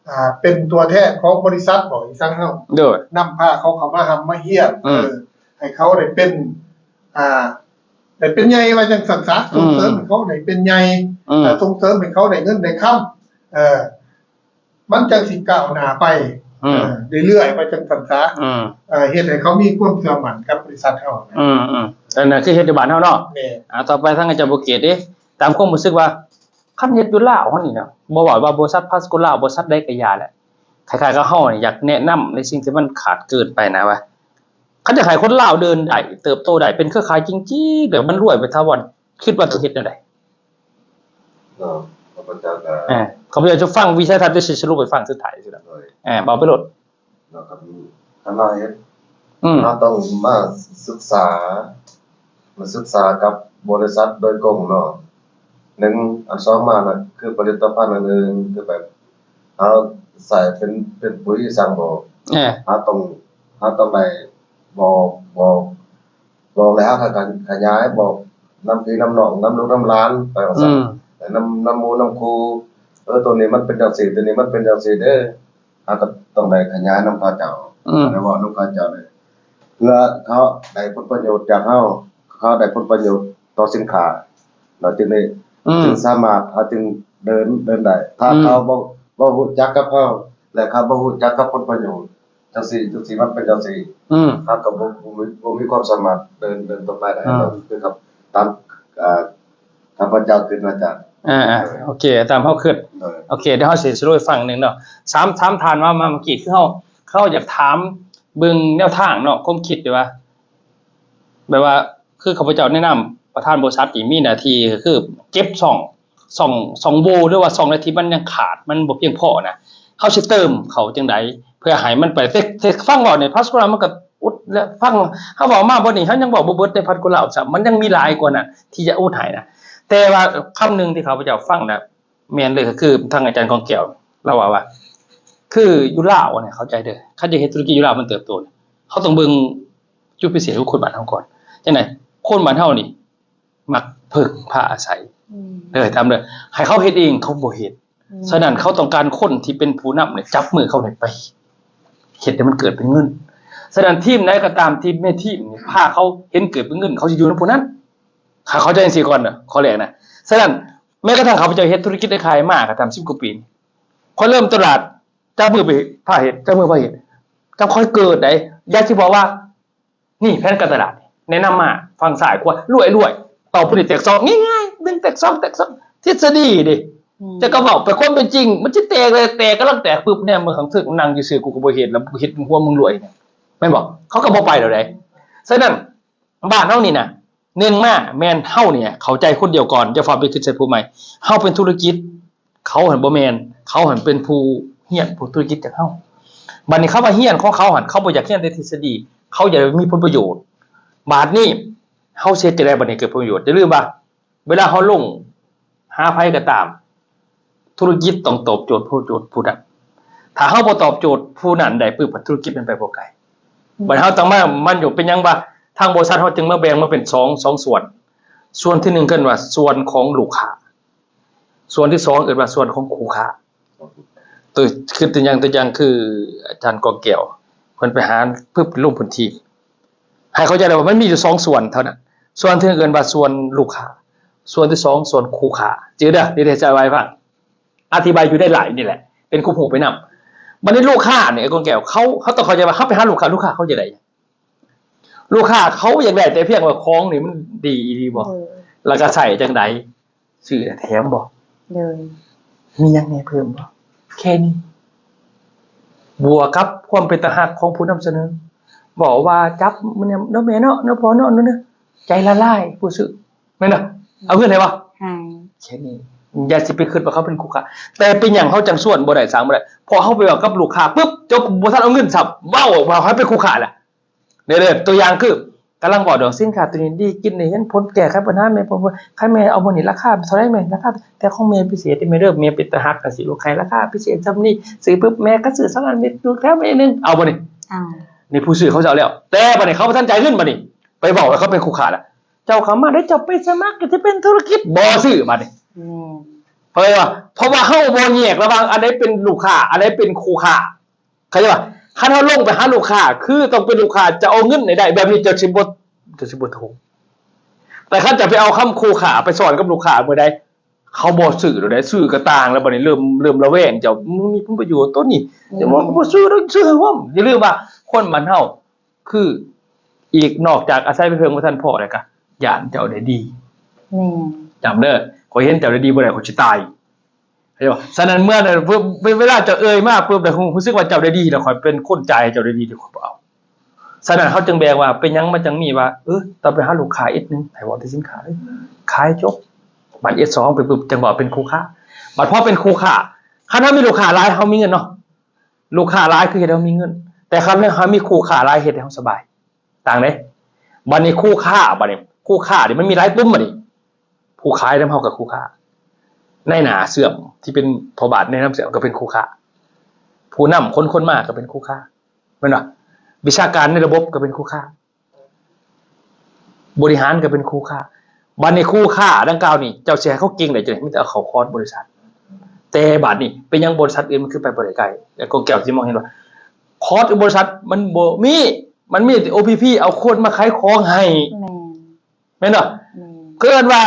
ອ່າ ເປັນຕົວແທນຂອງບໍລິສັດບໍ ອີ່ສັງເຮົາ ໂດຍ ນຳພາເຂົາເຂົ້າມາຮ່ຳມາຮຽນ ອືມ ເອີ ໃຫ້ເຂົາໄດ້ເປັນ ອ່າ ໄດ້ເປັນໃຫຍ່ວ່າຈັ່ງຊັ້ນຊະ ອືມ ສົ່ງເສີມໃຫ້ເຂົາໄດ້ເປັນໃຫຍ່ ອືມ ເອີ ສົ່ງເສີມໃຫ້ເຂົາໄດ້ເງິນໄດ້ຄຳ ເອີ ມັນຈັ່ງຊິກ້າວໜ້າໄປ ອືມ ເອີ ເລື້ອຍໆ ວ່າຈັ່ງຊັ້ນຊະ ອືມ ເອີ ເຮັດໃຫ້ເຂົາມີຄວາມເຊື່ອໝັ້ນກັບບໍລິສັດເຮົາ ອືມໆ ອັນນັ້ນຄືເຮັດຢູ່ບ້ານເຮົາເນາະ ແມ່ນ ອ່າ ຕໍ່ໄປທາງອາຈານບູເກດເດ້ ຕາມຄວາມຮູ້ສຶກວ່າ ຄັນເຮັດຢູ່ລາວເຮົານີ້ນະ ບໍ່ວ່າ ວ່າບໍລິສັດພາສະໂກລາວ ບໍລິສັດໃດກໍຢ່າແຫຼະ ຄ້າຍໆກັບເຮົານີ້ຢາກແນະນຳໃນສິ່ງທີ່ມັນຂາດເກີນໄປນະວ່າ ຄັນຢາກໃຫ້ຄົນລາວເດີນໄດ້ ເຕີບໂຕໄດ້ ເປັນເຄືອຂ່າຍຈິງໆ ແລ້ວມັນລວຍໄປຖາວອນ ຄິດວ່າຕ້ອງເຮັດແນວໃດ? ເນາະ ຂ້າພະເຈົ້າກໍ ເອີ ຂ້າພະເຈົ້າຈະຟັງວິໄສທັດ ແລ້ວຊິສະຫຼຸບໃຫ້ຟັງສຸດທ້າຍຊີ້ນະ ໂດຍ ເອີ ເວົ້າໄປໂລດ ເນາະ ຄັນ ຄັນວ່າເຮັດ ອືມ ເຮົາຕ້ອງມາສຶກສາ ມາສຶກສາກັບບໍລິສັດໂດຍກົງເນາະ ໜຶ່ງ ອັນສອງມານະ ຄືຜະລິດຕະພັນອັນອື່ນ ຄືແບບເຮົາໃຊ້ເປັນ ເປັນປຸ໋ຍອີ່ສັງບໍ ເອີ ເຮົາຕ້ອງ ເຮົາຕ້ອງໄດ້ບອກ ບອກ ບອກແລ້ວເຮົາກໍຂະຫຍາຍ ບອກນຳພີ່ນຳນ້ອງ ນຳລູກນຳຫຼານໄປວ່າຊັ້ນ ອືມ ແລະ ນຳ ນຳໝູ່ນຳຄູ່ ເອີ ໂຕນີ້ມັນເປັນຈັ່ງຊີ້ ໂຕນີ້ມັນເປັນຈັ່ງຊີ້ເດີ ເຮົາກໍຕ້ອງໄດ້ຂະຫຍາຍນຳເຂົາເຈົ້າ ອືມ ໄດ້ເວົ້ານຳເຂົາເຈົ້າເລີຍ ເພື່ອເຂົາໄດ້ຜົນປະໂຫຍດຈາກເຮົາ ເຂົາໄດ້ຜົນປະໂຫຍດຕໍ່ສິນຄ້າ ເຮົາຈຶ່ງໄດ້ ອືມ ຈຶ່ງສາມາດ ເຮົາຈຶ່ງເດີນ ເດີນໄດ້ ຖ້າ ອືມ ເຂົາບໍ່ ບໍ່ຮູ້ຈັກກັບເຮົາ ແລະ ເຂົາບໍ່ຮູ້ຈັກກັບຜົນປະໂຫຍດ ຈັ່ງຊີ້ ຈັ່ງຊີ້ ມັນເປັນຈັ່ງຊີ້ ອືມ ເຮົາກໍບໍ່ ບໍ່ມີ ບໍ່ມີຄວາມສາມາດເດີນ ເດີນຕໍ່ໄປໄດ້ ອືມ ຄືກັບຕາມ ອ່າ ຂ້າພະເຈົ້າຄິດວ່າ ອາຈານ ເອີ ໂອເຄ ຕາມເຮົາຄິດ ໂດຍ ໂອເຄ ດຽວເຮົາຊິສະຫຼຸບໃຫ້ຟັງໜຶ່ງເນາະ ສາມ ສາມທ່ານວ່າມາເມື່ອກີ້ ຄືເຮົາ ເຮົາຢາກຖາມເບິ່ງແນວທາງເນາະ ຄວາມຄິດທີ່ວ່າ ແບບວ່າ ຄືຂ້າພະເຈົ້າແນະນຳປະທານບໍລິສັດນີ້ມີໜ້າທີ່ກໍຄືເກັບຊ່ອງ ຊ່ອງ ຊ່ອງໂຫວ່ ຫຼືວ່າຊ່ອງໃດທີ່ມັນຍັງຂາດ ມັນບໍ່ພຽງພໍນະ ເຮົາຊິເຕີມເຂົ້າຈັ່ງໃດ ເພື່ອໃຫ້ມັນໄປ ແຕ່ ແຕ່ຟັງເວົ້າໃນພາສໂກລາວ ມັນກໍອຸດແລ້ວ ຟັງເຮົາເວົ້າມາບໍ່ນີ້ ເຮົາຍັງເວົ້າບໍ່ເບິດໃນພາສໂກລາວຊ້ຳ ມັນຍັງມີຫຼາຍກວ່ານັ້ນທີ່ຈະອຸດໃຫ້ນະ ແຕ່ວ່າຄຳໜຶ່ງທີ່ຂ້າພະເຈົ້າຟັງນະ ແມ່ນເລີຍ ກໍຄືທາງອາຈານກອງແກ້ວລາວເວົ້າວ່າ ຄືຢູ່ລາວນີ້ ເຂົ້າໃຈເດີ ຄັນຈະເຮັດທຸລະກິດຢູ່ລາວມັນເຕີບໂຕ ເຮົາຕ້ອງເບິ່ງຈຸດພິເສດຂອງຄົນບ້ານເຮົາກ່ອນ ຈັ່ງໃດ ຄົນບ້ານເຮົານີ້ມັກເພິ່ງພາອາໄສ ອືມ ເດີ ຕາມເດີ ໃຫ້ເຂົາເຮັດເອງເຂົາບໍ່ເຮັດ ອືມ ສະນັ້ນເຂົາຕ້ອງການຄົນທີ່ເປັນຜູ້ນຳນີ້ ຈັບມືເຂົານີ້ໄປເຮັດໃຫ້ມັນເກີດເປັນເງິນ ສະນັ້ນທີມໃດກໍຕາມທີ່ແມ່ທີມນີ້ພາເຂົາເຫັນເກີດເປັນເງິນ ເຂົາຊິຢູ່ນຳຜູ້ນັ້ນ ເຂົ້າໃຈຈັ່ງຊີ້ກ່ອນເດີ ຂໍ້ແລກນະ ສະນັ້ນ ແມ້ກະທັ່ງຂ້າພະເຈົ້າເຮັດທຸລະກິດໄດ້ຂາຍມາກໍຕາມ ສິບກວ່າປີນີ້ ຂ້ອຍເລີ່ມຕະຫຼາດ ຈັບມືໄປພາເຮັດ ຈັບມືພາເຮັດ ຈັບຂ້ອຍເກີດໃດ ຢາກຊິບອກວ່າ ນີ້ແຜນການຕະຫຼາດ ແນະນຳມາ ຝັ່ງຊ້າຍຂວາ ລວຍໆ ຕໍ່ຜູ້ນີ້ແຕກສອງ ງ່າຍໆ ໜຶ່ງແຕກສອງ ແຕກສອງ ທິດສະດີເດ້ ອືມ ແຕ່ກໍເວົ້າໄປ ຄວາມເປັນຈິງ ມັນຊິແຕກແລ້ວແຕກ ກຳລັງແຕກປຶບ ແນມເບິ່ງຂ້າງເທິງ ນັ່ງຢູ່ຊື່ ກູກໍບໍ່ເຮັດ ແລ້ວເຮັດຫົວມຶງລວຍ ແມ່ນບໍ່? ເຂົາກໍບໍ່ໄປແລ້ວເດ້ ສະນັ້ນ ບ້ານເຮົານີ້ນະ ໜຶ່ງມາແມ່ນເຮົານີ້ເຂົ້າໃຈຄົນດຽວກ່ອນ ຢ່າຟ້າວໄປຄິດໃສ່ຜູ້ໃໝ່ ເຮົາເປັນທຸລະກິດ ເຂົາຫັ້ນບໍ່ແມ່ນ ເຂົາຫັ້ນເປັນຜູ້ຮຽນ ຜູ້ທຸລະກິດຈາກເຮົາ ບັດນີ້ຄຳວ່າຮຽນຂອງເຂົາຫັ້ນ ເຂົາບໍ່ຢາກຮຽນແຕ່ທິດສະດີ ເຂົາຢາກມີຜົນປະໂຫຍດ ບາດນີ້ເຮົາຊິເຮັດຈັ່ງໃດບັດນີ້ເກີດຜົນປະໂຫຍດ? ຢ່າລືມວ່າ ເວລາເຮົາລົງຫາໃຜກໍຕາມ ທຸລະກິດຕ້ອງຕອບໂຈດຜູ້ໂຈດຜູ້ນັ້ນ ຖ້າເຮົາບໍ່ຕອບໂຈດຜູ້ນັ້ນໄດ້ປຶບ ທຸລະກິດມັນໄປບໍ່ໄກ ອືມ ບັດເຮົາຕ້ອງມາ ມັນຢູ່ເປັນຫຍັງວ່າທາງບໍລິສັດເຮົາຈຶ່ງມາແບ່ງມາເປັນສອງ ສອງສ່ວນ ສ່ວນທີໜຶ່ງເອີ້ນວ່າສ່ວນຂອງລູກຄ້າ ສ່ວນທີສອງເອີ້ນວ່າສ່ວນຂອງຄູ່ຄ້າ ຕົວ ຄືຕົວຢ່າງ ຕົວຢ່າງຄືອາຈານກອງແກ້ວ ເພິ່ນໄປຫາປຶບລົງພື້ນທີ່ ໃຫ້ເຂົ້າໃຈໄດ້ວ່າມັນມີຢູ່ສອງສ່ວນເທົ່ານັ້ນ ສ່ວນທີ່ໜຶ່ງເອີ້ນວ່າສ່ວນລູກຄ້າ ສ່ວນທີສອງສ່ວນຄູ່ຄ້າ ຈື່ເດີ ດຽວຈະອະທິບາຍໃຫ້ຟັງ ອະທິບາຍຢູ່ໃນໄລນີ້ແຫຼະ ເປັນຄວາມຮູ້ໄປນຳ ບັດນີ້ລູກຄ້ານີ້ ໄອ້ກອງແກ້ວ ເຂົາ ເຮົາຕ້ອງເຂົ້າໃຈວ່າເຮົາໄປຫາລູກຄ້າ ລູກຄ້າເຂົາຢາກໄດ້ຫຍັງ? ລູກຄ້າເຂົາຢາກໄດ້ແຕ່ພຽງວ່າຂອງນີ້ມັນດີອີ່ຫຼີບໍ່ ເອີ ແລ້ວກໍໃຊ້ຈັ່ງໃດ ຊື້ແລ້ວແຖມບໍ່ ໂດຍ ມີຫຍັງແດ່ເພີ່ມບໍ່ ແຄ່ນີ້ ບວກກັບຄວາມເປັນຕາຮັກຂອງຜູ້ນຳສະເໜີ ເວົ້າວ່າຈັບມື້ນີ້ເນາະແມ່ເນາະ ເນາະພໍ່ເນາະ ໃຈລະລາຍຜູ້ຊື້ ແມ່ນບໍ່ ເອົາເງິນໃຫ້ບໍ່ ໃຫ້ ແຄ່ນີ້ ຢ່າຊິໄປຄິດວ່າເຂົາເປັນຄູ່ຄ້າ ແຕ່ເປັນຫຍັງເຮົາຈັ່ງຊວນບໍ່ໄດ້ ສ້າງບໍ່ໄດ້ ເພາະເຮົາໄປເວົ້າກັບລູກຄ້າປຶບ ເຈົ້າບໍ່ທັນເອົາເງິນຊ້ຳ ເວົ້າວ່າເຮົາເປັນຄູ່ຄ້າແລ້ວ ເດີ ຕົວຢ່າງຄື ກຳລັງເວົ້າເລື່ອງສິນຄ້າຕົວນີ້ດີ ກິນໄດ້ເຫັນຜົນ ແກ້ໄຂບັນຫາແມ່ ເພາະວ່າຄັນແມ່ເອົາມື້ນີ້ລາຄາເທົ່າໃດແມ່ ລາຄາ ແຕ່ຂອງແມ່ພິເສດເດ້ແມ່ເດີ ແມ່ເປັນຕາຮັກ ກະຊິລູກໃຫ້ລາຄາພິເສດຊ່ຳນີ້ ຊື້ປຶບແມ່ກໍຊື້ສອງອັນ ແມ່ລູກແຖມແມ່ໜຶ່ງ ເອົາບໍ່ນີ້ ເອົາ ນີ້ຜູ້ຊື້ເຂົາເຈົ້າແລ້ວ ແຕ່ບັດນີ້ເຂົາບໍ່ທັນຈ່າຍເງິນ ບັດນີ້ໄປເວົ້າໃຫ້ເຂົາເປັນຄູ່ຄ້າລະ ເຈົ້າເຂົ້າມາເດ້ ເຈົ້າໄປສະໝັກກໍຈະເປັນທຸລະກິດ ບໍ່ຊື້ບັດນີ້ ອືມ ເພາະວ່າ ເພາະວ່າເຮົາບໍ່ແຍກລະຫວ່າງອັນໃດເປັນລູກຄ້າ ອັນໃດເປັນຄູ່ຄ້າ ເຂົ້າໃຈບໍ່? ຄັນເຮົາລົງໄປຫາລູກຄ້າ ຄືຕ້ອງເປັນລູກຄ້າ ຈະເອົາເງິນໃຫ້ໄດ້ ແບບນີ້ເຈົ້າຊິບໍ່ ເຈົ້າຊິບໍ່ໂທ. ແຕ່ຄັນຈະໄປເອົາຄຳຄູ່ຄ້າໄປສ້ອນກັບລູກຄ້າມື້ໃດ ເຂົາບໍ່ຊື້ແລ້ວເດ້ ຊື້ກໍຕ່າງແລ້ວ ບັດນີ້ເລີ່ມ ເລີ່ມລະແວງ ເຈົ້າ ມຶງມີຜົນປະໂຫຍດຕົວນີ້ ອືມ ເຈົ້າບໍ່ ບໍ່ຊື້ດອກ ຊື້ໃຫ້ຮ່ວມ. ຢ່າລືມວ່າຄົນບ້ານເຮົາ ຄືອີກນອກຈາກອາໄສໄປເພິ່ງບໍ່ທັນພໍແລ້ວກະຢ້ານເຈົ້າໄດ້ດີ. ແມ່ນ. ຈຳເດີ ຂ້ອຍເຫັນເຈົ້າໄດ້ດີບໍ່ໄດ້ ຂ້ອຍຊິຕາຍ. ເຫັນບໍ່? ສະນັ້ນເມື່ອນັ້ນ ເວ ເວ ເວລາເຈົ້າເອີ່ຍມາປຶບ ແລ້ວຮູ້ ຮູ້ສຶກວ່າເຈົ້າໄດ້ດີ ແລ້ວຂ້ອຍເປັນຄົນຈ່າຍໃຫ້ເຈົ້າໄດ້ດີ ເດ ຂ້ອຍບໍ່ເອົາ. ສະນັ້ນເຮົາຈຶ່ງແບ່ງວ່າ ເປັນຫຍັງມັນຈັ່ງມີວ່າ ເອີ ຕ້ອງໄປຫາລູກຄ້າເອັດໜຶ່ງ ໃຫ້ເວົ້າແຕ່ສິນຄ້າເລີຍ ຂາຍຈົບ. ບັດເອັດສອງໄປປຶບ ຈັ່ງເວົ້າເປັນຄູ່ຄ້າ. ບັດພໍເປັນຄູ່ຄ້າ ຄັນເຮົາມີລູກຄ້າຫຼາຍ ເຮົາມີເງິນເນາະ. ລູກຄ້າຫຼາຍຄືເຮັດໃຫ້ເຮົາມີເງິນ ແຕ່ຄັນເຮົາມີຄູ່ຄ້າຫຼາຍເຮັດໃຫ້ເຮົາສະບາຍ ຕ່າງເດ້. ບັດນີ້ຄູ່ຄ້າ ບັດນີ້ຄູ່ຄ້ານີ້ມັນມີຫຼາຍກຸ່ມ ບັດນີ້ຜູ້ຂາຍນຳເຮົາກໍຄູ່ຄ້າ ນາຍໜ້າເຊື່ອມທີ່ເປັນພໍ່ບ້ານແນະນຳເຊື່ອມກໍເປັນຄູ່ຄ້າ ຜູ້ນຳຄົນ ຄົນມາກໍເປັນຄູ່ຄ້າ ແມ່ນບໍ່? ວິຊາການໃນລະບົບກໍເປັນຄູ່ຄ້າ ບໍລິຫານກໍເປັນຄູ່ຄ້າ. ບັດນີ້ຄູ່ຄ້າດັ່ງກ່າວນີ້ ເຈົ້າຊິໃຫ້ເຂົາເກັ່ງໄດ້ຈັ່ງໃດ? ມີແຕ່ເອົາເຂົ້າຄອດບໍລິສັດ. ແຕ່ບາດນີ້ເປັນຫຍັງບໍລິສັດອື່ນມັນຄືໄປບໍ່ໄດ້ໄກ? ແລ້ວກໍແກ້ວຊິມອງເຫັນວ່າ ຄອດບໍລິສັດມັນບໍ່ມີ ມັນມີແຕ່ ໂອ ພີ ພີ ເອົາຄົນມາຂາຍຂອງໃຫ້ ແມ່ນ ແມ່ນບໍ່? ແມ່ນ. ເອີ້ນວ່າ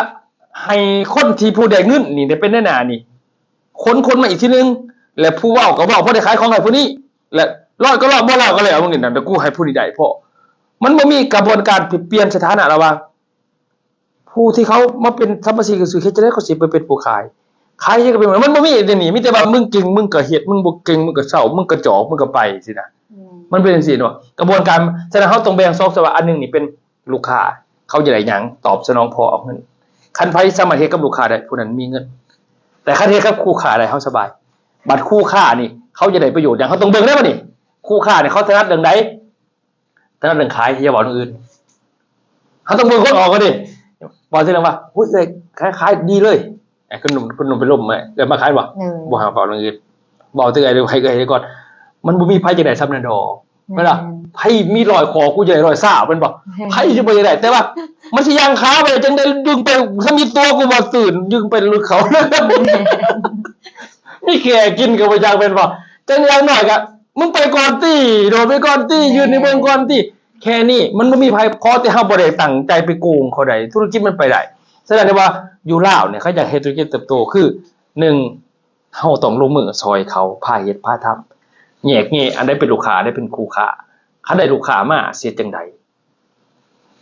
ໃຫ້ຄົນທີ່ຜູ້ໄດ້ເງິນນີ້ໄດ້ເປັນນາຍໜ້ານີ້ ຂົນຄົນມາອີກທີໜຶ່ງ ແລະ ຜູ້ເວົ້າກໍເວົ້າ ພໍໄດ້ຂາຍຂອງໃຫ້ຜູ້ນີ້ ແລະ ລອດກໍລອດ ບໍ່ລອດກໍແລ້ວ ບາງທີນັ້ນ ແຕ່ກູໃຫ້ຜູ້ນີ້ໄດ້ພໍ. ມັນບໍ່ມີກະບວນການປ່ຽນສະຖານະລະຫວ່າງ ຜູ້ທີ່ເຂົາມາເປັນສະມາຊິກຊື່ໆ ເຮັດຈັ່ງໃດເຂົາຊິໄປເປັນຜູ້ຂາຍ? ຂາຍຫຍັງກໍເປັນ ມັນບໍ່ມີດຽວນີ້ ມີແຕ່ວ່າມຶງເກັ່ງມຶງກໍເຮັດ ມຶງບໍ່ເກັ່ງມຶງກໍເຊົາ ມຶງກະຈອກມຶງກໍໄປຊີ້ນະ. ອືມ ມັນເປັນຈັ່ງຊີ້ເນາະ ກະບວນການ. ສະນັ້ນເຮົາຕ້ອງແບ່ງສອງສ່ວນ ວ່າອັນໜຶ່ງນີ້ເປັນລູກຄ້າ ເຂົາຢາກໄດ້ຫຍັງ ຕອບສະໜອງພໍເອົາເງິນ. ຄັນໃຜສາມາດເຮັດກັບລູກຄ້າໄດ້ ຜູ້ນັ້ນມີເງິນ. ແຕ່ຄັນເຮັດກັບຄູ່ຄ້າໄດ້ເຮົາສະບາຍ. ບັດຄູ່ຄ້ານີ້ເຂົາຢາກໄດ້ປະໂຫຍດຫຍັງ ເຮົາຕ້ອງເບິ່ງເດ້ບັດນີ້ ຄູ່ຄ້ານີ້ເຂົາຖະໜັດເລື່ອງໃດ? ຖະໜັດເລື່ອງຂາຍ ຢ່າເວົ້າເລື່ອງອື່ນ. ເຮົາຕ້ອງເບິ່ງຄົນອອກກ່ອນເດ້. ເວົ້າແຕ່ເລື່ອງວ່າ ໂອ້ຍ ເອື້ອຍ ຂາຍ ຂາຍດີເລີຍ. ເອີ ຄົນໜຸ່ມ ຄົນໜຸ່ມເປັນລົມ ເອີ ເອື້ອຍມາຂາຍບໍ່? ເອີ ບໍ່ຫາເວົ້າເລື່ອງອື່ນ. ເວົ້າແຕ່ເອື້ອຍ ໃຫ້ເອື້ອຍກ່ອນ. ມັນບໍ່ມີໃຜຢາກໄດ້ສ່ຳນັ້ນດອກ. ແມ່ນບໍ່? ແມ່ນ. ໃຜມີຮ້ອຍຂໍ້ ກູຢາກໄດ້ຮ້ອຍຊາວ ແມ່ນບໍ່? ແມ່ນ. ໃຜຊິບໍ່ຢາກໄດ້? ແຕ່ວ່າມັນຊິຍ່າງຂາໄປຈັ່ງໃດ ດຶງໄປ ຖ້າມີຕົວກູບໍ່ຕື່ນ ດຶງໄປຫຼຸດເຂົາ. ແມ່ນ. ມີແຄ່ກິນກໍບໍ່ຢາກ ແມ່ນບໍ່? ຈັ່ງຢ່າງໜ້ອຍກໍ ມຶງໄປກ່ອນຕິ ໂດດໄປກ່ອນຕິ ແມ່ນ. ຢືນໃຫ້ເບິ່ງກ່ອນຕິ ແຄ່ນີ້. ມັນບໍ່ມີໃຜ ຂໍແຕ່ເຮົາບໍ່ໄດ້ຕັ້ງໃຈໄປໂກງເຂົາໃດ໋ ທຸລະກິດມັນໄປໄດ້. ສະນັ້ນວ່າຢູ່ລາວນີ້ ຄັນຢາກເຮັດທຸລະກິດເຕີບໂຕ ຄື ໜຶ່ງ ເຮົາຕ້ອງລົງມືຊ່ອຍເຂົາ ພາເຮັດພາທຳ ແຍກແຍະອັນໃດເປັນລູກຄ້າ ອັນໃດເປັນຄູ່ຄ້າ. ຄັນໄດ້ລູກຄ້າມາ ຊິເຮັດຈັ່ງໃດ?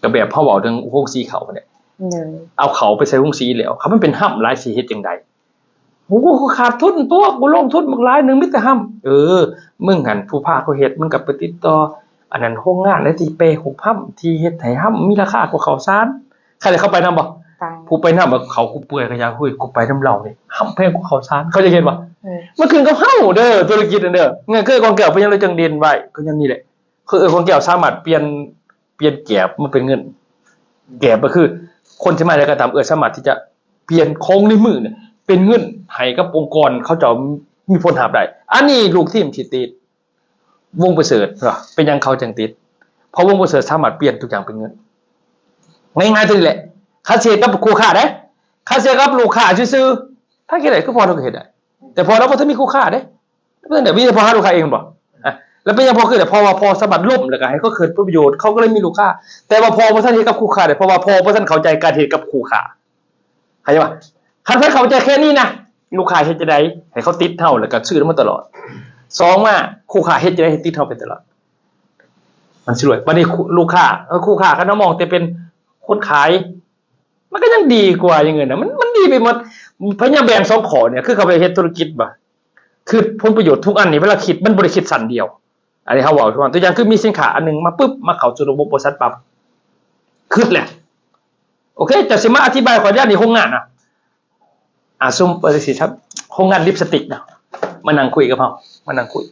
ກໍແບບເຮົາເວົ້າເຖິງໂຮງສີເຂົ້າຫັ້ນແຫຼະ ໂດຍ ເອົາເຂົ້າໄປໃສ່ໂຮງສີແລ້ວ ຄັນມັນເປັນຮຳຫຼາຍ ຊິເຮັດຈັ່ງໃດ? ໂອ້ ຂາດທຶນຕົວະ ກູລົງທຶນບັກຫຼາຍໜຶ່ງ ມີແຕ່ຮຳ. ເອີ ມຶງຫັ້ນ ຜູ້ພາເຂົາເຮັດ ມຶງກໍໄປຕິດຕໍ່ອັນນັ້ນ ໂຮງງານໃດທີ່ແປຮູບຮຳ ທີ່ເຮັດໃຫ້ຮຳມີລາຄາກວ່າເຂົ້າສານ. ຄັນໄດ້ເຂົ້າໄປນຳບໍ່? ໄປ. ຜູ້ໄປນຳ ເຂົ້າກູເປື່ອຍ ກໍຢາກ ໂອ້ຍ ກູໄປນຳລາວນີ້ ຮຳແພງກວ່າເຂົ້າສານ. ເຂົາຈະເຮັດບໍ່? ເອີ ມັນຂຶ້ນກັບເຮົາເດີ ທຸລະກິດນັ້ນເດີ. ເງິນຄືກອງແກ້ວ ເປັນຫຍັງເລີຍຈັ່ງເດັ່ນໄວ້ ກໍຍ້ອນນີ້ແຫຼະ. ຄື ເອີ ຂອງແກ້ວສາມາດປ່ຽນ ປ່ຽນແກບມາເປັນເງິນ. ແກບກໍຄືຄົນທີ່ມາແລ້ວກໍຕາມ ເອີ ສາມາດທີ່ຈະປ່ຽນຂອງໃນມືນີ້ເປັນເງິນໃຫ້ກັບອົງກອນເຂົາເຈົ້າມີຜົນຮັບໄດ້. ອັນນີ້ລູກທີມຊິຕິດ ວົງປະເສີດ ເປັນຫຍັງເຂົາຈຶ່ງຕິດ? ເພາະວົງປະເສີດສາມາດປ່ຽນທຸກຢ່າງເປັນເງິນ. ງ່າຍໆ ເທົ່ານີ້ແຫຼະ. ຄັນຊິເຮັດກັບຄູ່ຄ້າເດ້ ຄັນຊິເຮັດກັບລູກຄ້າຊື່ໆ ຖ້າເຮັດໄດ້ ຄືພໍ່ເຮົາກໍເຮັດໄດ້. ແຕ່ພໍ່ເຮົາບໍ່ທັນມີຄູ່ຄ້າເດ້. ເປັນແບບນີ້ ພໍ່ຫາລູກຄ້າເອງແມ່ນບໍ່? ອະ ແລ້ວເປັນຫຍັງພໍ່ຄືໄດ້? ເພາະວ່າພໍ່ສາມາດລົ້ມ ແລ້ວກໍໃຫ້ເຂົາເກີດຜົນປະໂຫຍດ ເຂົາກໍເລີຍມີລູກຄ້າ. ແຕ່ວ່າພໍ່ບໍ່ທັນເຮັດກັບຄູ່ຄ້າເດ້ ເພາະວ່າພໍ່ບໍ່ທັນເຂົ້າໃຈການເຮັດກັບຄູ່ຄ້າ. ເຂົ້າໃຈບໍ່? ຄັນເພິ່ນເຂົ້າໃຈແຄ່ນີ້ນະ ລູກຄ້າເຮັດຈັ່ງໃດໃຫ້ເຂົາຕິດເຮົາ ແລ້ວກໍຊື້ນຳເຮົາຕະຫຼອດ? ສອງມາ ຄູ່ຄ້າເຮັດຈັ່ງໃດໃຫ້ຕິດເຮົາໄປຕະຫຼອດ? ມັນຊິລວຍ. ບັດນີ້ ລູກຄ້າ ເອີ ຄູ່ຄ້າ ຄັນເຮົາມອງແຕ່ເປັນຄົນຂາຍ ມັນກໍຍັງດີກວ່າຢ່າງອື່ນນະ ມັນ ມັນດີໄປໝົດ. ພະຍາຍາມແບ່ງສອງຂໍ້ນີ້ ຄືເຂົາໄປເຮັດທຸລະກິດບໍ່ ຄືຜົນປະໂຫຍດທຸກອັນນີ້ ເວລາຄິດ ມັນບໍ່ໄດ້ຄິດຊັ້ນດຽວ. ອັນນີ້ເຮົາເວົ້າ ຕົວຢ່າງຄືມີສິນຄ້າອັນໜຶ່ງມາປຶບ ມາເຂົ້າສູ່ລະບົບບໍລິສັດປັບ ຄິດແຫຼະ. ໂອເຄ ເຈົ້າຊິມາອະທິບາຍຂ້ອຍ ອັນນີ້ໂຮງງານນະ ອາ ສົມມຸດວ່າຈັ່ງຊີ້ ໂຮງງານລິບສະຕິກນະ ມານັ່ງຄຸຍກັບເຮົາ ມານັ່ງຄຸຍ.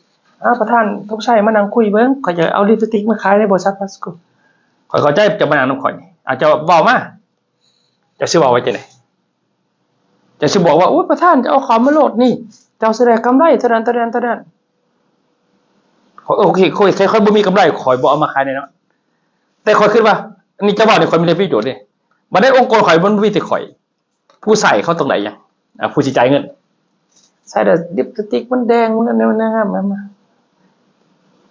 ອາ ປະທານ ສົມໄຊ ມານັ່ງຄຸຍເບິ່ງ ຂ້ອຍຈະເອົາລິບສະຕິກມາຂາຍໃນບໍລິສັດພາສໂກ. ຂ້ອຍເຂົ້າໃຈ ເຈົ້າມານັ່ງນຳຂ້ອຍນີ້ ອາ ເຈົ້າເວົ້າມາ ເຈົ້າຊິເວົ້າວ່າຈັ່ງໃດ? ເຈົ້າຊິບອກວ່າ ໂອ້ຍ ປະທານ ເຈົ້າເອົາເຂົ້າມາໂລດນີ້ ເຈົ້າຊິໄດ້ກຳໄລເທົ່ານັ້ນ ເທົ່ານັ້ນ ເທົ່ານັ້ນ. ໂອເຄ ຂ້ອຍ ຂ້ອຍບໍ່ມີກຳໄລ ຂ້ອຍບໍ່ເອົາມາຂາຍແນ່ນອນ. ແຕ່ຂ້ອຍຄິດວ່າ ອັນນີ້ເຈົ້າເວົ້ານີ້ ຂ້ອຍມີໄດ້ປະໂຫຍດເດ້. ບັດໃດອົງກອນຂ້ອຍ ມັນບໍ່ມີແຕ່ຂ້ອຍ ຜູ້ໃຊ້ເຂົາຕ້ອງໄດ້ຫຍັງ? ອາ ຜູ້ຊິຈ່າຍເງິນ ໃຊ້ແລ້ວລິບສະຕິກມັນແດງ ມັນງາມ ມັນງາມ.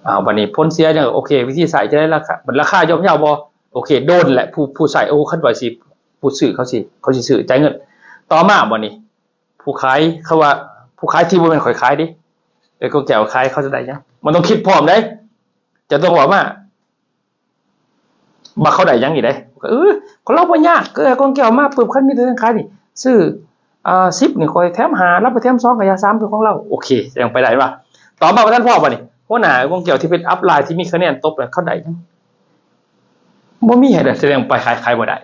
ອ້າວ ບັດນີ້ຜົນເສຍຫຍັງ? ໂອເຄ ວິທີໃຊ້ຈັ່ງໃດ? ລາຄາ ບັດລາຄາຍ່ອມເຍົາບໍ່? ໂອເຄ ໂດນແຫຼະ ຜູ້ ຜູ້ໃຊ້ ໂອ້ ຄັນວ່າຊິ ຜູ້ຊື້ເຂົາຊິ ເຂົາຊິຊື້ ຈ່າຍເງິນ. ຕໍ່ມາບັດນີ້ ຜູ້ຂາຍ ເຂົາວ່າ ຜູ້ຂາຍທີ່ບໍ່ແມ່ນຂ້ອຍຂາຍເດ້ ເອີ ຂອງແກ້ວຂາຍ ເຂົາຈະໄດ້ຫຍັງ? ມັນຕ້ອງຄິດພ້ອມເດ້ ເຈົ້າຕ້ອງເວົ້າມາ ວ່າເຂົາໄດ້ຫຍັງອີກເດ້. ເອີ ຂອງລາວບໍ່ຍາກ ເອີ ຂອງແກ້ວມາປຶບ ຄັນມີແຕ່ຂາຍນີ້ ຊື້ ອາ ສິບນີ້ ຂ້ອຍແຖມຫ້າ ລາວໄປແຖມສອງ ກໍຢ່າ ສາມ ເປັນຂອງລາວ. ໂອເຄ ຍັງໄປໄດ້ວ່າ. ຕໍ່ມາບໍ່ທັນພໍບັດນີ້ ຫົວໜ້າຂອງແກ້ວທີ່ເປັນອັບລາຍ ທີ່ມີຄະແນນຕົບ ເຂົາໄດ້ຫຍັງ? ບໍ່ມີໃຫ້ໄດ້ ສະແດງໄປຂາຍ ຂາຍບໍ່ໄດ້.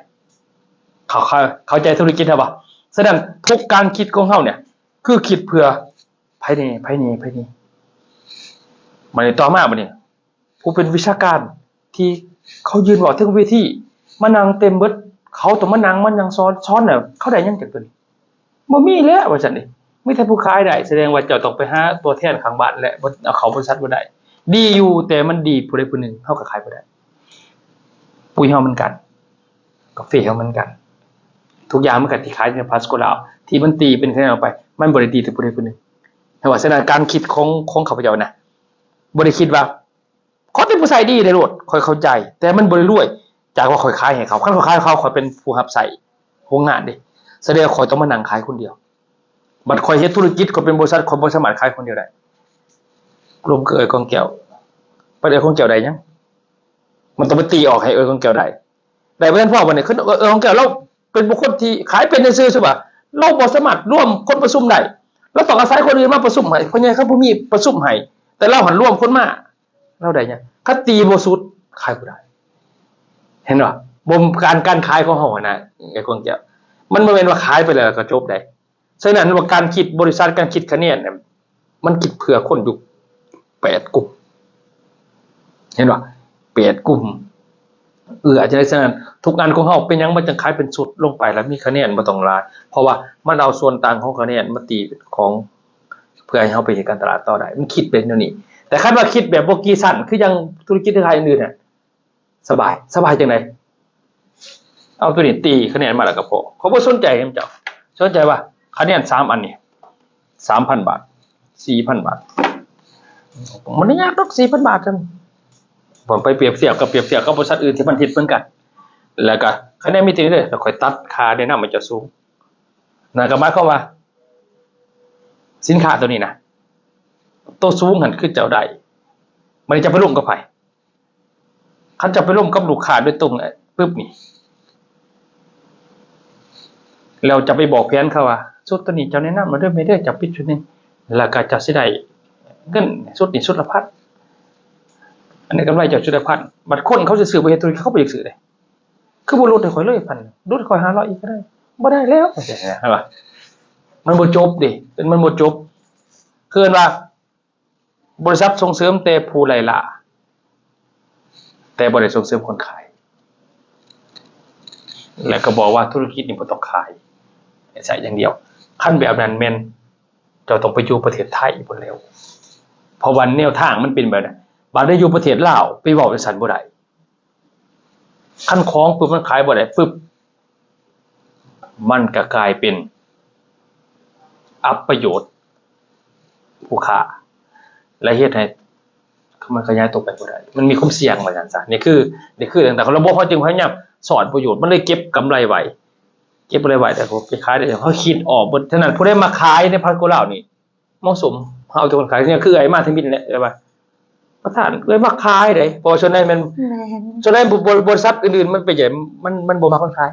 ເຂົ້າ ເຂົ້າ ເຂົ້າໃຈທຸລະກິດເຮົາບໍ່? ສະນັ້ນ ທຸກການຄິດຂອງເຮົານີ້ ຄືຄິດເພື່ອໃຜແນ່ ໃຜແນ່ ໃຜແນ່. ບັດນີ້ຕໍ່ມາບັດນີ້ ຜູ້ເປັນວິຊາການທີ່ເຂົາຢືນເວົ້າເທິງເວທີ ມານັ່ງເຕັມເບິດ ເຂົາຕ້ອງມານັ່ງ ມານັ່ງສອນ ສອນແລ້ວເຂົາໄດ້ຫຍັງຈາກຕົວນີ້? ບໍ່ມີແລ້ວວ່າຊັ້ນເດ. ມີແຕ່ຜູ້ຂາຍໄດ້ ສະແດງວ່າເຈົ້າຕ້ອງໄປຫາຕົວແທນຂ້າງບ້ານ ແລະ ບໍ່ ເອົາເຂົ້າບໍລິສັດບໍ່ໄດ້. ດີຢູ່ ແຕ່ມັນດີຜູ້ໃດຜູ້ໜຶ່ງ ເຮົາກໍຂາຍບໍ່ໄດ້. ປຸ໋ຍເຮົາເໝືອນກັນ ກາເຟເຮົາເໝືອນກັນ ທຸກຢ່າງມັນກໍທີ່ຂາຍໃນພາສໂກລາວ ທີ່ມັນຕີເປັນຄະແນນອອກໄປ ມັນບໍ່ໄດ້ດີແຕ່ຜູ້ໃດຜູ້ໜຶ່ງ. ເຫັນບໍ່? ສະນັ້ນການຄິດຂອງ ຂອງຂ້າພະເຈົ້ານະ ບໍ່ໄດ້ຄິດວ່າ ຂໍແຕ່ຜູ້ໃຊ້ດີໄດ້ໂລດ ຂ້ອຍເຂົ້າໃຈ ແຕ່ມັນບໍ່ໄດ້ລວຍຈາກວ່າຂ້ອຍຂາຍໃຫ້ເຂົາ. ຄັນຂ້ອຍຂາຍໃຫ້ເຂົາ ຂ້ອຍເປັນຜູ້ຮັບໃຊ້ໂຮງງານເດ້ ສະແດງວ່າຂ້ອຍຕ້ອງມານັ່ງຂາຍຄົນດຽວ. ບັດຂ້ອຍເຮັດທຸລະກິດ ຂ້ອຍເປັນບໍລິສັດ ຂ້ອຍບໍ່ສາມາດຂາຍຄົນດຽວໄດ້. ລົມເກີດເອື້ອຍກອງແກ້ວ ບັດເອື້ອຍກອງແກ້ວໄດ້ຫຍັງ? ມັນຕ້ອງໄປຕີອອກໃຫ້ເອື້ອຍກອງແກ້ວໄດ້. ໄດ້ບໍ່ທັນພໍບັດນີ້ ຄືເອື້ອຍກອງແກ້ວລາວ ປັນບຸກຄົນທີ່ຂາຍເປັນຊື່ໆ ຊະວ່າ ລາວບໍ່ສາມາດລວມຄົນປະຊຸມໄດ້ ລາວຕ້ອງອາໄສຄົນອື່ນມາປະຊຸມໃຫ້ ເພາະຫຍັງ ຄັນບໍ່ມີປະຊຸມໃຫ້ ແຕ່ລາວຫັ້ນລວມຄົນມາ ລາວໄດ້ຫຍັງ? ຄັນຕີບໍ່ສຸດ ຂາຍບໍ່ໄດ້ ເຫັນບໍ່? ບໍ່ ການ ການຂາຍຂອງເຮົາຫັ້ນນະ ໄອ້ຂອງເຈົ້າ ມັນບໍ່ແມ່ນວ່າຂາຍໄປແລ້ວກໍຈົບໄດ້. ສະນັ້ນວ່າການຄິດບໍລິສັດ ການຄິດຄະແນນນະ ມັນຄິດເພື່ອຄົນຢູ່ແປດກຸ່ມ ເຫັນບໍ່? ແປດກຸ່ມ ເອື້ອຈັ່ງໃດ? ສະນັ້ນທຸກອັນຂອງເຮົາເປັນຫຍັງມັນຈຶ່ງຂາຍເປັນຊຸດລົງໄປ ແລ້ວມີຄະແນນບໍ່ຕ້ອງຫຼາຍ ເພາະວ່າມັນເອົາສ່ວນຕ່າງຂອງຄະແນນມາຕີເປັນຂອງ ເພື່ອໃຫ້ເຮົາໄປເຮັດການຕະຫຼາດຕໍ່ໄດ້ ມັນຄິດເປັນແນວນີ້. ແຕ່ຄັນວ່າຄິດແບບບໍ່ກີ້ຊັ້ນ ຄືຢ່າງທຸລະກິດລາຍອື່ນນະ ສະບາຍ ສະບາຍຈັ່ງໃດ? ເອົາໂຕນີ້ຕີຄະແນນມາແລ້ວກໍພໍ ຂ້ອຍບໍ່ສົນໃຈນຳເຈົ້າ ສົນໃຈວ່າຄະແນນສາມອັນນີ້ ສາມພັນບາດ ສີ່ພັນບາດ ມັນຍາກດອກ ສີ່ພັນບາດຊັ້ນ ເຮົາໄປປຽບທຽບກັບ ປຽບທຽບກັບບໍລິສັດອື່ນທີ່ມັນເຮັດເໝືອນກັນ ແລ້ວກໍຄະແນນມີເທົ່ານີ້ເດີ ແລ້ວຂ້ອຍຕັດຄ່າແນະນຳໃຫ້ເຈົ້າສູງ ນັ້ນກໍໝາຍຄວາມວ່າ ສິນຄ້າໂຕນີ້ນະ ໂຕສູງຫັ້ນຄືເຈົ້າໄດ້ ບັດນີ້ເຈົ້າໄປລົມກັບໃຜ? ຄັນເຈົ້າໄປລົມກັບລູກຄ້າໂດຍຕົງ ປຶບນີ້ ແລ້ວເຈົ້າໄປບອກແຜນເຂົາວ່າ ຊຸດໂຕນີ້ເຈົ້າແນະນຳມາເດີແມ່ເດີ ເຈົ້າປິດຊຸດນີ້ ແລ້ວກໍເຈົ້າຊິໄດ້ເງິນຊຸດນີ້ຊຸດລະພັນ ອັນນີ້ກຳໄລເຈົ້າຊຸດລະພັນ ບັດຄົນເຂົາຊິຊື້ບໍ່ເຮັດທຸລະກິດ ເຂົາບໍ່ຢາກຊື້ເດ້ ຄືບໍ່ຫຼຸດໃຫ້ຂ້ອຍເລີຍພັນ ຫຼຸດໃຫ້ຂ້ອຍຫ້າຮ້ອຍອີກກໍໄດ້ ບໍ່ໄດ້ແລ້ວ ເຫັນບໍ່? ມັນບໍ່ຈົບເດ້ ມັນບໍ່ຈົບ ຄືເອີ້ນວ່າ ບໍລິສັດສົ່ງເສີມແຕ່ຜູ້ໄລ່ລ່າ ແຕ່ບໍ່ໄດ້ສົ່ງເສີມຄົນຂາຍ ແລະກໍບອກວ່າທຸລະກິດນີ້ບໍ່ຕ້ອງຂາຍ ໃຊ້ຢ່າງດຽວ ຄັນແບບນັ້ນແມ່ນເຈົ້າຕ້ອງໄປຢູ່ປະເທດໄທພຸ້ນແລ້ວ ເພາະວ່າແນວທາງມັນເປັນແບບນັ້ນ ບາດໄດ້ຢູ່ປະເທດລາວໄປເວົ້າຈັ່ງຊັ້ນບໍ່ໄດ້ ຄັນຂອງປຶບມັນຂາຍບໍ່ໄດ້ປຶບ ມັນກໍກາຍເປັນອັບປະໂຫຍດຜູ້ຄ້າ ແລະເຮັດໃຫ້ມັນຂະຫຍາຍຕົວໄປບໍ່ໄດ້ ມັນມີຄວາມສ່ຽງວ່າຊັ້ນຊະ ນີ້ຄື ນີ້ຄືເລື່ອງຕ່າງໆ ລະບົບເຮົາຈຶ່ງພະຍາຍາມສອດປະໂຫຍດ ມັນເລີຍເກັບກຳໄລໄວ້ ເກັບກຳໄລໄວ້ ແຕ່ເຮົາໄປຂາຍໄດ້ ເຮົາຄິດອອກເບິດ ສະນັ້ນຜູ້ໃດມາຂາຍໃນພັນກວ່າລາວນີ້ ເໝາະສົມ ເຮົາເປັນຄົນຂາຍ ຄືອ້າຍມາທຳອິດແຫຼະ ແບບວ່າ ປະທານເອື້ອຍມັກຂາຍເດ້ ເພາະວ່າສ່ວນໃຫຍ່ແມ່ນ ແມ່ນ ສ່ວນໃຫຍ່ບໍ ບໍ ບໍລິສັດອື່ນໆ ມັນເປັນຫຍັງ ມັນ ມັນບໍ່ມັກຄົນຂາຍ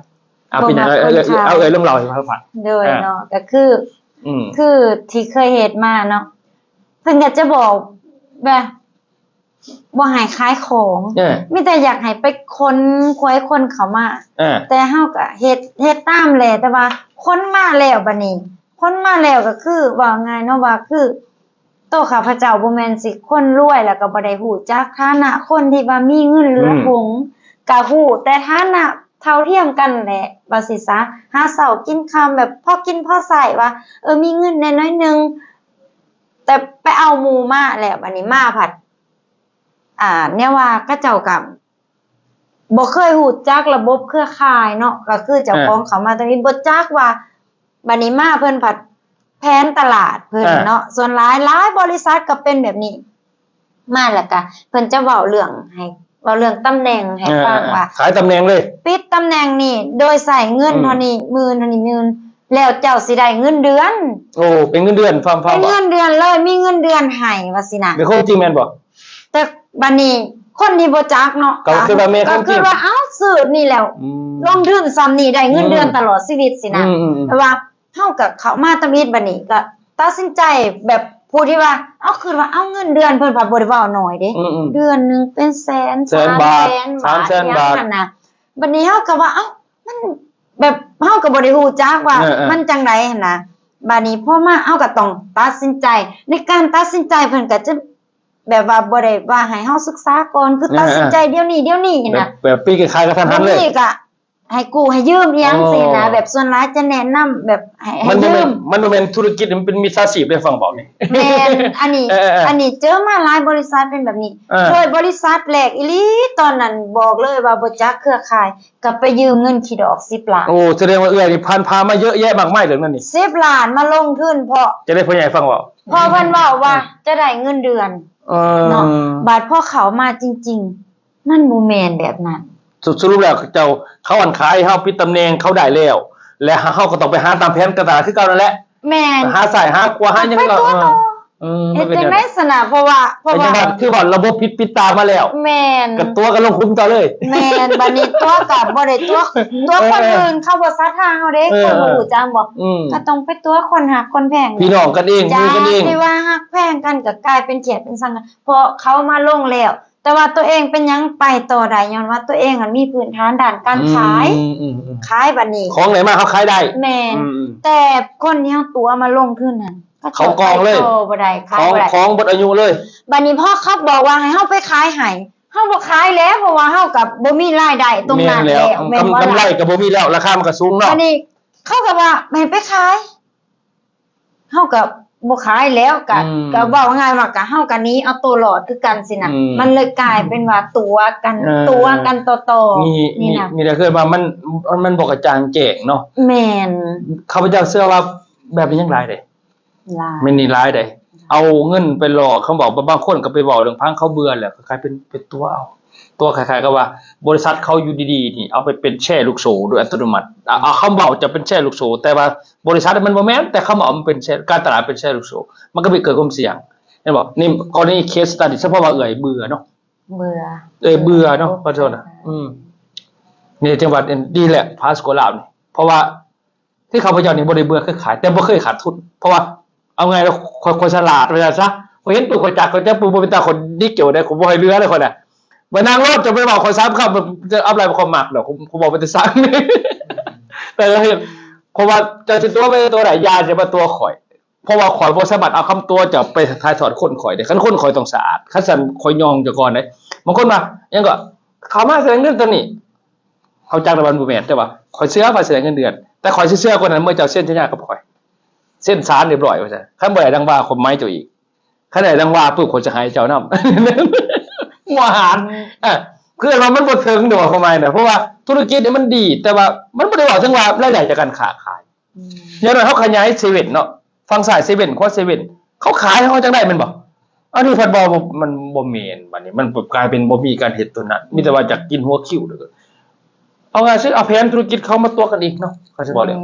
ເອົາ ບໍ່ມັກຄົນຂາຍ ເອົາເອື້ອຍ ເອົາເອື້ອຍລອງເລົ່າໃຫ້ຟັງ ໂດຍ ເອີ ເນາະ ກໍຄື ອືມ ຄືທີ່ເຄີຍເຮັດມາເນາະ ເພິ່ນກໍຈະບອກແບບ ບໍ່ໃຫ້ຂາຍຂອງ ເອີ ມີແຕ່ຢາກໃຫ້ໄປຂົນຄວາຍຄົນເຂົ້າມາ ເອີ ແຕ່ເຮົາກໍເຮັດ ເຮັດຕາມແຫຼະ ແຕ່ວ່າຄົນມາແລ້ວ ບັດນີ້ຄົນມາແລ້ວກໍຄື ເວົ້າງ່າຍເນາະ ວ່າຄືໂຕຂ້າພະເຈົ້າບໍ່ແມ່ນຊິຄົນລວຍ ແລ້ວກໍບໍ່ໄດ້ຮູ້ຈັກຖານະຄົນທີ່ວ່າມີເງິນເຫຼືອ ອືມ ຖົງ ກໍຮູ້ແຕ່ຖານະເທົ່າທຽມກັນແຫຼະ ວ່າຊິຊະ ຫາເຊົ້າກິນຄ່ຳ ແບບພໍກິນພໍໃຊ້ ວ່າ ເອີ ມີເງິນແດ່ໜ້ອຍໜຶ່ງ ແຕ່ໄປເອົາໝູ່ມາແລ້ວ ບັດນີ້ມາພັດ ອ່າ ແນວວ່າເຂົາເຈົ້າກໍບໍ່ເຄີຍຮູ້ຈັກລະບົບເຄືອຂ່າຍເນາະ ກໍຄືເຈົ້າຂອງເຂົ້າມາແຕ່ນີ້ ບໍ່ຈັກວ່າ ບັດນີ້ມາເພິ່ນພັດແຜນຕະຫຼາດເພິ່ນ ເອີ ເນາະ ສ່ວນຫຼາຍ ຫຼາຍບໍລິສັດກໍເປັນແບບນີ້ ມາແລ້ວກໍເພິ່ນຈະເວົ້າເລື່ອງໃຫ້ ເວົ້າເລື່ອງຕຳແໜ່ງໃຫ້ ເອີ ຟັງວ່າ ເອີ ຂາຍຕຳແໜ່ງເລີຍ ປິດຕຳແໜ່ງນີ້ໂດຍໃຊ້ເງິນ ອືມ ເທົ່ານີ້ ໝື່ນເທົ່ານີ້ ໝື່ນ ແລ້ວເຈົ້າຊິໄດ້ເງິນເດືອນ ໂອ້ ເປັນເງິນເດືອນ ຟັງ ຟັງ ເປັນເງິນເດືອນເລີຍ ມີເງິນເດືອນໃຫ້ ວ່າຊີ້ນະ ເປັນຄວາມຈິງແມ່ນບໍ່? ແຕ່ບາດນີ້ຄົນທີ່ບໍ່ຈັກເນາະ ກໍຄິດວ່າແມ່ນຄວາມຈິງ ກໍຄິດວ່າ ເອົ້າ ຊື້ນີ້ແລ້ວ ອືມ ລົງທຶນສ່ຳນີ້ໄດ້ເງິນເດືອນ ອືມ ຕະຫຼອດຊີວິດຊີ້ນະ ອືມ ອືມ ແຕ່ວ່າເຮົາກໍເຂົ້າມາທຳອິດ ບາດນີ້ກໍຕັດສິນໃຈແບບຜູ້ທີ່ວ່າ ເອົາ ຄິດວ່າ ເອົາ ເງິນເດືອນເພິ່ນພັດບໍ່ໄດ້ເວົ້າໜ້ອຍເດ້ ອືມ ອືມ ເດືອນໜຶ່ງເປັນແສນ ແສນບາດ ສາມແສນບາດ ສາມແສນບາດ ຈັ່ງຊີ້ຫັ້ນນະ ບາດນີ້ເຮົາກໍວ່າ ເອົ້າ ມັນແບບເຮົາກໍບໍ່ໄດ້ຮູ້ຈັກວ່າ ເອີ ເອີ ມັນຈັ່ງໃດຫັ້ນນະ ບາດນີ້ພໍມາເຮົາກໍຕ້ອງຕັດສິນໃຈ ໃນການຕັດສິນໃຈເພິ່ນກໍຈະ ແບບວ່າບໍ່ໄດ້ວ່າໃຫ້ເຮົາສຶກສາກ່ອນ ຄື ເອີ ຕັດສິນໃຈ ເອີ ດຽວນີ້ ດຽວນີ້ຫັ້ນນະ ແບບ ແບບປີກຂາຍກະທັນຫັນເລີຍ ບາງທີກໍໃຫ້ກູ້ໃຫ້ຢືມອີ່ຫຍັງ ອໍ ຊີ້ນະ ແບບສ່ວນຫຼາຍຈະແນະນຳແບບໃຫ້ ໃຫ້ຢືມ ມັນບໍ່ແມ່ນທຸລະກິດ ມັນບໍ່ແມ່ນທຸລະກິດ ມັນເປັນມິດສາຊີບເດ້ ຟັງບອກນີ້ ແມ່ນ ອັນນີ້ ເອີ ເອີ ເອີ ອັນນີ້ເຈີມາຫຼາຍບໍລິສັດເປັນແບບນີ້ ເອີ ໂດຍບໍລິສັດແລກອີ່ຫຼີ ຕອນນັ້ນບອກເລີຍວ່າບໍ່ຈັກເຄືອຂ່າຍ ກໍໄປຢືມເງິນຂີ້ດອກສິບລ້ານ ໂອ້ ສະແດງວ່າເອື້ອຍນີ້ຜ່ານຜ່າມາເຍອະແຍະມາກມາຍເລື່ອງນັ້ນນີ້ ສິບລ້ານມາລົງທຶນ ເພາະ ຈະໄດ້ ພໍ່ໃຫຍ່ຟັງເວົ້າ ເພາະເພິ່ນເວົ້າວ່າ ເອີ ຈະໄດ້ເງິນເດືອນ ເອີ ເນາະ ບາດພໍເຂົ້າມາຈິງໆ ມັນບໍ່ແມ່ນແບບນັ້ນ ສະ ສະຫຼຸບແລ້ວເຈົ້າ ເຂົາອັນຂາຍເຮົາປິດຕຳແໜ່ງເຂົາໄດ້ແລ້ວ ແລະເຮົາກໍຕ້ອງໄປຫາຕາມແຜນການຕະຫຼາດຄືເກົ່ານັ້ນແຫຼະ ແມ່ນ ຫາຊ້າຍຫາຂວາຫາຫຍັງ ໄປຕໍ່ ເອີ ຕໍ່ ເອີ ເຮັດຈັ່ງໃດຊັ້ນນະ? ເພາະວ່າ ເພາະວ່າ ຄືວ່າລະບົບຜິດ ປິດຕາມາແລ້ວ. ແມ່ນ. ກະຕົວະກັນລົງຂຸມຕໍ່ເລີຍ. ແມ່ນ. ບາດນີ້ຕົວະກະບໍ່ໄດ້ຕົວະ ຕົວະຄົນອື່ນ ເຂົາບໍ່ສັດທາເຮົາເດ້ ເຂົາບໍ່ຮູ້ຈັກບໍ່? ກະຕ້ອງໄປຕົວະຄົນຮັກຄົນແພງ ພີ່ນ້ອງກັນເອງ ໝູ່ກັນເອງ. ຈາກທີ່ວ່າຮັກແພງກັນ ກະກາຍເປັນຂຽດເປັນຊັງກັນ ເພາະເຂົາມາລົງແລ້ວ ແຕ່ວ່າຕົວເອງເປັນຫຍັງໄປຕໍ່ໄດ້? ຍ້ອນວ່າຕົວເອງຫັ້ນມີພື້ນຖານດ້ານການຂາຍ. ອືມໆໆ ຂາຍບາດນີ້ ຂອງໃດມາເຮົາຂາຍໄດ້. ແມ່ນ. ອືມໆ ແຕ່ຄົນທີ່ເຮົາຕົວະມາລົງທຶນນັ້ນ ເຂົາກອງເລີຍ ຕໍ່ບໍ່ໄດ້ ຂາຍບໍ່ໄດ້ ຂອງໝົດອາຍຸເລີຍ. ບາດນີ້ພໍເຂົາບອກວ່າໃຫ້ເຮົາໄປຂາຍໃຫ້ ເຮົາບໍ່ຂາຍແລ້ວ ເພາະວ່າເຮົາກະບໍ່ມີລາຍໄດ້ຕົງນັ້ນແລ້ວ. ແມ່ນແລ້ວ. ແມ່ນບໍ່ລະ? ກຳ ກຳໄລກະບໍ່ມີແລ້ວ ລາຄາມັນກະສູງເນາະ. ບາດນີ້ເຂົາກະວ່າໃຫ້ໄປຂາຍ ເຮົາກະບໍ່ຂາຍແລ້ວ ກະ ອືມ ກະເວົ້າງ່າຍວ່າ ກະເຮົາກະໜີເອົາໂຕລອດຄືກັນຊີ້ນະ. ອືມ ມັນເລີຍກາຍເປັນວ່າຕົວະກັນ ເອີ ຕົວະກັນຕໍ່ໆ ນີ້ ນີ້ນະ ນີ້ແຫຼະ ຄືວ່າມັນ ມັນ ມັນບໍ່ກະຈ່າງແຈ້ງເນາະ. ແມ່ນ. ຂ້າພະເຈົ້າເຊື່ອວ່າແບບນີ້ຍັງຫຼາຍເດ້. ຫຼາຍ. ແມ່ນນີ້ຫຼາຍເດ້. ເອົາເງິນໄປຫຼອກ ຄຳເວົ້າ ບາງຄົນກະໄປເວົ້າເລື່ອງພັງ ເຂົາເບື່ອແລ້ວ ກະກາຍເປັນ ເປັນຕົວະເອົາ ຕົວະຄ້າຍໆກັບວ່າບໍລິສັດເຂົາຢູ່ດີໆນີ້ ເອົາໄປເປັນແຊລູກໂສ້ໂດຍອັດຕະໂນມັດ. ອາ ເອົາຄຳເວົ້າຈະເປັນແຊລູກໂສ້ ແຕ່ວ່າ ບໍລິສັດມັນບໍ່ແມ່ນ ແຕ່ເຂົາມາເອົາມາເປັນແຊ ການຕະຫຼາດເປັນແຊລູກໂສ້ ມັນກະໄປເກີດຄວາມສ່ຽງ ເຫັນບໍ່? ນີ້ກໍລະນີເຄສສະຕາດີ້ ສະເພາະວ່າເອື້ອຍເບື່ອເນາະ. ເບື່ອ. ເອີ ເບື່ອເນາະ ເບື່ອ ຂໍໂທດນະ. ອືມ ນີ້ຈັ່ງວ່າດີແຫຼະ ພາສະໂກລາວນີ້ ເພາະວ່າທີ່ຂ້າພະເຈົ້ານີ້ບໍ່ໄດ້ເບື່ອຄືຂາຍ ແຕ່ບໍ່ເຄີຍຂາດທຶນ ເພາະວ່າເອົາງ່າຍແລ້ວ ຂ້ອຍ ຂ້ອຍສະຫຼາດວ່າຊັ້ນຊະ ຂ້ອຍເຫັນປຸບ ຂ້ອຍຈັກ ຂ້ອຍຈັກປຸບ ບໍ່ເປັນຕາ ຂ້ອຍດິກເຈົ້າໄດ້ ຂ້ອຍບໍ່ໃຫ້ເຫຼືອເລີຍ ຂ້ອຍນະ. ມານັ່ງລົດ ຈະໄປເວົ້າຂ້ອຍສາມຄຳ ຈະອັບໄລ ຂ້ອຍມັກດອກ ຂ້ອຍເວົ້າໄປແຕ່ສາງ ແຕ່ເຮັດ ເພາະວ່າເຈົ້າຊິຕົວະໄປຕົວະໄດ້ ຢ່າຈະມາຕົວະຂ້ອຍ ເພາະວ່າຂ້ອຍບໍ່ສາມາດເອົາຄຳຕົວະເຈົ້າໄປຖ່າຍທອດຄົນຂ້ອຍໄດ້ ຄັນຄົນຂ້ອຍຕ້ອງສະອາດ ຄັນຊັ້ນຂ້ອຍຍ່ອງເຈົ້າກ່ອນເດ້. ບາງຄົນວ່າ ຫຍັງກໍ ເຂົ້າມາສະແດງເງິນຕອນນີ້ ເຮົາຈັກແລ້ວວ່າມັນບໍ່ແມ່ນ ແຕ່ວ່າຂ້ອຍເຊື່ອວ່າສະແດງເງິນເດືອນ ແຕ່ຂ້ອຍຊິເຊື່ອກ່ອນນັ້ນ ເມື່ອເຈົ້າເຊັນສັນຍາກັບຂ້ອຍ ເຊັນສານຮຽບຮ້ອຍວ່າຊັ້ນ ຄັນບໍ່ໄດ້ດັ່ງວ່າ ຄວາມໝາຍເຈົ້າອີກ ຄັນໄດ້ດັ່ງວ່າປຸບ ຂ້ອຍຈະໃຫ້ເຈົ້ານຳ ຫົວຫານ ເອີ ຄືວ່າມັນບໍ່ເຖິງດອກ ຄວາມໝາຍນະ ເພາະວ່າທຸລະກິດນີ້ມັນດີ ແຕ່ວ່າມັນບໍ່ໄດ້ເວົ້າເຖິງວ່າລາຍໄດ້ຈາກການຄ້າຂາຍ. ອືມ ຢ່າງໜ້ອຍເຮົາຂະຫຍາຍເຊເວັ່ນເນາະ ຝັ່ງຊ້າຍເຊເວັ່ນ ຂວາເຊເວັ່ນ ເຂົາຂາຍເຮົາຈັ່ງໄດ້ແມ່ນບໍ່? ອັນນີ້ພັດບໍ່ ມັນບໍ່ແມ່ນ ບາດນີ້ມັນກາຍເປັນບໍ່ມີການເຮັດຕົວນັ້ນ ມີແຕ່ວ່າຢາກກິນຫົວຄິວ ເອົາງ່າຍຊິ ເອົາແຜນທຸລະກິດເຂົາມາຕົວະກັນອີກເນາະ ເຂົາຊິບອກແລ້ວ. ອື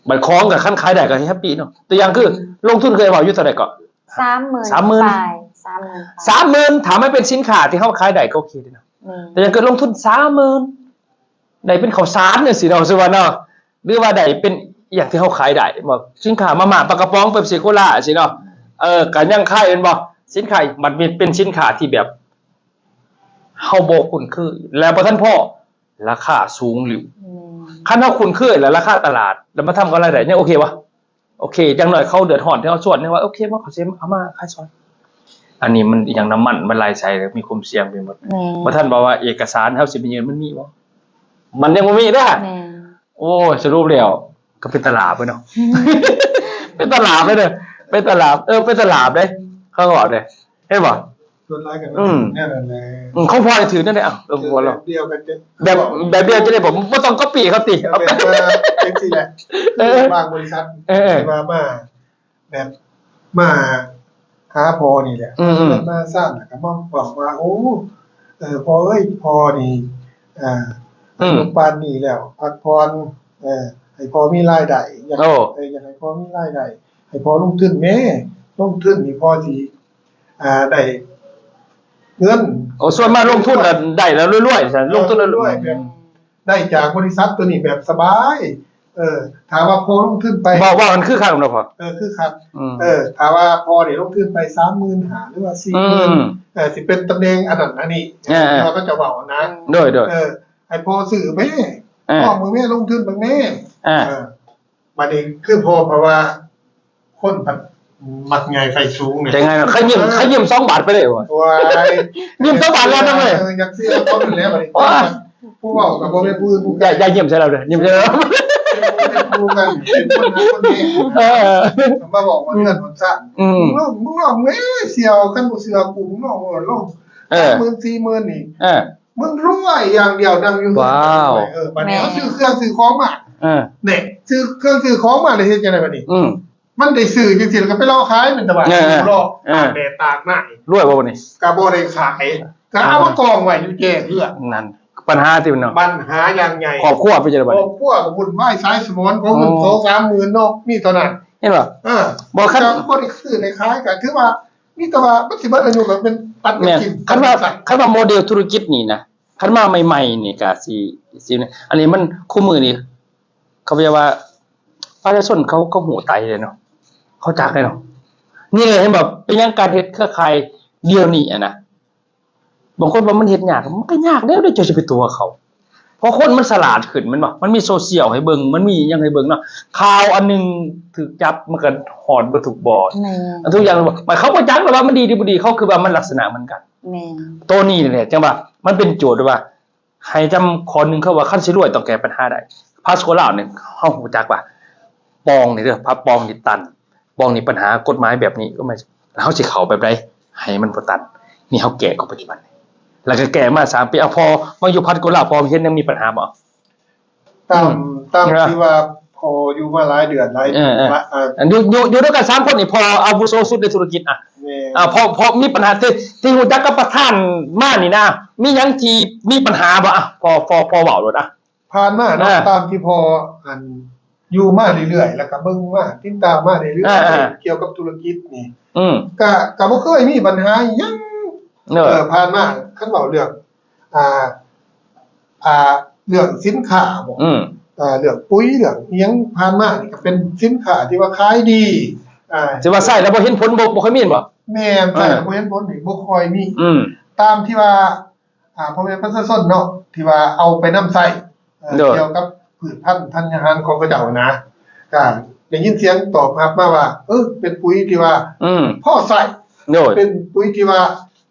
ມ ບັດຂອງກໍຄັນຂາຍໄດ້ກໍແຮບປີ້ເນາະ ຕົວຢ່າງຄື ອືມ ລົງທຶນເຄີຍເວົ້າຢູ່ເທົ່າໃດກໍ? ສາມໝື່ນ ສາມໝື່ນ ປາຍ ສາມໝື່ນ ປາຍ ສາມໝື່ນ ຖ້າມັນເປັນສິນຄ້າທີ່ເຮົາຂາຍໄດ້ກໍໂອເຄເດເນາະ. ແມ່ນ ແຕ່ຢ່າງຄືລົງທຶນສາມໝື່ນ ໄດ້ເປັນເຂົ້າສານຈັ່ງຊີ້ເນາະ ສົມມຸດວ່າເນາະ ຫຼືວ່າໄດ້ເປັນອີ່ຫຍັງທີ່ເຮົາຂາຍໄດ້ ແມ່ນບໍ່? ສິນຄ້າມາມ່າ ປາກະປ໋ອງ ເປັບຊີ ໂຄລາ ຊີ້ເນາະ ເອີ ກະຍັງຂາຍແມ່ນບໍ່? ສິນຄ້າ ບັດເປັນ ເປັນສິນຄ້າທີ່ແບບເຮົາບໍ່ຄຸ້ນເຄີຍ ແລະ ບໍ່ທັນພໍ ລາຄາສູງຫຼິວ. ແມ່ນ ຄັນເຮົາຄຸ້ນເຄີຍ ແລະ ລາຄາຕະຫຼາດ ແລ້ວມາທຳກຳໄລໄດ້ ຍັງໂອເຄບໍ່? ໂອເຄ ຢ່າງໜ້ອຍເຂົາເດືອດຮ້ອນທີ່ເຮົາຊວນ ຍັງວ່າໂອເຄບໍ່ ເຂົາຊິເອົາມາຂາຍຊ່ອຍ. ອັນນີ້ມັນອີ່ຫຍັງ ນ້ຳມັນມັນໄຫຼໃສ່ ມີຄວາມສ່ຽງໄປໝົດ. ແມ່ນ ບໍ່ທັນເວົ້າວ່າເອກະສານເຮົາຊິໄປຍື່ນ ມັນມີບໍ່? ມັນຍັງບໍ່ມີເດ້. ແມ່ນ ໂອ້ຍ ສະຫຼຸບແລ້ວກໍເປັນຕະຫຼາບເລີຍເນາະ ເປັນຕະຫຼາບເລີຍເດີ ເປັນຕະຫຼາບ ເອີ ເປັນຕະຫຼາບເດ້ ເຂົາເວົ້າເດ້. ເຫັນບໍ່? ສ່ວນຫຼາຍກໍ ອືມ ແນວນັ້ນແຫຼະ. ອືມ ຂອງພໍ່ນີ້ຖືກແນວໃດ? ເອົ້າ ເອີ ແບບດຽວກັນ ແບບ ແບບດຽວຈັ່ງໃດ? ບໍ່ ບໍ່ຕ້ອງກັອບປີ້ເຂົາຕິ? ເອົາແບບວ່າຈັ່ງຊີ້ແຫຼະ. ເອີ ຄືບາງບໍລິສັດ ເອີ ທີ່ວ່າມາ ແບບມາຫາພໍ່ນີ້ແຫຼະ ອືມໆ ມາສ້າງ ແລ້ວກໍມາບອກວ່າ ໂອ້ ເອີ ພໍ່ເອີຍ ພໍ່ນີ້ ເອີ ອືມ ອາຍຸປານນີ້ແລ້ວ ພັກຜ່ອນ ເອີ ໃຫ້ພໍ່ມີລາຍໄດ້ ຢາກ ໂອ້ ເອີ ຢາກໃຫ້ພໍ່ມີລາຍໄດ້ ໃຫ້ພໍ່ລົງທຶນແດ່ ລົງທຶນນີ້ພໍ່ຊິ ອ່າ ໄດ້ເງິນ. ໂອ້ ສ່ວນມາກລົງທຶນລະໄດ້ລະລວຍໆ ລະລວຍ ລວຍ ລວຍ ແບບໄດ້ຈາກບໍລິສັດໂຕນີ້ແບບສະບາຍ. ເອີ ຖ້າວ່າພໍ່ລົງທຶນໄປ ເວົ້າ ເວົ້າກັນຄືຄັກເນາະພໍ່. ເອີ ຄືຄັກ. ອືມ ເອີ ຖ້າວ່າພໍ່ນີ້ລົງທຶນໄປສາມໝື່ນຫ້າ ຫຼືວ່າສີ່ໝື່ນ ອືມ ເອີ ຊິເປັນຕຳແໜ່ງອັນນັ້ນອັນນີ້ ເອີ ທີ່ວ່າເຂົາເຈົ້າເວົ້ານະ. ໂດຍໆ ເອີ ໃຫ້ພໍ່ຊື້ແມ້ ເອີ ພໍ່ເບິ່ງແມ້ ລົງທຶນເບິ່ງແມ້ ເອີ ເອີ ບາດນີ້ຄືພໍ ເພາະວ່າຄົນພັດມັກໃຫຍ່ໄຟສູງນີ້ ຈັ່ງໃດເນາະ ຂະຍິ້ມ ເອີ ຂະຍິ້ມສອງບາດໄປເລີຍ. ໂອ້ຍ ຍິ້ມສອງບາດແລ້ວນຳເລີຍ. ເອີ ຢາກຊື້ເອົາຄົນນັ້ນແຫຼະບາດນີ້. ໂອ້ຍ ຜູ້ເວົ້າກໍບໍ່ແມ່ນຜູ້ອື່ນຜູ້ໄກ ຢ່າ ຢ່າຍິ້ມໃສ່ລາວເດີ ຍິ້ມໃສ່ລາວ ເປັນຜູ້ກັນ ເປັນຄົນຮັກຄົນແພງ. ເອີ ມາບອກວ່າເຮືອນຫົນຊານ ອືມ ມຶງລອງ ມຶງລອງເວີ້ຍ ສ່ຽວ ຄັນບໍ່ເຊື່ອກູ ມຶງລອງເວີ້ຍ ລອງ ເອີ ສາມໝື່ນ ສີ່ໝື່ນນີ້ ເອີ ມຶງລວຍຢ່າງດຽວ ນັ່ງຢູ່ເຮືອນ. ວ້າວ ເອີ ບາດນີ້ ເອີ ເຮົາຊື້ເຄື່ອງຊື້ຂອງມາ ເອີ ແນ່ ຊື້ເຄື່ອງຊື້ຂອງມາ ແລ້ວເຮັດຈັ່ງໃດບາດນີ້? ອືມ ມັນໄດ້ຊື້ຈັ່ງຊີ້ ແລ້ວກໍໄປລໍຂາຍແມ່ນຕະບາດ ເອີ ລໍ ເອີ ຕາກແດດຕາກໜ້າ ລວຍບໍ່ບາດນີ້? ກໍບໍ່ໄດ້ຂາຍ ກໍເອົາມາກອງໄວ້ຢູ່ແຈເຮືອນ. ນັ້ນ ບັນຫາຕິເນາະ ບັນຫາຢ່າງໃຫຍ່. ຄອບຄົວເປັນຈັ່ງໃດບາດນີ້? ຄອບຄົວກໍວຸ່ນວາຍສາຍສະໝອນ ຂອງເງິນ ໂອ້ ສອງສາມໝື່ນເນາະ ມີເທົ່ານັ້ນ. ເຫັນບໍ່? ເອີ ບໍ່ ຄັນ ຈະບໍ່ໄດ້ຊື້ໄດ້ຂາຍ ກໍຖືວ່າມີແຕ່ວ່າມັນຊິເບິດອາຍຸ ກໍແມ່ນຕັດກັນ ແມ່ນ ກິນ ຄັນວ່າ ຕັດກັນໃຊ້ ຄັນວ່າໂມເດລທຸລະກິດນີ້ນະ ຄັນມາໃໝ່ໆນີ້ກໍຊິ ຊິ ອັນນີ້ມັນ ຄູ່ມື້ນີ້ ເຂົາເອີ້ນວ່າ ປະຊາຊົນເຂົາ ເຂົາຮູ້ໄຕເດ້ເນາະ ເຂົາຈັກເດ້ເນາະ. ນີ້ແຫຼະ ເຫັນບໍ່ ເປັນຫຍັງການເຮັດເຄືອຂ່າຍດຽວນີ້ຫັ້ນນະ ບາງຄົນວ່າມັນເຮັດຍາກ ມັນກໍຍາກແລ້ວເດ້ ເຈົ້າຊິໄປຕົວະເຂົາ ເພາະຄົນມັນສະຫຼາດຂຶ້ນ ແມ່ນບໍ່? ມັນມີໂຊຊຽວໃຫ້ເບິ່ງ ມັນມີຫຍັງໃຫ້ເບິ່ງເນາະ. ຂ່າວອັນໜຶ່ງຖືກຈັບ ມັນກໍຮອດເບິດທຸກບ່ອນ ແມ່ນ ອັນທຸກຢ່າງ ເຂົາບໍ່ຈັກແລ້ວວ່າມັນດີຫຼືບໍ່ດີ ເຂົາຄືວ່າມັນລັກສະນະເໝືອນກັນ. ແມ່ນ ໂຕນີ້ແຫຼະ ຈັ່ງວ່າມັນເປັນໂຈດວ່າ ໃຫ້ຈຳຂໍ້ໜຶ່ງ ເຂົາວ່າຄັນຊິລວຍຕ້ອງແກ້ບັນຫາໃດ. ພາສໂກລາວນີ້ ເຮົາຮູ້ຈັກວ່າປ່ອງນີ້ເດີ ພາປ່ອງນີ້ຕັນ ປ່ອງນີ້ ບັນຫາກົດໝາຍແບບນີ້ ເຮົາຊິເຂົ້າແບບໃດໃຫ້ມັນບໍ່ຕັນ? ນີ້ເຮົາແກ້ເຂົ້າໄປທີ່ມັນ ແລ້ວກໍແກ້ມາສາມປີ. ເອົາ ພໍມາຢູ່ພາສໂກລາວ ພໍເຫັນຍັງມີບັນຫາບໍ່? ຕາມ ອືມ ຕາມທີ່ວ່າພໍຢູ່ມາຫຼາຍເດືອນຫຼາຍ ເອີ ເອີ ອາ ຢູ່ ຢູ່ ຢູ່ນຳກັນສາມຄົນນີ້ ພໍອາວຸໂສສຸດໃນທຸລະກິດ ອະ ແມ່ນ ອາ ພໍ ພໍມີບັນຫາ ທີ່ ທີ່ຮູ້ຈັກກັບປະທານມານີ້ນະ ມີຫຍັງທີ່ມີບັນຫາບໍ່? ອະ ພໍ ພໍ ພໍເວົ້າໂລດ ອະ ຜ່ານມາເນາະ ອາ ຕາມທີ່ພໍອັນຢູ່ມາເລື້ອຍໆ ແລ້ວກໍເບິ່ງມາ ຕິດຕາມມາເລື້ອຍໆ ອາ ອາ ກ່ຽວກັບທຸລະກິດນີ້ ອືມ ກະ ກະບໍ່ເຄີຍມີບັນຫາຫຍັງ ເອີ ເອີ ຜ່ານມາ ຄັນເວົ້າເລື່ອງ ອ່າ ອ່າ ເລື່ອງສິນຄ້າບໍ ອືມ ເອີ ເລື່ອງປຸ໋ຍ ເລື່ອງອີ່ຫຍັງ ຜ່ານມານີ້ກໍເປັນສິນຄ້າທີ່ວ່າຂາຍດີ ອ່າ ທີ່ວ່າໃຊ້ແລ້ວບໍ່ເຫັນຜົນ ບໍ່ ບໍ່ຄ່ອຍມີແມ່ນບໍ່? ແມ່ນ ໃຊ້ແລ້ວ ເອີ ບໍ່ເຫັນຜົນນີ້ບໍ່ຄ່ອຍມີ ອືມ ຕາມທີ່ວ່າ ອ່າ ພໍ່ແມ່ປະຊາຊົນເນາະ ທີ່ວ່າເອົາໄປນຳໃຊ້ ເອີ ໂດຍ ກ່ຽວກັບພືດພັນທັນຍາຫານຂອງເຂົາເຈົ້ານະ ກໍໄດ້ຍິນສຽງຕອບຮັບມາວ່າ ເອີ ເປັນປຸ໋ຍທີ່ວ່າ ອືມ ພໍໃຊ້ ໂດຍ ເປັນປຸ໋ຍທີ່ວ່າ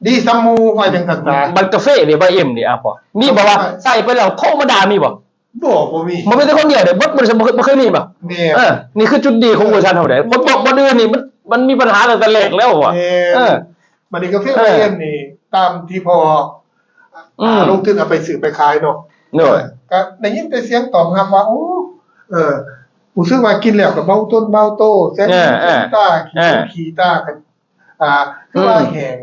ດີສ່ຳໝູ່ ວ່າຈັ່ງຊັ້ນຊະ. ບັດກາເຟເດ ບາເອັມເດ ອະ ພໍມີບໍ່ວ່າໃຊ້ໄປແລ້ວໂທມາດ່າ ມີບໍ່? ບໍ່ ບໍ່ມີ ບໍ່ມີແຕ່ຄົນດຽວເດ ບໍ່ ບໍ່ເຄີຍ ບໍ່ເຄີຍມີບໍ່? ແມ່ນ ເອີ ນີ້ຄືຈຸດດີຂອງບໍລິສັດເຮົາເດ ເອີ ບໍ່ ບໍ່ ບໍ່ອື່ນນີ້ ມັນ ມັນມີບັນຫາຕັ້ງແຕ່ແລກແລ້ວວ່າ ແມ່ນ ເອີ ບັດນີ້ກາເຟ ເອີ ບາເອັມນີ້ ຕາມທີ່ພໍ ອືມ ອ່າ ລົງທຶນເອົາໄປຊື້ໄປຂາຍເນາະ ໂດຍ ກໍໄດ້ຍິນແຕ່ສຽງຕອບຮັບວ່າ ໂອ້ ເອີ ຮູ້ສຶກວ່າກິນແລ້ວກໍເບົາຕົນເບົາໂຕ ແສງ ເອີ ເອີ ຕາ ເອີ ຂີ້ຕາກໍ ອ່າ ຄືວ່າ ອືມ ແຫ້ງ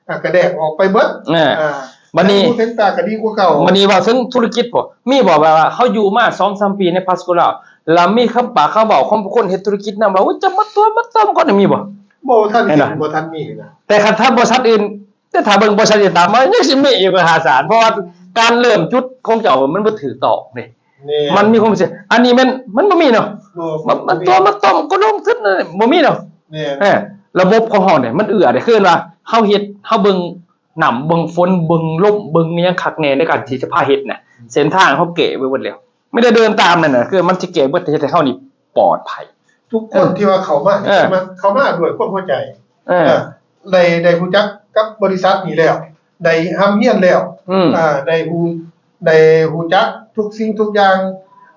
ອ່າ ກະແດກອອກໄປເບິດ ອ່າ ອ່າ ບັດນີ້ ແສງຫູແສງຕາກໍດີກວ່າເກົ່າ. ບັດນີ້ເວົ້າເຖິງທຸລະກິດ ມີບໍ່ ແບບວ່າເຮົາຢູ່ມາສອງສາມປີໃນພາສໂກລາວ ແລ້ວມີຄຳປາກຄຳເວົ້າຂອງຜູ້ຄົນເຮັດທຸລະກິດນຳວ່າ ໂອ້ຍ ຈະມາຕົວະມາຕ້ອມກ່ອນ ມີບໍ່? ບໍ່ທັນເຫັນ ບໍ່ທັນມີນະ ແຕ່ຄັນຖ້າບໍລິສັດອື່ນ ແຕ່ຖ້າເບິ່ງບໍລິສັດອື່ນຕາມມາ ຍັງຊິມີອີກມະຫາສານ ເພາະວ່າການເລີ່ມຈຸດຂອງເຈົ້າມັນບໍ່ຖືກຕ້ອງເດ້ ແມ່ນ ມັນມີຄວາມເສຍ ອັນນີ້ແມ່ນ ມັນບໍ່ມີເນາະ ບໍ່ ມັນ ມັນຕົວະມາຕ້ອມກໍລົງທຶນ ບໍ່ມີເນາະ ແມ່ນ ເອີ ລະບົບຂອງເຮົານີ້ມັນເອື້ອເດ້ ຄືວ່າເຮົາເຮັດ ເຮົາເບິ່ງ ນ້ຳເບິ່ງຝົນເບິ່ງລົມເບິ່ງມີຫຍັງຄັກແນ່ໃນການທີ່ຈະພາເຮັດນະ ເສັ້ນທາງເຮົາແກ້ໄວ້ເບິດແລ້ວ ມີແຕ່ເດີນຕາມນັ້ນນະ ຄືມັນຊິແກ້ເບິດ ເຮັດໃຫ້ເຮົານີ້ປອດໄພ. ທຸກຄົນ ເອີ ທີ່ວ່າເຂົ້າມາ ເອີ ເຂົ້າມາດ້ວຍຄວາມເຂົ້າໃຈ ເອີ ເອີ ໄດ້ ໄດ້ຮູ້ຈັກກັບບໍລິສັດນີ້ແລ້ວ ໄດ້ຮ່ຳຮຽນແລ້ວ ອືມ ອ່າ ໄດ້ຮູ້ ໄດ້ຮູ້ຈັກທຸກສິ່ງທຸກຢ່າງ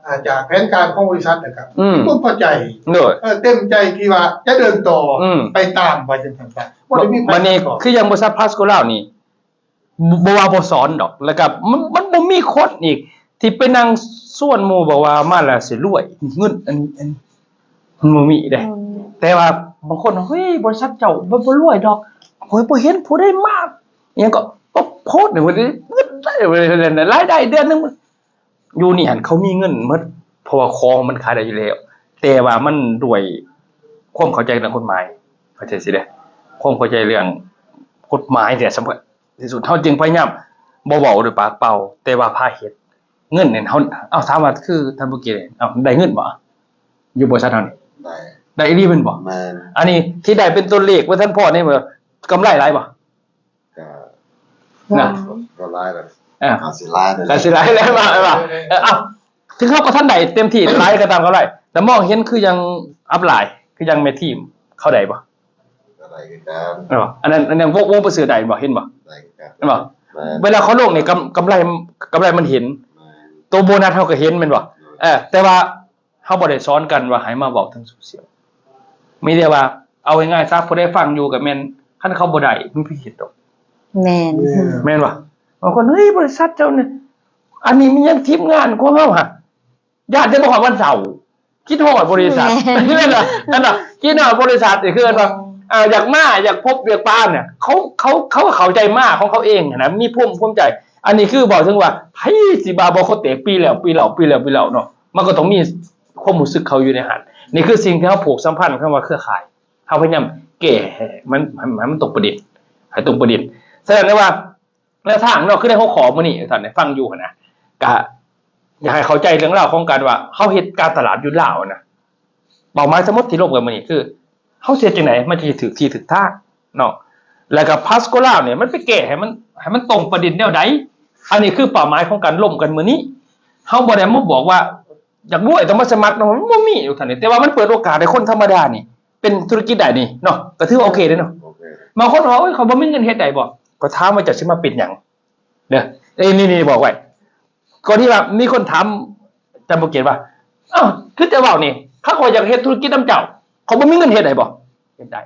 ອ່າ ຈາກແຜນການຂອງບໍລິສັດ ແລ້ວກໍ ອືມ ມີຄວາມພໍໃຈ ໂດຍ ເອີ ເຕັມໃຈທີ່ວ່າຈະເດີນຕໍ່ ອືມ ໄປຕາມ ວ່າຈັ່ງຊັ້ນຊະ ບໍ່ໄດ້ມີໃຜ ບັດນີ້ ຂັດຂ້ອງ ຄືຢ່າງບໍລິສັດພາສໂກລາວນີ້ ບໍ່ ບໍ່ວ່າບໍ່ສອນດອກ ແລ້ວກໍມັນ ມັນບໍ່ມີຄົນອີກທີ່ໄປນັ່ງຊວນໝູ່ບອກວ່າມາແລ້ວຊິລວຍ ເງິນອັນນີ້ ອັນນີ້ ມັນບໍ່ມີເດ້ ອືມ ແຕ່ວ່າບາງຄົນ ເຮີ້ຍ ບໍລິສັດເຈົ້າບໍ່ ບໍ່ລວຍດອກ ຂ້ອຍບໍ່ເຫັນຜູ້ໃດມາ ອີ່ຫຍັງກໍ ກໍໂພສໃຫ້ເພິ່ນໄດ້ເງິນໄດ້ ລາຍໄດ້ເດືອນໜຶ່ງ ຢູ່ນີ້ຫັ້ນເຂົາມີເງິນໝົດ ເພາະວ່າຂອງມັນຂາຍໄດ້ຢູ່ແລ້ວ ແຕ່ວ່າມັນດ້ວຍຄວາມເຂົ້າໃຈເລື່ອງກົດໝາຍ ເຂົ້າໃຈຊິເດ້ ຄວາມເຂົ້າໃຈເລື່ອງກົດໝາຍແທ້ສຳຄັນທີ່ສຸດ ເຮົາຈຶ່ງພະຍາຍາມບໍ່ເວົ້າດ້ວຍປາກເປົ່າ ແຕ່ວ່າພາເຮັດ ເງິນນີ້ເຮົາ ເອົາ ຖາມວ່າຄືທ່ານຜູ້ກີ້ນີ້ ເອົາ ໄດ້ເງິນບໍ່ ຢູ່ບໍລິສັດເຮົານີ້? ໄດ້ ໄດ້ອີ່ຫຼີແມ່ນບໍ່? ແມ່ນ ອັນນີ້ທີ່ໄດ້ເປັນຕົວເລກບໍ່ທັນພໍນີ້ ກຳໄລຫຼາຍບໍ່? ກໍ ນະ ກໍຫຼາຍແລ້ວ ອ່າ ກໍຊິຫຼາຍແລ້ວ ກໍຊິຫຼາຍແລ້ວ ວ່າ ວ່າ ເອີ ເອົ້າ ເຖິງເຮົາກໍທັນໄດ້ເຕັມທີ່ຫຼາຍກໍຕາມກໍໄດ້ ແຕ່ມອງເຫັນຄືຍັງອັບຫຼາຍ ຄືຍັງແມ່ທີມເຂົາໄດ້ບໍ່? ກໍໄດ້ຄືກັນ ເນາະ ອັນນັ້ນ ອັນນັ້ນວົງ ວົງປະເສີດໄດ້ບໍ່? ເຫັນບໍ່? ໄດ້ຄືກັນ ເຫັນບໍ່? ແມ່ນ ເວລາເຂົາລົງນີ້ ກຳ ກຳໄລ ກຳໄລມັນເຫັນ ແມ່ນ ໂຕໂບນັດເຮົາກໍເຫັນແມ່ນບໍ່? ແມ່ນ ເອີ ແຕ່ວ່າ ເຮົາບໍ່ໄດ້ສອນກັນວ່າໃຫ້ມາເວົ້າເຖິງໂຊຊຽວ ມີແຕ່ວ່າ ເອົາງ່າຍໆຊະ ຜູ້ໃດຟັງຢູ່ກໍແມ່ນ ຄັນເຂົາບໍ່ໄດ້ ມັນບໍ່ເຮັດດອກ ແມ່ນ ແມ່ນບໍ່? ບາງຄົນ ເຮີ້ຍ ບໍລິສັດເຈົ້ານີ້ ອັນນີ້ມີຫຍັງ ທີມງານຂອງເຮົາຫະ ຢ້ານແຕ່ບໍ່ຮອດວັນເສົາ ຄິດຮອດບໍລິສັດ ແມ່ນ ແມ່ນບໍ່? ອັນນັ້ນ ຄິດຮອດບໍລິສັດນີ້ ຄືວ່າ ເອີ ຢາກມາ ຢາກພົບ ຢາກປານນີ້ ເຂົາ ເຂົາ ເຂົາກໍເຂົ້າໃຈມາຂອງເຂົາເອງຫັ້ນນະ ມີພວາມ ພວາມໃຈ ອັນນີ້ຄືເວົ້າເຖິງວ່າ ໃຜຊິວ່າບໍ່ ເຂົາແຕກປີແລ້ວ ປີເລົ່າ ປີແລ້ວ ປີເລົ່າເນາະ ມັນກໍຕ້ອງມີ ຄວາມຮູ້ສຶກເຂົາຢູ່ໃນຫັ້ນ ນີ້ຄືສິ່ງທີ່ເຮົາຜູກສຳພັນ ຄຳວ່າເຄືອຂ່າຍ ເຮົາພະຍາຍາມແກ້ໃຫ້ມັນ ໃຫ້ມັນຕົງປະເດັນ ໃຫ້ຕົງປະເດັນ. ສະນັ້ນແລ້ວວ່າ ແນວທາງເນາະ ຄືໃນຫົວຂໍ້ມື້ນີ້ ທ່ານໄດ້ຟັງຢູ່ຫັ້ນນະ ກະຢາກໃຫ້ເຂົ້າໃຈເລື່ອງລາວຂອງການວ່າ ເຮົາເຮັດການຕະຫຼາດຢູ່ລາວນະ ເປົ້າໝາຍທັງໝົດທີ່ລົມກັນມື້ນີ້ ຄືເຮົາຊິເຮັດຈັ່ງໃດມັນຈະຖືກທີ່ຖືກທາງເນາະ ແລ້ວກໍພາສໂກລາວນີ້ ມັນໄປແກ້ໃຫ້ມັນ ໃຫ້ມັນຕົງປະເດັນແນວໃດ. ອັນນີ້ຄືເປົ້າໝາຍຂອງການລົມກັນມື້ນີ້. ເຮົາບໍ່ໄດ້ມາບອກວ່າ ຢາກລວຍຕ້ອງມາສະໝັກນຳ ມັນບໍ່ມີຢູ່ທ່ານນີ້ ແຕ່ວ່າມັນເປີດໂອກາດໃຫ້ຄົນທຳມະດານີ້ ເປັນທຸລະກິດໄດ້ນີ້ເນາະ ກໍຖືວ່າໂອເຄເດ້ເນາະ. ໂອເຄ. ບາງຄົນວ່າ ໂອ້ຍ ຂ້ອຍບໍ່ມີເງິນເຮັດໄດ້ບໍ່? ກໍຖາມວ່າເຈົ້າຊິມາເປັນຫຍັງເດີ. ເອີ ນີ້ໆ ບອກໄວ້ ກໍທີ່ວ່າມີຄົນຖາມອາຈານບໍ່ເກດວ່າ ອ້າວ ຄືເຈົ້າເວົ້ານີ້ ຄັນຂ້ອຍຢາກເຮັດທຸລະກິດນຳເຈົ້າ ຂ້ອຍບໍ່ມີເງິນເຮັດໄດ້ບໍ່? ເຮັດໄດ້.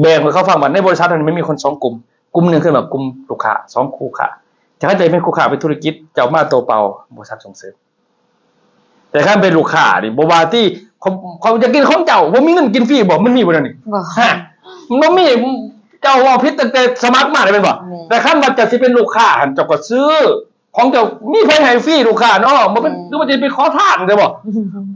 ແບ່ງໃຫ້ເຂົາຟັງວ່າໃນບໍລິສັດນັ້ນມັນມີຄົນສອງກຸ່ມ ກຸ່ມໜຶ່ງຄືວ່າກຸ່ມລູກຄ້າ ສອງຄູ່ຄ້າ. ຖ້າເຈົ້າເປັນຄູ່ຄ້າເປັນທຸລະກິດ ເຈົ້າມາໂຕເປົ່າ ບໍລິສັດສົ່ງເສີມ. ແຕ່ຄັນເປັນລູກຄ້ານີ້ ບໍ່ວ່າຕິ ເຂົາ ເຂົາຢາກກິນຂອງເຈົ້າ ບໍ່ມີເງິນກິນຟຣີບໍ່? ມັນມີບໍ່ແນວນີ້? ບໍ່. ຮະ ມັນບໍ່ມີ. ເຈົ້າເວົ້າຜິດຕັ້ງແຕ່ສະໝັກມາແລ້ວແມ່ນບໍ່? ແມ່ນ. ແຕ່ຄັນວ່າເຈົ້າຊິເປັນລູກຄ້າຫັ້ນ ເຈົ້າກໍຊື້ ຂອງເຈົ້າມີໃຜໃຫ້ຟຣີລູກຄ້າເນາະ ບໍ່ແມ່ນ ແມ່ນ ຫຼືວ່າຈະໄປຂໍທານແມ່ນບໍ່?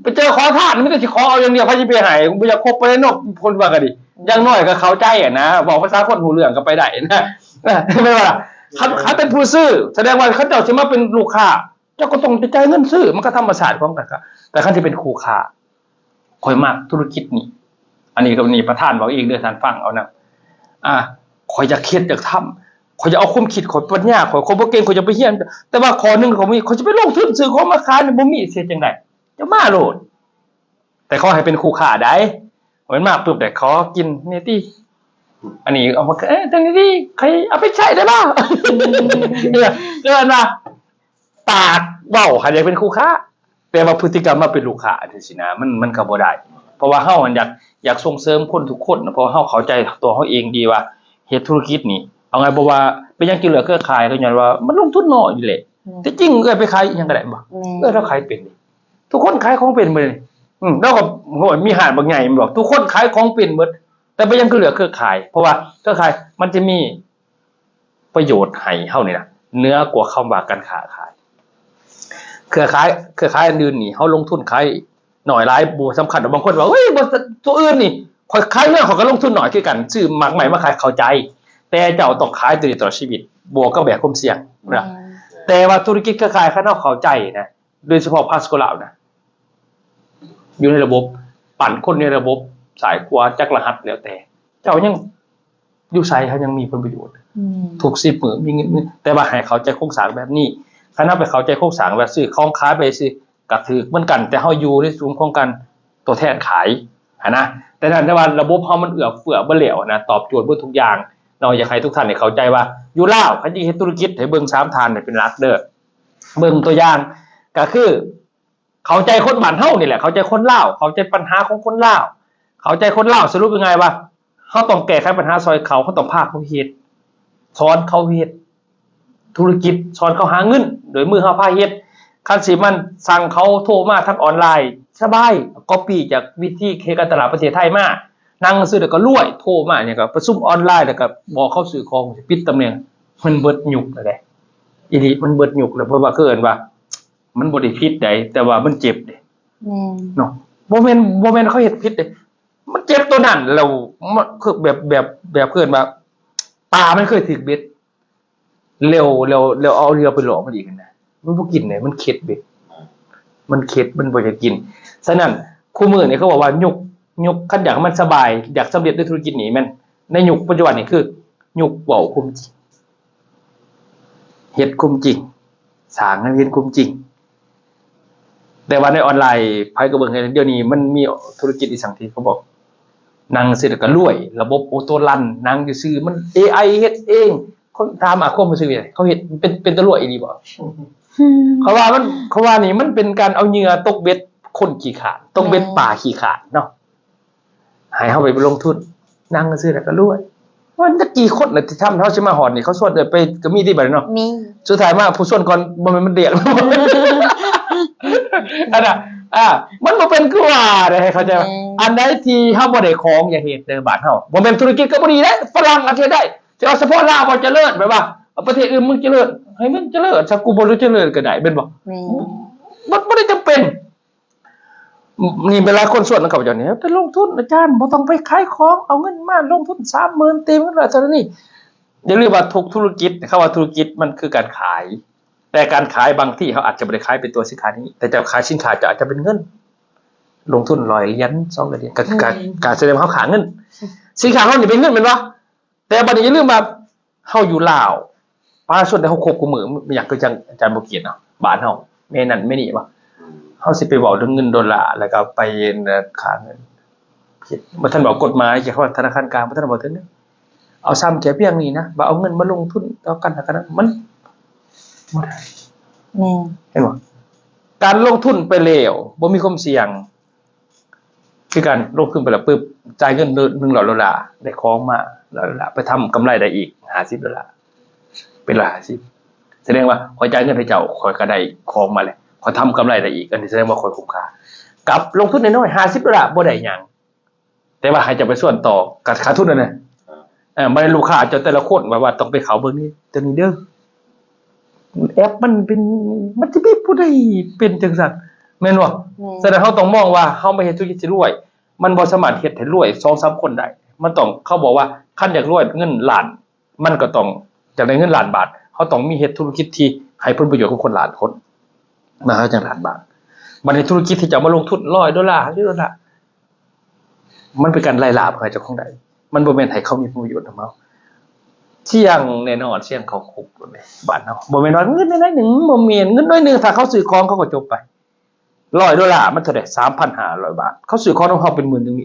ໄປເຈີຂໍທານມີແຕ່ຊິຂໍເອົາຢ່າງດຽວ ໃຜຊິໄປໃຫ້ ບໍ່ຢາກຄົບປານໃດເນາະ ຄົນວ່າກໍດີ ຢ່າງໜ້ອຍກໍເຂົ້າໃຈຫັ້ນນະ ເວົ້າພາສາຄົນຮູ້ເລື່ອງກໍໄປໄດ້ນະ ແມ່ນບໍ່ລະ? ຄັນ ຄັນເປັນຜູ້ຊື້ ສະແດງວ່າເຂົາເຈົ້າຊິມາເປັນລູກຄ້າ ເຈົ້າກໍຕ້ອງໄປຈ່າຍເງິນຊື້ ມັນກໍທຳມະຊາດຂອງກັນ. ແຕ່ຄັນຊິເປັນຄູ່ຄ້າ ຂ້ອຍມັກທຸລະກິດນີ້ ອັນນີ້ກໍນີ້ປະທານເວົ້າເອງເດີ ທ່ານຟັງເອົານຳ. ອາ ຂ້ອຍຢາກເຮັດ ຢາກທຳ ຂ້ອຍຢາກເອົາຄວາມຄິດຂ້ອຍ ປັນຍາຂ້ອຍ ຂ້ອຍບໍ່ເກັ່ງ ຂ້ອຍຢາກໄປຮຽນ ແຕ່ວ່າຂໍ້ໜຶ່ງຂ້ອຍມີ ຂ້ອຍຈະໄປລົງທຶນຊື້ຂອງມາຂາຍນີ້ ບໍ່ມີ ຊິເຮັດຈັ່ງໃດ? ເຈົ້າມາໂລດ ແຕ່ຂໍໃຫ້ເປັນຄູ່ຄ້າໄດ໋. ແມ່ນມາປຶບ ໄດ້ຂໍກິນແດ່ຕິ ອັນນີ້ເອົາມາ ເອີ ຈັ່ງນີ້ຕິ ຂ້ອຍເອົາໄປໃຊ້ໄດ້ບໍ່? ເອີ ເອີ້ນວ່າ ປາກເວົ້າໃຫ້ໄດ້ເປັນຄູ່ຄ້າ ແຕ່ວ່າພຶດຕິກຳມາເປັນລູກຄ້າຈັ່ງຊີ້ນະ ມັນ ມັນກໍບໍ່ໄດ້. ເພາະວ່າເຮົາຫັ້ນຢາກ ຢາກສົ່ງເສີມຄົນທຸກຄົນນະ ເພາະວ່າເຮົາເຂົ້າໃຈຕົວເຮົາເອງດີວ່າເຮັດທຸລະກິດນີ້ ເອົາງ່າຍ ບໍ່ວ່າເປັນຫຍັງຈຶ່ງເລືອກເຄືອຂ່າຍ ກໍຍ້ອນວ່າມັນລົງທຶນໜ້ອຍນີ້ແຫຼະ. ແມ່ນ. ແຕ່ຈິງເອື້ອຍໄປຂາຍອີ່ຫຍັງກໍໄດ້ບໍ່? ແມ່ນ. ເອື້ອຍລາວຂາຍເປັນ ທຸກຄົນຂາຍຂອງເປັນເບິດ. ອືມ ລາວກໍ ໂອ້ຍ ມີຮ້ານບັກໃຫຍ່ແມ່ນບໍ່? ທຸກຄົນຂາຍຂອງເປັນເບິດ. ແຕ່ເປັນຫຍັງຄືເລືອກເຄືອຂ່າຍ? ເພາະວ່າເຄືອຂ່າຍມັນຈະມີປະໂຫຍດໃຫ້ເຮົານີ້ນະ ເໜືອກວ່າຄຳວ່າການຄ້າຂາຍ. ເຄືອຂ່າຍ ເຄືອຂ່າຍອັນອື່ນນີ້ ເຮົາລົງທຶນຂາຍໜ້ອຍຫຼາຍບໍ່ສຳຄັນດອກ. ບາງຄົນວ່າ ເຮີ້ຍ ບໍ່ ຕົວອື່ນນີ້ ຂ້ອຍຂາຍເຮືອນ ຂ້ອຍກໍລົງທຶນໜ້ອຍຄືກັນ ຊື້ໝາກໄມ້ມາຂາຍ ເຂົ້າໃຈ ແຕ່ເຈົ້າຕ້ອງຂາຍຕົວນີ້ຕະຫຼອດຊີວິດ ບວກກັບແບກຄວາມສ່ຽງນະ. ແມ່ນ. ແຕ່ວ່າທຸລະກິດເຄືອຂ່າຍ ຄັນເຮົາເຂົ້າໃຈນະ ໂດຍສະເພາະພາສໂກລາວນະ ຢູ່ໃນລະບົບ ປັ້ນຄົນໃນລະບົບ ຊ້າຍຂວາ ຈັກລະຫັດແລ້ວແຕ່ ເຈົ້າຍັງຢູ່ໃສ ເຮົາຍັງມີຜົນປະໂຫຍດ. ແມ່ນ. ທຸກສິບມື້ມີເງິນ ມີ ແຕ່ວ່າໃຫ້ເຂົ້າໃຈໂຄງສ້າງແບບນີ້. ຄັນເຮົາໄປເຂົ້າໃຈໂຄງສ້າງແບບຊື້ຂອງຂາຍໄປຊິ ກະຖືກເໝືອນກັນ ແຕ່ເຮົາຢູ່ໃນຊຸມຂອງການຕົວແທນຂາຍຫັ້ນນະ. ແຕ່ນັ້ນ ແຕ່ວ່າລະບົບເຮົາມັນເອື້ອເຟື້ອເບິດແລ້ວນະ ຕອບໂຈດເບິດທຸກຢ່າງເນາະ. ຢາກໃຫ້ທຸກທ່ານໄດ້ເຂົ້າໃຈວ່າ ຢູ່ລາວ ຄັນຊິເຮັດທຸລະກິດ ໃຫ້ເບິ່ງສາມທ່ານນີ້ເປັນຫຼັກເດີ. ເບິ່ງຕົວຢ່າງ ກະຄື ເຂົ້າໃຈຄົນບ້ານເຮົານີ້ແຫຼະ ເຂົ້າໃຈຄົນລາວ ເຂົ້າໃຈປັນຫາຂອງຄົນລາວ ເຂົ້າໃຈຄົນລາວ. ສະຫຼຸບງ່າຍໆວ່າ ເຮົາຕ້ອງແກ້ໄຂປັນຫາຊ່ອຍເຂົາ ເຮົາຕ້ອງພາເຂົາເຮັດ ສອນເຂົາເຮັດທຸລະກິດ ສອນເຂົາຫາເງິນໂດຍມືເຮົາພາເຮັດ. ຄັນຊິມາສັ່ງເຂົາໂທມາທາງອອນລາຍ ສະບາຍ ກັອບປີ້ຈາກວິທີເຮັດການຕະຫຼາດປະເທດໄທມາ ນັ່ງຊື່ແລ້ວກໍລວຍ ໂທມາຫຍັງກໍປະຊຸມອອນລາຍ ແລ້ວກໍບອກເຂົາຊື້ຂອງ ປິດຕຳແໜ່ງ. ມັນເບິດຍຸກແລ້ວເດ້ ອີ່ຫຼີ ມັນເບິດຍຸກແລ້ວ ເພາະວ່າຄືເອີ້ນວ່າ ມັນບໍ່ໄດ້ຜິດໃດ ແຕ່ວ່າມັນເຈັບເດ້. ແມ່ນ. ເນາະ ບໍ່ແມ່ນ ບໍ່ແມ່ນເຂົາເຮັດຜິດເດ້ ມັນເຈັບຕົວນັ້ນແລ້ວ ມັນຄືແບບ ແບບ ແບບເອີ້ນວ່າ ປາມັນເຄີຍຖືກເບັດ ແລ້ວ ແລ້ວ ແລ້ວເອົາເຫຼືອໄປຫຼອກມັນອີກຫັ້ນນະ ມັນບໍ່ກິນເດ້ ມັນເຂັດເບັດ ມັນເຂັດ ມັນບໍ່ຢາກກິນ. ສະນັ້ນ ຄູ່ມື້ນີ້ເຂົາບອກວ່າຍຸກ ຍຸກ ຄັນຢາກໃຫ້ມັນສະບາຍ ຢາກສຳເລັດໃນທຸລະກິດນີ້ ແມ່ນໃນຍຸກປັດຈຸບັນນີ້ ຄືຍຸກເວົ້າຄວາມຈິງ ເຮັດຄວາມຈິງ ສ້າງໃຫ້ເຫັນຄວາມຈິງ. ແຕ່ວ່າໃນອອນລາຍ ໃຜກໍເບິ່ງເຫັນ ດຽວນີ້ມັນມີທຸລະກິດອີ່ຫຍັງທີ່ເຂົາບອກ ນັ່ງຊື່ແລ້ວກໍລວຍ ລະບົບໂອໂຕລັນ ນັ່ງຊື່ໆ ມັນເອໄອເຮັດເອງ. ຄົນຖາມ ອາ ຄວາມຮູ້ສຶກເຂົາເຮັດເປັນ ເປັນຕາລວຍອີ່ຫຼີບໍ່? ເຂົາວ່າມັນ ເຂົາວ່ານີ້ມັນເປັນການເອົາເຫຍື່ອຕົກເບັດຄົນຂີ້ຂາດ ຕົກເບັດ ແມ່ນ ປາຂີ້ຂາດເນາະ. ໃຫ້ເຮົາໄປລົງທຶນ ນັ່ງຊື່ແລ້ວກໍລວຍ. ມັນຈັກກີ່ຄົນນະທີ່ທຳ ເຮົາຊິມາຮອດນີ້ ເຂົາຊວນເອີຍໄປກໍມີຕິບັດນີ້ເນາະ. ມີ. ສຸດທ້າຍມາຜູ້ຊວນກ່ອນບໍ່ແມ່ນມັນດຽກ ອັນນະ ອ່າ ມັນບໍ່ເປັນຄືວ່າເດ້ ໃຫ້ເຂົ້າໃຈວ່າ ແມ່ນ ອັນໃດທີ່ເຮົາບໍ່ໄດ້ຂອງ ຢ່າເຮັດເດີບ້ານເຮົາ. ບໍ່ແມ່ນທຸລະກິດກໍບໍ່ດີເດ້ ຝຣັ່ງອາດເຮັດໄດ້ ຊິເອົາສະເພາະລາວບໍ່ຈະເລີນ ແບບວ່າປະເທດອື່ນເມືອງຈະເລີນ ໃຫ້ເມືອງຈະເລີນຊະ ກູບໍ່ຈະເລີນກໍໄດ້ ແມ່ນບໍ່? ແມ່ນ. ບໍ່ ບໍ່ໄດ້ຈຳເປັນ. ນີ້ເວລາຄົນຊວນນຳຂ້າພະເຈົ້ານີ້ ໄປລົງທຶນອາຈານ ບໍ່ຕ້ອງໄປຂາຍຂອງ ເອົາເງິນມາລົງທຶນສາມໝື່ນ ຕີເປັນເທົ່ານັ້ນເທົ່ານີ້. ຢ່າລືມວ່າທຸກທຸລະກິດ ຄຳວ່າທຸລະກິດມັນຄືການຂາຍ ແຕ່ການຂາຍບາງທີເຮົາອາດຈະບໍ່ໄດ້ຂາຍເປັນຕົວສິນຄ້ານີ້ ແຕ່ເຈົ້າຂາຍສິນຄ້າ ເຈົ້າອາດຈະເປັນເງິນ ລົງທຶນຮ້ອຍຫຼຽນ ສອງຮ້ອຍຫຼຽນ ກະ ກະ ກະສະແດງວ່າເຮົາຂາຍເງິນ. ສິນຄ້າເຮົານີ້ເປັນເງິນແມ່ນບໍ່? ແຕ່ບັດນີ້ຢ່າລືມວ່າເຮົາຢູ່ລາວ ປະຊາຊົນທີ່ເຮົາຄົບຄູ່ມື້ ມີຫຍັງຄືຈັ່ງອາຈານບໍ່ກຽດເນາະ ບ້ານເຮົາແມ່ນັ້ນແມ່ນີ້ບໍ່? ເຮົາຊິໄປເວົ້າເລື່ອງເງິນໂດລາ ແລ້ວກໍໄປ ເອີ ຄ່າເງິນ ບໍ່ທັນເວົ້າກົດໝາຍກ່ຽວກັບທະນາຄານກາງ ບໍ່ທັນເວົ້າເຖິງເດ້ ເອົາຊ້ຳແຄ່ພຽງນີ້ນະ ວ່າເອົາເງິນມາລົງທຶນຕໍ່ກັນ ແລ້ວກໍນັ້ນ ມັນບໍ່ໄດ້ ແມ່ນ ເຫັນບໍ່? ການລົງທຶນໄປແລ້ວບໍ່ມີຄວາມສ່ຽງ ຄືກັນ ລົງທຶນໄປແລ້ວປຶບ ຈ່າຍເງິນໜຶ່ງຮ້ອຍໂດລາ ໄດ້ຂອງມາຮ້ອຍໂດລາ ໄປທຳກຳໄລໄດ້ອີກຫ້າສິບໂດລາ ເປັນຮ້ອຍຫ້າສິບ ສະແດງວ່າຂ້ອຍຈ່າຍເງິນໃຫ້ເຈົ້າ ຂ້ອຍກໍໄດ້ຂອງມາແລ້ວ ຂ້ອຍທຳກຳໄລໄດ້ອີກ ອັນນີ້ສະແດງວ່າຂ້ອຍຄຸ້ມຄ່າ ກັບລົງທຶນນ້ອຍໆ ຫ້າສິບໂດລາ ບໍ່ໄດ້ຫຍັງ ແຕ່ວ່າໃຫ້ເຈົ້າໄປຊວນຕໍ່ ກໍຂາດທຶນນັ້ນແຫຼະ. ເອີ ບັດນີ້ລູກຄ້າເຈົ້າແຕ່ລະຄົນວ່າ ວ່າຕ້ອງໄປເຂົ້າເບິ່ງນີ້ ຕົວນີ້ເດີ ແອັບມັນເປັນ ມັນຊິມີຜູ້ໃດເປັນຈັ່ງຊັ້ນ ແມ່ນບໍ່? ແມ່ນ. ສະນັ້ນເຮົາຕ້ອງມອງວ່າເຮົາມາເຮັດທຸລະກິດຊິລວຍ ມັນບໍ່ສາມາດເຮັດໃຫ້ລວຍສອງສາມຄົນໄດ້ ມັນຕ້ອງ ເຂົາບອກວ່າຄັນຢາກລວຍເງິນລ້ານ ມັນກໍຕ້ອງຢາກໄດ້ເງິນລ້ານບາດ ເຮົາຕ້ອງມີເຮັດທຸລະກິດທີ່ໃຫ້ຜົນປະໂຫຍດກັບຄົນລ້ານຄົນ ນະ ເຮົາຈັ່ງລ້ານບາດ. ບັດນີ້ທຸລະກິດທີ່ຈະມາລົງທຶນຮ້ອຍໂດລາ ຫ້າສິບໂດລາ ມັນເປັນການໄລ່ລາບໃຫ້ເຈົ້າຂອງໄດ້ ມັນບໍ່ແມ່ນໃຫ້ເຂົາມີຜົນປະໂຫຍດນຳເຮົາ. ສ່ຽງແນ່ນອນ ສ່ຽງເຂົ້າຄຸກໂລດເດ້ ບ້ານເຮົາ ບໍ່ແມ່ນວ່າເງິນໜ້ອຍໜຶ່ງ ບໍ່ແມ່ນ ເງິນໜ້ອຍໜຶ່ງ ຖ້າເຂົາຊື້ຂອງເຂົາກໍຈົບໄປ ຮ້ອຍໂດລາ ມັນເທົ່າໃດ? ສາມພັນຫ້າຮ້ອຍບາດ ເຂົາຊື້ຂອງນຳເຮົາເປັນໝື່ນຍັງມີ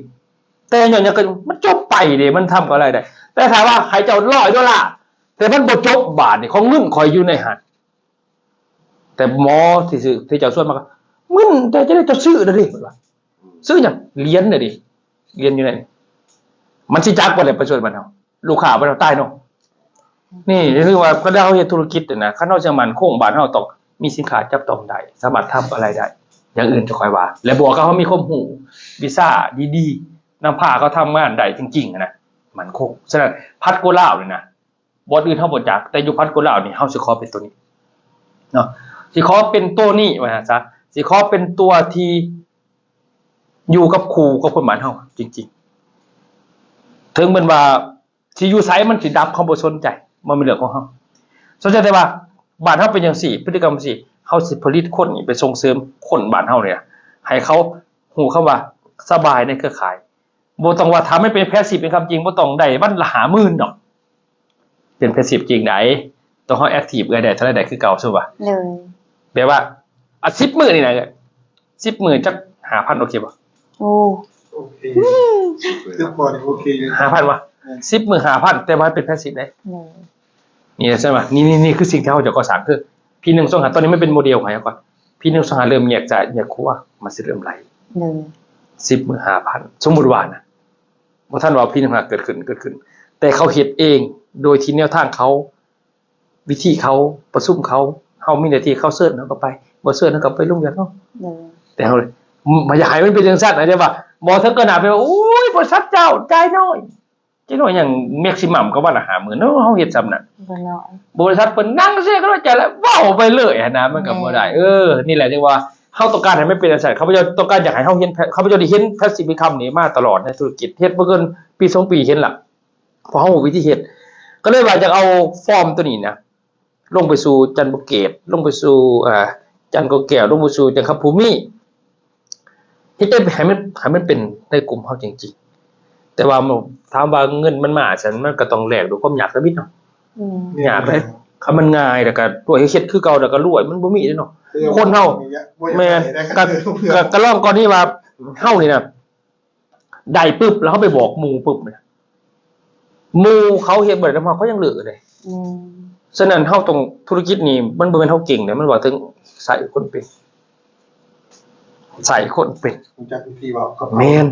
ແຕ່ຍ້ອນຫຍັງ? ກໍມັນຈົບໄປເດ້ ມັນທຳກຳໄລໄດ້. ແຕ່ຖ້າວ່າໃຫ້ເຈົ້າຮ້ອຍໂດລາ ແຕ່ມັນບໍ່ຈົບ ບາດນີ້ຂອງເງິນຂ້ອຍຢູ່ໃນຫັ້ນ ແຕ່ໝໍທີ່ຊື້ ທີ່ເຈົ້າຊວນມາ ເງິນ ແຕ່ຈະໄດ້ເຈົ້າຊື້ແລ້ວເດ້ ເພິ່ນວ່າ ຊື້ຫຍັງ? ຫຼຽນນະເດ້ ຫຼຽນຢູ່ໃນນີ້ ມັນຊິຈັກບໍ່ແຫຼະ ປະຊາຊົນບ້ານເຮົາ ລູກຄ້າບໍ່ໄດ້ຕາຍເນາະ. ນີ້ຄືວ່າຄັນເຮົາເຮັດທຸລະກິດນະ ຄັນເຮົາຈະໝັ້ນຄົງ ບ້ານເຮົາຕ້ອງມີສິນຄ້າຈັບຕ້ອງໄດ້ ສາມາດທຳກຳໄລໄດ້ ຢ່າງອື່ນຈະຄ່ອຍວ່າ ແລະບວກກັບເຮົາມີຄວາມຮູ້ ວິຊາດີໆ ນຳພາເຂົາທຳງານໄດ້ຈິງໆນະ ໝັ້ນຄົງ. ສະນັ້ນ ພັດກົວລາວນີ້ນະ ບ່ອນອື່ນເຮົາບໍ່ຈັກ ແຕ່ຢູ່ພັດກົວລາວນີ້ ເຮົາຊິຂໍເປັນໂຕນີ້ເນາະ ຊິຂໍເປັນໂຕນີ້ວ່າຊັ້ນຊະ ຊິຂໍເປັນຕົວທີ່ຢູ່ກັບຄູ່ກັບຄົນບ້ານເຮົາຈິງໆ ເຖິງແມ່ນວ່າ ຊິຢູ່ໃສມັນຊິດັບ ເຮົາບໍ່ສົນໃຈ ບໍ່ແມ່ນເລື່ອງຂອງເຮົາ. ສົນໃຈແຕ່ວ່າບ້ານເຮົາເປັນຈັ່ງຊີ້ ພຶດຕິກຳຈັ່ງຊີ້ ເຮົາຊິຜະລິດຄົນນີ້ໄປສົ່ງເສີມຄົນບ້ານເຮົານີ້ນະ ໃຫ້ເຂົາຮູ້ຄຳວ່າສະບາຍໃນເຄືອຂ່າຍ. ບໍ່ຕ້ອງວ່າ ຖ້າມັນເປັນ passive income ຈິງ ບໍ່ຕ້ອງໄດ້ວັນລະຫ້າໝື່ນດອກ ເປັນ passive ຈິງໃດ ຕ້ອງເຮົາ active ເອື້ອຍໄດ້ເທົ່າໃດໄດ້ຄືເກົ່າ ສົມມຸດວ່າ ໂດຍ ແບບວ່າ ອາ ສິບມື້ນີ້ນະ ສິບມື້ຈັກຫ້າພັນ ໂອເຄບໍ່? ໂອ້ ໂອເຄ ຄືພໍນີ້ໂອເຄຢູ່ ຫ້າພັນວະ ແມ່ນ ສິບມື້ຫ້າພັນ ແຕ່ວ່າເປັນ passive ເດ້ ໂດຍ ນີ້ແຫຼະ ຊັ້ນວ່າ ນີ້ ນີ້ ນີ້ຄືສິ່ງທີ່ເຮົາຈະກໍ່ສ້າງ ຄື P ໜຶ່ງສອງຫ້າ ຕອນນີ້ມັນເປັນໂມເດລໃຫ້ເຮົາກ່ອນ P ໜຶ່ງສອງຫ້າ ເລີ່ມແຍກຈາກ ແຍກຄົວ ມັນຊິເລີ່ມໄລ່ ໂດຍ ສິບມື້ຫ້າພັນ ສົມມຸດວ່ານະ ບໍ່ທັນວ່າ P ໜຶ່ງຫ້າ ເກີດຂຶ້ນ ເກີດຂຶ້ນ ແຕ່ເຂົາເຮັດເອງ ໂດຍທີ່ແນວທາງເຂົາ ວິທີເຂົາ ປະຊຸມເຂົາ ເຮົາມີໜ້າທີ່ເຂົາເຊີນເຮົາກໍໄປ ບໍ່ເຊີນເຮົາກໍໄປລົງວຽກເຮົາ ໂດຍ ແຕ່ເຮົາ ບໍ່ຢາກໃຫ້ມັນເປັນຈັ່ງຊັ້ນນະ ແຕ່ວ່າບໍ່ເຖິງຂະໜາດໄປວ່າ ໂອ້ຍ ບໍລິສັດເຈົ້າຈ່າຍໜ້ອຍ ຈ່າຍໜ້ອຍຫຍັງ maximum ກໍວັນລະຫ້າໝື່ນເນາະ ເຮົາເຮັດສ່ຳນັ້ນ ບໍ່ຫຼາຍ ບໍລິສັດເພິ່ນນັ່ງເຊັງກັນວ່າຈ່າຍຫຼາຍ ເວົ້າໄປເລີຍຫັ້ນນະ ມັນກໍບໍ່ໄດ້ ເອີ ນີ້ແຫຼະ ຈັ່ງວ່າເຮົາຕ້ອງການໃຫ້ມັນເປັນຈັ່ງຊັ້ນ ຂ້າພະເຈົ້າຕ້ອງການຢາກໃຫ້ເຮົາເຫັນ ຂ້າພະເຈົ້າໄດ້ເຫັນ passive income ນີ້ມາຕະຫຼອດໃນທຸລະກິດ ເຮັດມາເກີນປີສອງປີ ເຫັນລະ ເພາະເຮົາຮູ້ວິທີເຮັດ ກໍເລີຍວ່າຢາກເອົາຟອມໂຕນີ້ນະ ລົງໄປສູ່ຈັນບໍ່ເກດ ລົງໄປສູ່ ເອີ ຈັນກໍແກ້ວ ລົງໄປສູ່ຈັນຄຳພູມີ ເຮັດໃຫ້ມັນ ໃຫ້ມັນເປັນໃນກຸ່ມເຮົາຈິງໆ ແຕ່ວ່າຖາມວ່າເງິນມັນມາຊັ້ນ ມັນກໍຕ້ອງແລກດ້ວຍຄວາມຍາກນຳເນາະ ອືມ ຍາກເດ້ ຄັນມັນງ່າຍແລ້ວກໍໂດຍເຮັດຄືເກົ່າແລ້ວກໍລວຍ ມັນບໍ່ມີເດ້ເນາະ ຄົນເຮົາ ແມ່ນ ກໍ ກໍລອງກໍລະນີວ່າເຮົານີ້ນະ ໄດ້ປຶບ ແລ້ວເຮົາໄປບອກໝູ່ປຶບ ໝູ່ເຂົາເຮັດບໍ່ໄດ້ນຳເຮົາ ເຂົາຍັງເລີກເລີຍ ອືມ ສະນັ້ນເຮົາຕ້ອງ ທຸລະກິດນີ້ມັນບໍ່ແມ່ນເຮົາເກັ່ງເດ້ ມັນເວົ້າເຖິງໃຊ້ຄົນເປັນ ໃຊ້ຄົນເປັນ ຮູ້ຈັກວິທີເວົ້າກັບເຂົາ ແມ່ນ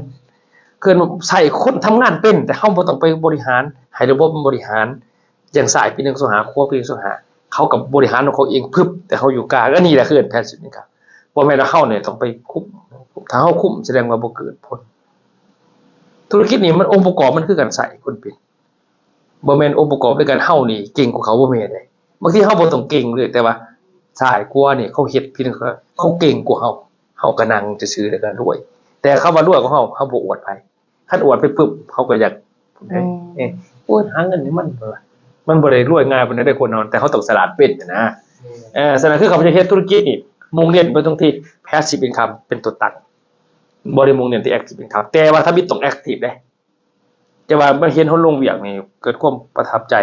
ຄືໃຊ້ຄົນທຳງານເປັນ ແຕ່ເຮົາບໍ່ຕ້ອງໄປບໍລິຫານ ໃຫ້ລະບົບມັນບໍລິຫານ ຢ່າງຊາຍປີໜຶ່ງສອງຫ້າ ຄົວປີໜຶ່ງສອງຫ້າ ເຂົາກໍບໍລິຫານຂອງເຂົາເອງປຶບ ແຕ່ເຮົາຢູ່ກາງ ອັນນີ້ແຫຼະຄືເອີ້ນ passive income ບໍ່ແມ່ນວ່າເຮົານີ້ຕ້ອງໄປຄຸມ ຖ້າເຮົາຄຸມສະແດງວ່າບໍ່ເກີດຜົນ ທຸລະກິດນີ້ມັນ ອົງປະກອບມັນຄືການໃຊ້ຄົນເປັນ ບໍ່ແມ່ນອົງປະກອບໃນການເຮົານີ້ເກັ່ງກວ່າເຂົາ ບໍ່ແມ່ນເດ້ ບາງທີເຮົາບໍ່ຕ້ອງເກັ່ງເລີຍ ແຕ່ວ່າຊາຍຂວານີ້ເຂົາເຮັດພຽງ ເຂົາເກັ່ງກວ່າເຮົາ ເຮົາກໍນັ່ງຊື່ໆ ແລ້ວກໍລວຍ. ແຕ່ຄຳວ່າລວຍຂອງເຮົາ ເຮົາບໍ່ອວດໃຜ. ຄັນອວດໄປປຶບ ເຂົາກໍຢາກ ອືມ ເອີ ໂອ້ຍ ຫາເງິນໃຫ້ມັນ ມັນບໍ່ໄດ້ລວຍງ່າຍປານໃດເດ້ຄົນເຮົາ ແຕ່ເຮົາຕ້ອງສະຫຼາດເປັນນະ. ເອີ ສະນັ້ນຄືຂ້າພະເຈົ້າເຮັດທຸລະກິດນີ້ ມຸ່ງເນັ້ນໄປຕົງທີ່ passive income ເປັນຕົວຕັ້ງ ບໍ່ໄດ້ມຸ່ງເນັ້ນທີ່ active income ແຕ່ວ່າທຳອິດຕ້ອງ active ເດ້. ແຕ່ວ່າມາເຫັນເຮົາລົງວຽກນີ້ ເກີດຄວາມປະທັບໃຈ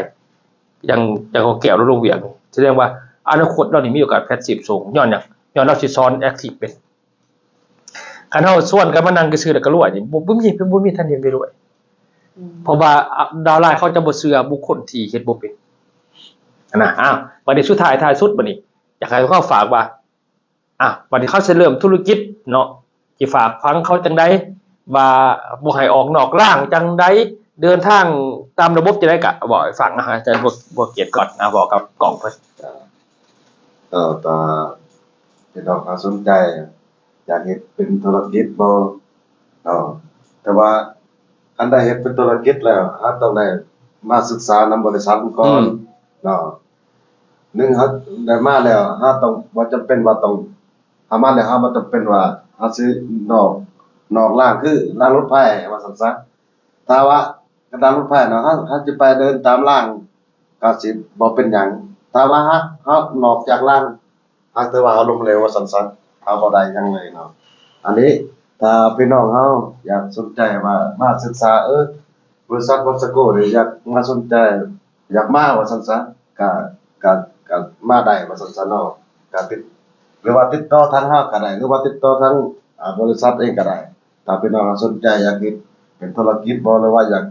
ຢ່າງ ຢ່າງຂອງແກ້ວລາວລົງວຽກນີ້ ສະແດງວ່າອະນາຄົດລາວນີ້ມີໂອກາດ passive ສູງ ຍ້ອນຫຍັງ? ຍ້ອນລາວຊິສອນ active ເປັນ. ຄັນເຮົາຊວນກັນມານັ່ງຊື່ໆ ແລ້ວກໍລວຍນີ້ ບໍ່ ບໍ່ມີ ບໍ່ມີທ່ານເຫັນໄປລວຍ. ອືມ ເພາະວ່າ ອາ ດາວລາຍເຂົາຈະບໍ່ເຊື່ອບຸກຄົນທີ່ເຮັດບໍ່ເປັນຫັ້ນນະ. ອ້າວ ບັດນີ້ສຸດທ້າຍ ທ້າຍສຸດບັດນີ້ ຢາກໃຫ້ເຂົາຝາກວ່າ ອ່ະ ບັດນີ້ເຂົາຊິເລີ່ມທຸລະກິດເນາະ ຊິຝາກຝັງເຂົາຈັ່ງໃດ ວ່າບໍ່ໃຫ້ອອກນອກລ້າງຈັ່ງໃດ ເດີນທາງຕາມລະບົບຈັ່ງໃດ ກະເວົ້າໃຫ້ຟັງນະ. ອາຈານບົວກຽດກ່ອນ ອ່ະ ເວົ້າກັບກ້ອງເພິ່ນ. ເອີ ຖ້າພີ່ນ້ອງເຮົາສົນໃຈ ຢາກເຮັດເປັນທຸລະກິດບໍ່ເນາະ ແຕ່ວ່າຄັນໄດ້ເຮັດເປັນທຸລະກິດແລ້ວ ເຮົາຕ້ອງໄດ້ມາສຶກສານຳບໍລິສັດກ່ອນ ອືມ ເນາະ. ໜຶ່ງ ເຮົາໄດ້ມາແລ້ວ ເຮົາຕ້ອງ ບໍ່ຈຳເປັນວ່າຕ້ອງ ເຮົາມາແລ້ວ ເຮົາບໍ່ຈຳເປັນວ່າເຮົາຊິນອກ ນອກລ້າງ ຄືລ້າງລົດໄຟວ່າຊັ້ນຊະ. ຖ້າວ່າກະດານລົດໄຟເນາະ ເຮົາ ເຮົາຊິໄປເດີນຕາມລ້າງ ກໍຊິບໍ່ເປັນຫຍັງ. ຖ້າວ່າເຮົາ ເຮົານອກຈາກລ້າງ ຫາກແຕ່ວ່າເຮົາລົ້ມເຫຼວວ່າຊັ້ນຊະ ເຮົາບໍ່ໄດ້ຫຍັງເລີຍເນາະ. ອັນນີ້ຖ້າພີ່ນ້ອງເຮົາຢາກສົນໃຈວ່າມາສຶກສາ ເອີ ບໍລິສັດວັດສະໂກນີ້ ຢາກມາສົນໃຈ ຢາກມາວ່າຊັ້ນຊະ ກະ ກະ ກະມາໄດ້ວ່າຊັ້ນຊະເນາະ. ກະຕິດ ຫຼືວ່າຕິດຕໍ່ທາງເຮົາກໍໄດ້ ຫຼືວ່າຕິດຕໍ່ທາງ ອາ ບໍລິສັດເອງກໍໄດ້. ຖ້າພີ່ນ້ອງເຮົາສົນໃຈຢາກເຮັດເປັນທຸລະກິດບໍ່ ຫຼືວ່າຢາກ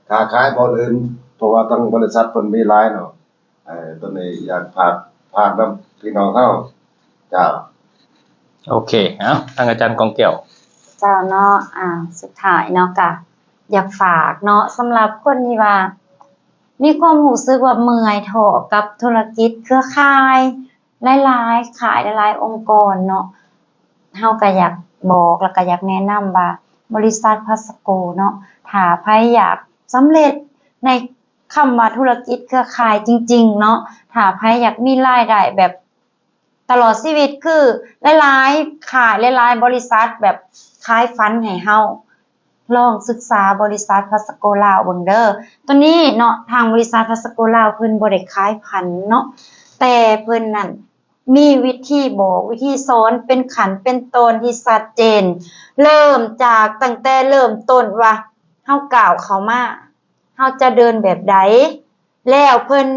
ຄ້າຂາຍບ່ອນອື່ນ ເພາະວ່າທາງບໍລິສັດເພິ່ນມີຫຼາຍເນາະ. ເອີ ໂຕນີ້ຢາກຝາກ ຝາກນຳພີ່ນ້ອງເຮົາ. ເຈົ້າ ໂອເຄ ເອົາ ທາງອາຈານກອງແກ້ວ. ເຈົ້າເນາະ ອ່າ ສຸດທ້າຍເນາະ ກະຢາກຝາກເນາະ ສຳລັບຄົນທີ່ວ່າມີຄວາມຮູ້ສຶກວ່າເມື່ອຍທໍ້ກັບທຸລະກິດເຄືອຂ່າຍຫຼາຍໆ ຂາຍຫຼາຍໆອົງກອນເນາະ, ເຮົາກະຢາກບອກ ແລ້ວກະຢາກແນະນຳວ່າ ບໍລິສັດພລັສໂກເນາະ ຖ້າໃຜຢາກສຳເລັດໃນ ຄຳວ່າທຸລະກິດເຄືອຂ່າຍຈິງໆເນາະ, ຖ້າໃຜຢາກມີລາຍໄດ້ແບບຕະຫຼອດຊີວິດ ຄືຫຼາຍໆ ຂາຍຫຼາຍໆບໍລິສັດແບບຂາຍຝັນໃຫ້ເຮົາ, ລອງສຶກສາບໍລິສັດພລັສໂກລາວເບິ່ງເດີ. ໂຕນີ້ເນາະ ທາງບໍລິສັດພລັສໂກລາວເພິ່ນບໍ່ໄດ້ຂາຍຝັນເນາະ, ແຕ່ເພິ່ນນັ້ນມີວິທີບອກ ວິທີສອນເປັນຂັ້ນເປັນຕອນທີ່ຊັດເຈນ, ເລີ່ມຈາກ ຕັ້ງແຕ່ເລີ່ມຕົ້ນວ່າເຮົາກ້າວເຂົ້າມາ ເຮົາຈະເດີນແບບໃດ? ແລ້ວເພິ່ນ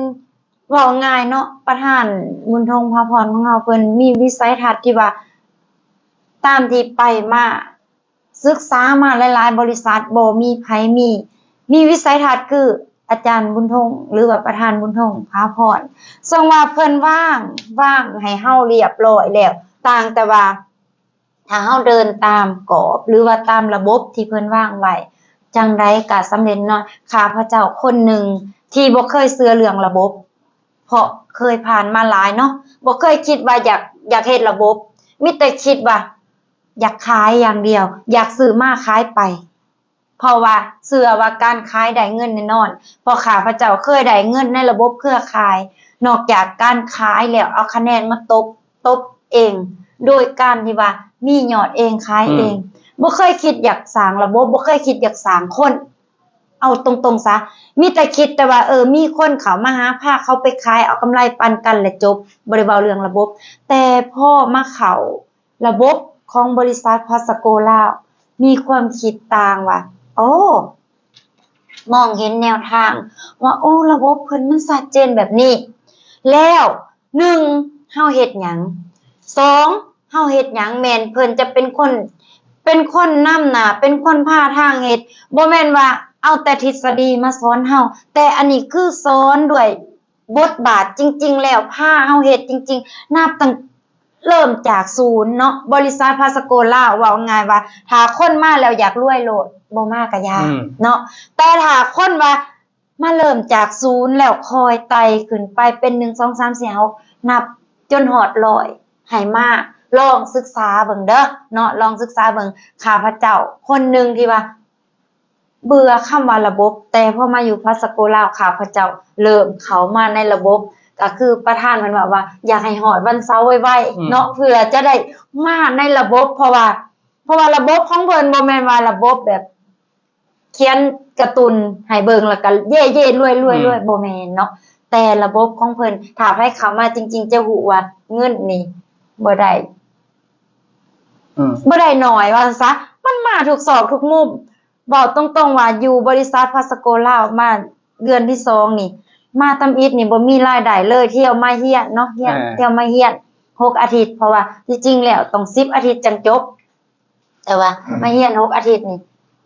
ເວົ້າງ່າຍເນາະ ປະທານບຸນທົງ ພາພອນ ຂອງເຮົາ ເພິ່ນມີວິໄສທັດທີ່ວ່າ ຕາມທີ່ໄປມາ ສຶກສາມາຫຼາຍໆບໍລິສັດ ບໍ່ມີໃຜມີ ມີວິໄສທັດຄືອາຈານບຸນທົງ ຫຼືວ່າປະທານບຸນທົງ ພາພອນ ເຊິ່ງວ່າເພິ່ນວາງ ວາງໃຫ້ເຮົາລຽບລ້ອຍແລ້ວ ຕ່າງແຕ່ວ່າ ຖ້າເຮົາເດີນຕາມກອບ ຫຼືວ່າຕາມລະບົບທີ່ເພິ່ນວາງໄວ້ ຈັ່ງໃດກະສຳເລັດເນາະ. ຂ້າພະເຈົ້າຄົນໜຶ່ງທີ່ບໍ່ເຄີຍເຊື່ອເລື່ອງລະບົບ ເພາະເຄີຍຜ່ານມາຫຼາຍເນາະ, ບໍ່ເຄີຍຄິດວ່າຢາກ ຢາກເຮັດລະບົບ, ມີແຕ່ຄິດວ່າຢາກຂາຍຢ່າງດຽວ, ຢາກຊື້ມາຂາຍໄປ. ເພາະວ່າເຊື່ອວ່າການຂາຍໄດ້ເງິນແນ່ນອນ, ເພາະຂ້າພະເຈົ້າເຄີຍໄດ້ເງິນໃນລະບົບເຄືອຂ່າຍ, ນອກຈາກການຂາຍແລ້ວເອົາຄະແນນມາຕົບ ຕົບເອງ ໂດຍການທີ່ວ່າມີຍອດເອງ ຂາຍເອງ, ອືມ ບໍ່ເຄີຍຄິດຢາກສ້າງລະບົບ, ບໍ່ເຄີຍຄິດຢາກສ້າງຄົນ, ເອົາຕົງໆຊະ, ມີແຕ່ຄິດແຕ່ວ່າ ເອີ ມີຄົນເຂົ້າມາຫາ ພາເຂົາໄປຂາຍ ເອົາກຳໄລປັນກັນ ແລະ ຈົບ, ບໍ່ໄດ້ເວົ້າເລື່ອງລະບົບ. ແຕ່ພໍມາເຂົ້າ ລະບົບຂອງບໍລິສັດພລັສໂກລາວ ມີຄວາມຄິດຕ່າງວ່າ ໂອ້ ມອງເຫັນແນວທາງວ່າ ໂອ້ ລະບົບເພິ່ນມັນຊັດເຈນແບບນີ້ ແລ້ວ ໜຶ່ງ ເຮົາເຮັດຫຍັງ? ສອງ ເຮົາເຮັດຫຍັງ? ແມ່ນເພິ່ນຈະເປັນຄົນ ເປັນຄົນນຳໜ້າ ເປັນຄົນພາທາງເຮັດ, ບໍ່ແມ່ນວ່າເອົາແຕ່ທິດສະດີມາສອນເຮົາ, ແຕ່ອັນນີ້ຄືສອນດ້ວຍ ບົດບາດຈິງໆແລ້ວ ພາເຮົາເຮັດຈິງໆ ນັບຕັ້ງ ເລີ່ມຈາກສູນເນາະ. ບໍລິສັດພລັສໂກລາວ ເວົ້າງ່າຍວ່າ ຖ້າຄົນມາແລ້ວຢາກລວຍໂລດ ບໍ່ມາກະຢ່າ ອືມ ເນາະ, ແຕ່ຖ້າຄົນວ່າມາເລີ່ມຈາກສູນແລ້ວຄ່ອຍໄຕ່ຂຶ້ນໄປເປັນ ໜຶ່ງ ສອງ ສາມ ສີ່ ຫ້າ ຫົກ ນັບຈົນຮອດຮ້ອຍ ໃຫ້ມາລອງສຶກສາເບິ່ງເດີເນາະ, ລອງສຶກສາເບິ່ງ. ຂ້າພະເຈົ້າຄົນໜຶ່ງທີ່ວ່າ ເບື່ອຄຳວ່າລະບົບ, ແຕ່ພໍມາຢູ່ພລັສໂກລາວ ຂ້າພະເຈົ້າເລີ່ມເຂົ້າມາໃນລະບົບ ກໍຄືປະທານເພິ່ນເວົ້າວ່າ ຢາກໃຫ້ຮອດວັນເສົາໄວໆເນາະ ເພື່ອຈະໄດ້ມາໃນລະບົບ ເພາະວ່າ ເພາະວ່າລະບົບຂອງເພິ່ນບໍ່ແມ່ນວ່າລະບົບແບບຂຽນກາຕູນໃຫ້ເບິ່ງ ແລ້ວກໍເຢ້ໆລວຍໆ ບໍ່ແມ່ນເນາະ. ແຕ່ລະບົບຂອງເພິ່ນ ຖ້າໃຜເຂົ້າມາຈິງໆ ຈະຮູ້ວ່າເງິນນີ້ບໍ່ໄດ້ ບໍ່ໄດ້ໜ້ອຍວ່າຊັ້ນຊະ ມັນມາທຸກຊອກທຸກມຸມ. ເວົ້າຕົງໆວ່າຢູ່ບໍລິສັດພາສະໂກລາວມາເດືອນທີສອງນີ້ ມາທຳອິດນີ້ບໍ່ມີລາຍໄດ້ເລີຍ ທ່ຽວມາຮຽນເນາະ ຮຽນ ອ່າ ທ່ຽວມາຮຽນຫົກອາທິດ ເພາະວ່າທີ່ຈິງແລ້ວຕ້ອງສິບອາທິດຈັ່ງຈົບ ແຕ່ວ່າມາຮຽນຫົກອາທິດນີ້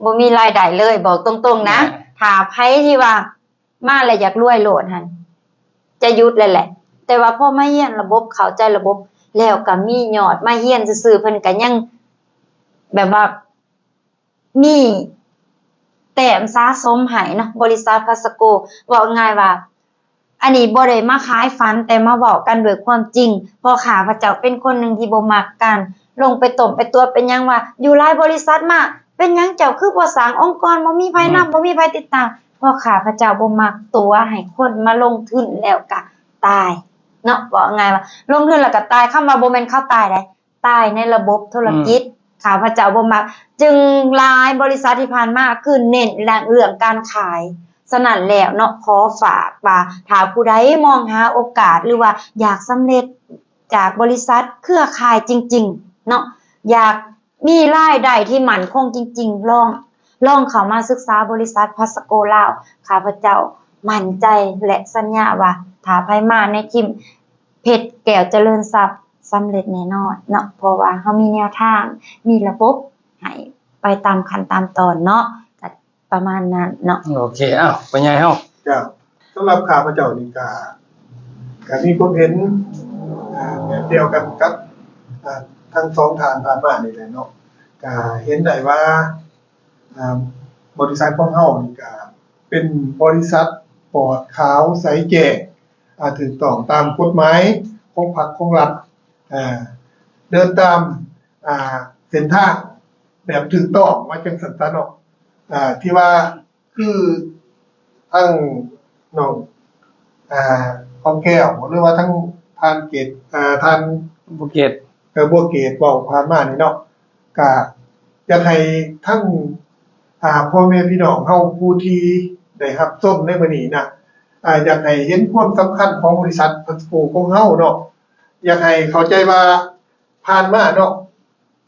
ບໍ່ມີລາຍໄດ້ເລີຍ ເວົ້າຕົງໆນະ ອ່າ ຖ້າໃຜທີ່ວ່າມາແລ້ວຢາກລວຍໂລດຫັ້ນ ຈະຢຸດເລີຍແຫຼະ. ແຕ່ວ່າພໍມາຮຽນລະບົບ ເຂົ້າໃຈລະບົບ ແລ້ວກໍມີຍອດມາຮຽນຊື່ໆ ເພິ່ນກໍຍັງແບບວ່າ ມີແຕ້ມສະສົມໃຫ້ເນາະ ບໍລິສັດພາສະໂກ. ເວົ້າງ່າຍວ່າ ອັນນີ້ບໍ່ໄດ້ມາຂາຍຝັນ ແຕ່ມາເວົ້າກັນດ້ວຍຄວາມຈິງ ເພາະຂ້າພະເຈົ້າເປັນຄົນໜຶ່ງທີ່ບໍ່ມັກການລົງໄປຕົ້ມໄປຕົວະ ເປັນຫຍັງວ່າຢູ່ຫຼາຍບໍລິສັດມາ ເປັນຫຍັງເຈົ້າຄືບໍ່ສ້າງອົງກອນ ບໍ່ມີໃຜນຳ ອືມ ບໍ່ມີໃຜຕິດຕາມ ເພາະຂ້າພະເຈົ້າບໍ່ມັກຕົວະໃຫ້ຄົນມາລົງທຶນແລ້ວກະຕາຍເນາະ. ເວົ້າງ່າຍວ່າລົງທຶນແລ້ວກະຕາຍ ຄຳວ່າບໍ່ແມ່ນເຂົາຕາຍໃດ ຕາຍໃນລະບົບທຸລະກິດ ອືມ ຂ້າພະເຈົ້າບໍ່ມັກ ຈຶ່ງຫຼາຍບໍລິສັດທີ່ຜ່ານມາຄືເນັ້ນເລື່ອງການຂາຍ. ສະນັ້ນແລ້ວເນາະ ຂໍຝາກວ່າ ຖ້າຜູ້ໃດມອງຫາໂອກາດ ຫຼືວ່າຢາກສຳເລັດຈາກບໍລິສັດເຄືອຂ່າຍຈິງໆເນາະ ຢາກມີລາຍໄດ້ທີ່ໝັ້ນຄົງຈິງໆ ລອງ ລອງເຂົ້າມາສຶກສາບໍລິສັດພາສະໂກລາວ. ຂ້າພະເຈົ້າໝັ້ນໃຈ ແລະ ສັນຍາວ່າ ຖ້າໃຜມາໃນທີມ ເພັດແກ້ວຈະເລີນຊັບ ສຳເລັດແນ່ນອນເນາະ ເພາະວ່າເຮົາມີແນວທາງ ມີລະບົບໃຫ້ໄປຕາມຂັ້ນຕາມຕອນເນາະ ກະປະມານນັ້ນເນາະ. ໂອເຄ ເອົ້າ ພໍ່ໃຫຍ່ເຮົາ. ເຈົ້າ ສຳລັບຂ້າພະເຈົ້ານີ້ກະ ກະມີຄວາມເຫັນ ອ່າ ແບບດຽວກັນກັບ ອ່າ ທັງສອງທ່ານຜ່ານມານີ້ແຫຼະເນາະ ກະເຫັນໄດ້ວ່າ ອ່າ ບໍລິສັດຂອງເຮົານີ້ກະເປັນບໍລິສັດປອດຂາວໃສແຈ້ງ ອ່າ ຖືກຕ້ອງຕາມກົດໝາຍຂອງພັກຂອງລັດ ອ່າ ເດີນຕາມ ອ່າ ເສັ້ນທາງແບບຖືກຕ້ອງ ວ່າຈັ່ງຊັ້ນຊະເນາະ ອ່າ ທີ່ວ່າຄືທາງນ້ອງ ອ່າ ຂອງແກ້ວ ຫຼືວ່າທາງທ່ານເກດ ອ່າ ທ່ານ ບົວເກດ ເອີ ບົວເກດເວົ້າຜ່ານມານີ້ເນາະ ກະຢາກໃຫ້ທັງ ອ່າ ພໍ່ແມ່ພີ່ນ້ອງເຮົາຜູ້ທີ່ໄດ້ຮັບຊົມໃນມື້ນີ້ນະ ອ່າ ຢາກໃຫ້ເຫັນຄວາມສຳຄັນຂອງບໍລິສັດພັດສະໂກຂອງເຮົາເນາະ ຢາກໃຫ້ເຂົ້າໃຈວ່າຜ່ານມາເນາະ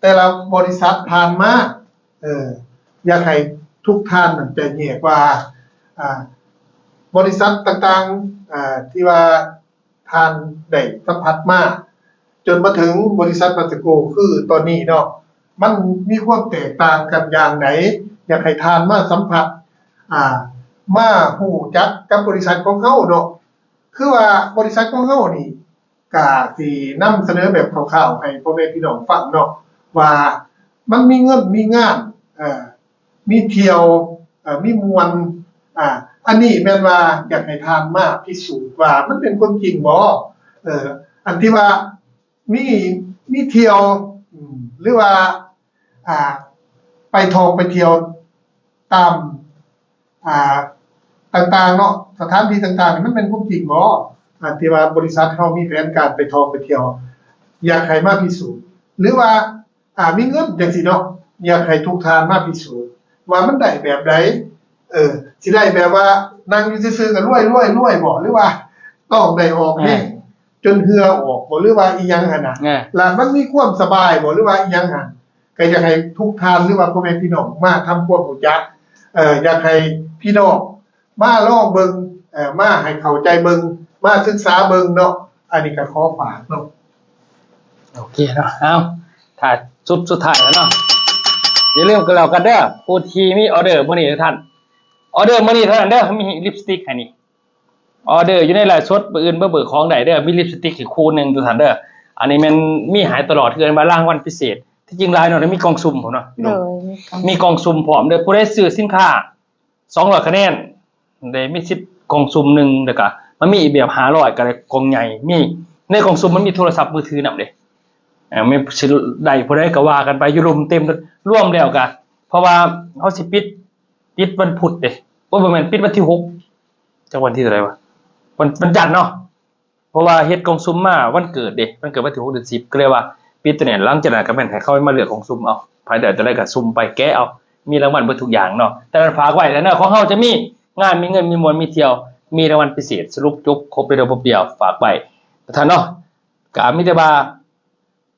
ແຕ່ລະບໍລິສັດຜ່ານມາ ເອີ ຢາກໃຫ້ທຸກທ່ານນັ້ນແຕກແຍກວ່າ ອ່າ ບໍລິສັດຕ່າງໆ ອ່າ ທີ່ວ່າ ທ່ານໄດ້ສຳຜັດມາ ຈົນມາເຖິງບໍລິສັດພັດສະໂກຄືຕອນນີ້ເນາະ ມັນມີຄວາມແຕກຕ່າງກັນຢ່າງໃດ? ຢາກໃຫ້ທ່ານມາສຳຜັດ ອ່າ ມາຮູ້ຈັກກັບບໍລິສັດຂອງເຮົາເນາະ ຄືວ່າບໍລິສັດຂອງເຮົານີ້ ກະຊິນຳສະເໜີແບບຄ່າວໆໃຫ້ພໍ່ແມ່ພີ່ນ້ອງຟັງເນາະ ວ່າມັນມີເງິນມີງານ ເອີ ມີທ່ຽວ ເອີ ມີມ່ວນ ອ່າ ອັນນີ້ແມ່ນວ່າຢາກໃຫ້ທ່ານມາພິສູດວ່າມັນເປັນຄວາມຈິງບໍ່? ເອີ ອັນທີ່ວ່າມີ ມີທ່ຽວ ອືມ ຫຼືວ່າ ອ່າ ໄປທ່ອງໄປທ່ຽວຕາມ ອ່າ ຕ່າງໆເນາະ ສະຖານທີ່ຕ່າງໆ ມັນແມ່ນຄວາມຈິງບໍ່? ອັນທີ່ວ່າບໍລິສັດເຮົາມີແຜນການໄປທ່ອງໄປທ່ຽວ ຢາກໃຫ້ມາພິສູດ ຫຼືວ່າ ອ່າ ມີເງິນຈັ່ງຊີ້ເນາະ ຢາກໃຫ້ທຸກທ່ານມາພິສູດວ່າມັນໄດ້ແບບໃດ ເອີ ຊິໄດ້ແບບວ່ານັ່ງຢູ່ຊື່ໆ ກໍລວຍໆໆ ບໍ່ ຫຼືວ່າຕ້ອງໄດ້ອອກແຮງ ອ່າ ຈົນເຫື່ອອອກບໍ່ ຫຼືວ່າອີ່ຫຍັງຫັ້ນນະ ອ່າ ລະມັນມີຄວາມສະບາຍບໍ່ ຫຼືວ່າອີ່ຫຍັງຫັ້ນ ກໍຢາກໃຫ້ທຸກທ່ານ ຫຼືວ່າພໍ່ແມ່ພີ່ນ້ອງມາທຳຄວາມຮູ້ຈັກ ເອີ ຢາກໃຫ້ພີ່ນ້ອງມາລອງເບິ່ງ ເອີ ມາໃຫ້ເຂົ້າໃຈເບິ່ງ ມາສຶກສາເບິ່ງເນາະ ອັນນີ້ກໍຂໍຝາກເນາະ. ໂອເຄເນາະ ເອົາ ຖ້າສຸດ ສຸດທ້າຍແລ້ວເນາະ ຢ່າລືມກັນແລ້ວກັນເດີ ຜູ້ທີ່ມີອໍເດີມື້ນີ້ທຸກທ່ານ ອໍເດີມື້ນີ້ເທົ່ານັ້ນເດີ ມີລິບສະຕິກໃຫ້ນີ້ ອໍເດີຢູ່ໃນໄລຟ໌ສົດ ມື້ອື່ນມາເບີຂອງໄດ້ເດີ ມີລິບສະຕິກອີກຄູ່ໜຶ່ງທຸກທ່ານເດີ ອັນນີ້ແມ່ນມີໃຫ້ຕະຫຼອດ ຄືເອີ້ນວ່າລາງວັນພິເສດ ທີ່ຈິງຫຼາຍເນາະ ແລ້ວມີກ່ອງສຸ່ມພ້ອມເນາະ ໂດຍ ມີກ່ອງ ມີກ່ອງສຸ່ມພ້ອມເດີ ຜູ້ໃດຊື້ສິນຄ້າສອງຮ້ອຍຄະແນນ ໄດ້ມີສິດກ່ອງສຸ່ມໜຶ່ງ ແລ້ວກະມັນມີອີກແບບຫ້າຮ້ອຍ ກໍໄດ້ກ່ອງໃຫຍ່ ມີໃນກ່ອງສຸ່ມມັນມີໂທລະສັບມືຖືນຳເດ້ ເອີ ແມ່ນຊິໄດ້ຜູ້ໃດກໍວ່າກັນໄປ ຢູ່ລົມເຕັມ ລວມແລ້ວກະ ເພາະວ່າເຮົາຊິປິດ ປິດວັນພຸດເດ້ ໂອ້ ບໍ່ແມ່ນ ປິດວັນທີຫົກ ຈັກວັນທີເທົ່າໃດວະ ວັນ ວັນຈັນເນາະ ເພາະວ່າເຮັດກ່ອງສຸ່ມມາວັນເກີດເດ້ ວັນເກີດວັນທີຫົກເດືອນສິບ ກໍເລີຍວ່າປິດໂຕນີ້ ຫຼັງຈາກນັ້ນກໍແມ່ນໃຫ້ເຂົາມາເລືອກກ່ອງສຸ່ມເອົາ ໃຜໄດ້ຕົວໃດກໍສຸ່ມໄປແກະເອົາ ມີລາງວັນເບິດທຸກຢ່າງເນາະ. ແຕ່ນັ້ນຝາກໄວ້ແລ້ວເນາະ ຂອງເຮົາຈະມີງານ ມີເງິນ ມີມ່ວນ ມີທ່ຽວ ມີລາງວັນພິເສດ ສະຫຼຸບຈົບຄົບໃນດຽວປຶບດຽວ ຝາກໄວ້ທ່ານເນາະ. ກໍມີແຕ່ວ່າ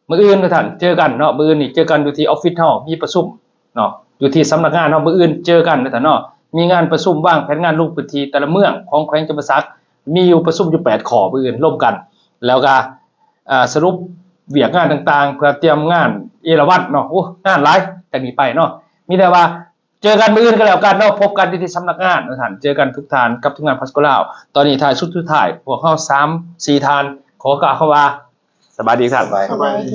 ມື້ອື່ນທ່ານ ເຈີກັນເນາະ ມື້ອື່ນນີ້ເຈີກັນຢູ່ທີ່ອອບຟິດເຮົາ ມີປະຊຸມເນາະ ຢູ່ທີ່ສຳນັກງານເຮົາ ມື້ອື່ນເຈີກັນນະທ່ານເນາະ. ມີງານປະຊຸມວາງແຜນງານລົງພື້ນທີ່ແຕ່ລະເມືອງຂອງແຂວງຈຳປາສັກ ມີຢູ່ປະຊຸມຢູ່ແປດຂໍ້ ມື້ອື່ນລົມກັນ ແລ້ວກໍ ເອີ ສະຫຼຸບວຽກງານຕ່າງໆ ເພື່ອຕຽມງານເອລາວັນເນາະ. ໂອ້ ງານຫຼາຍ ແຕ່ນີ້ໄປເນາະ ມີແຕ່ວ່າ ເຈີກັນມື້ອື່ນກໍແລ້ວກັນເນາະ ພົບກັນຢູ່ທີ່ສຳນັກງານນະທ່ານ. ເຈີກັນທຸກທ່ານກັບທີມງານພາສະໂກລາວ. ຕອນນີ້ທ້າຍສຸດສຸດທ້າຍ ພວກເຮົາສາມສີ່ທ່ານ ຂໍກ່າວຄຳວ່າ ສະບາຍດີທ່ານ. ສະບາຍດີ.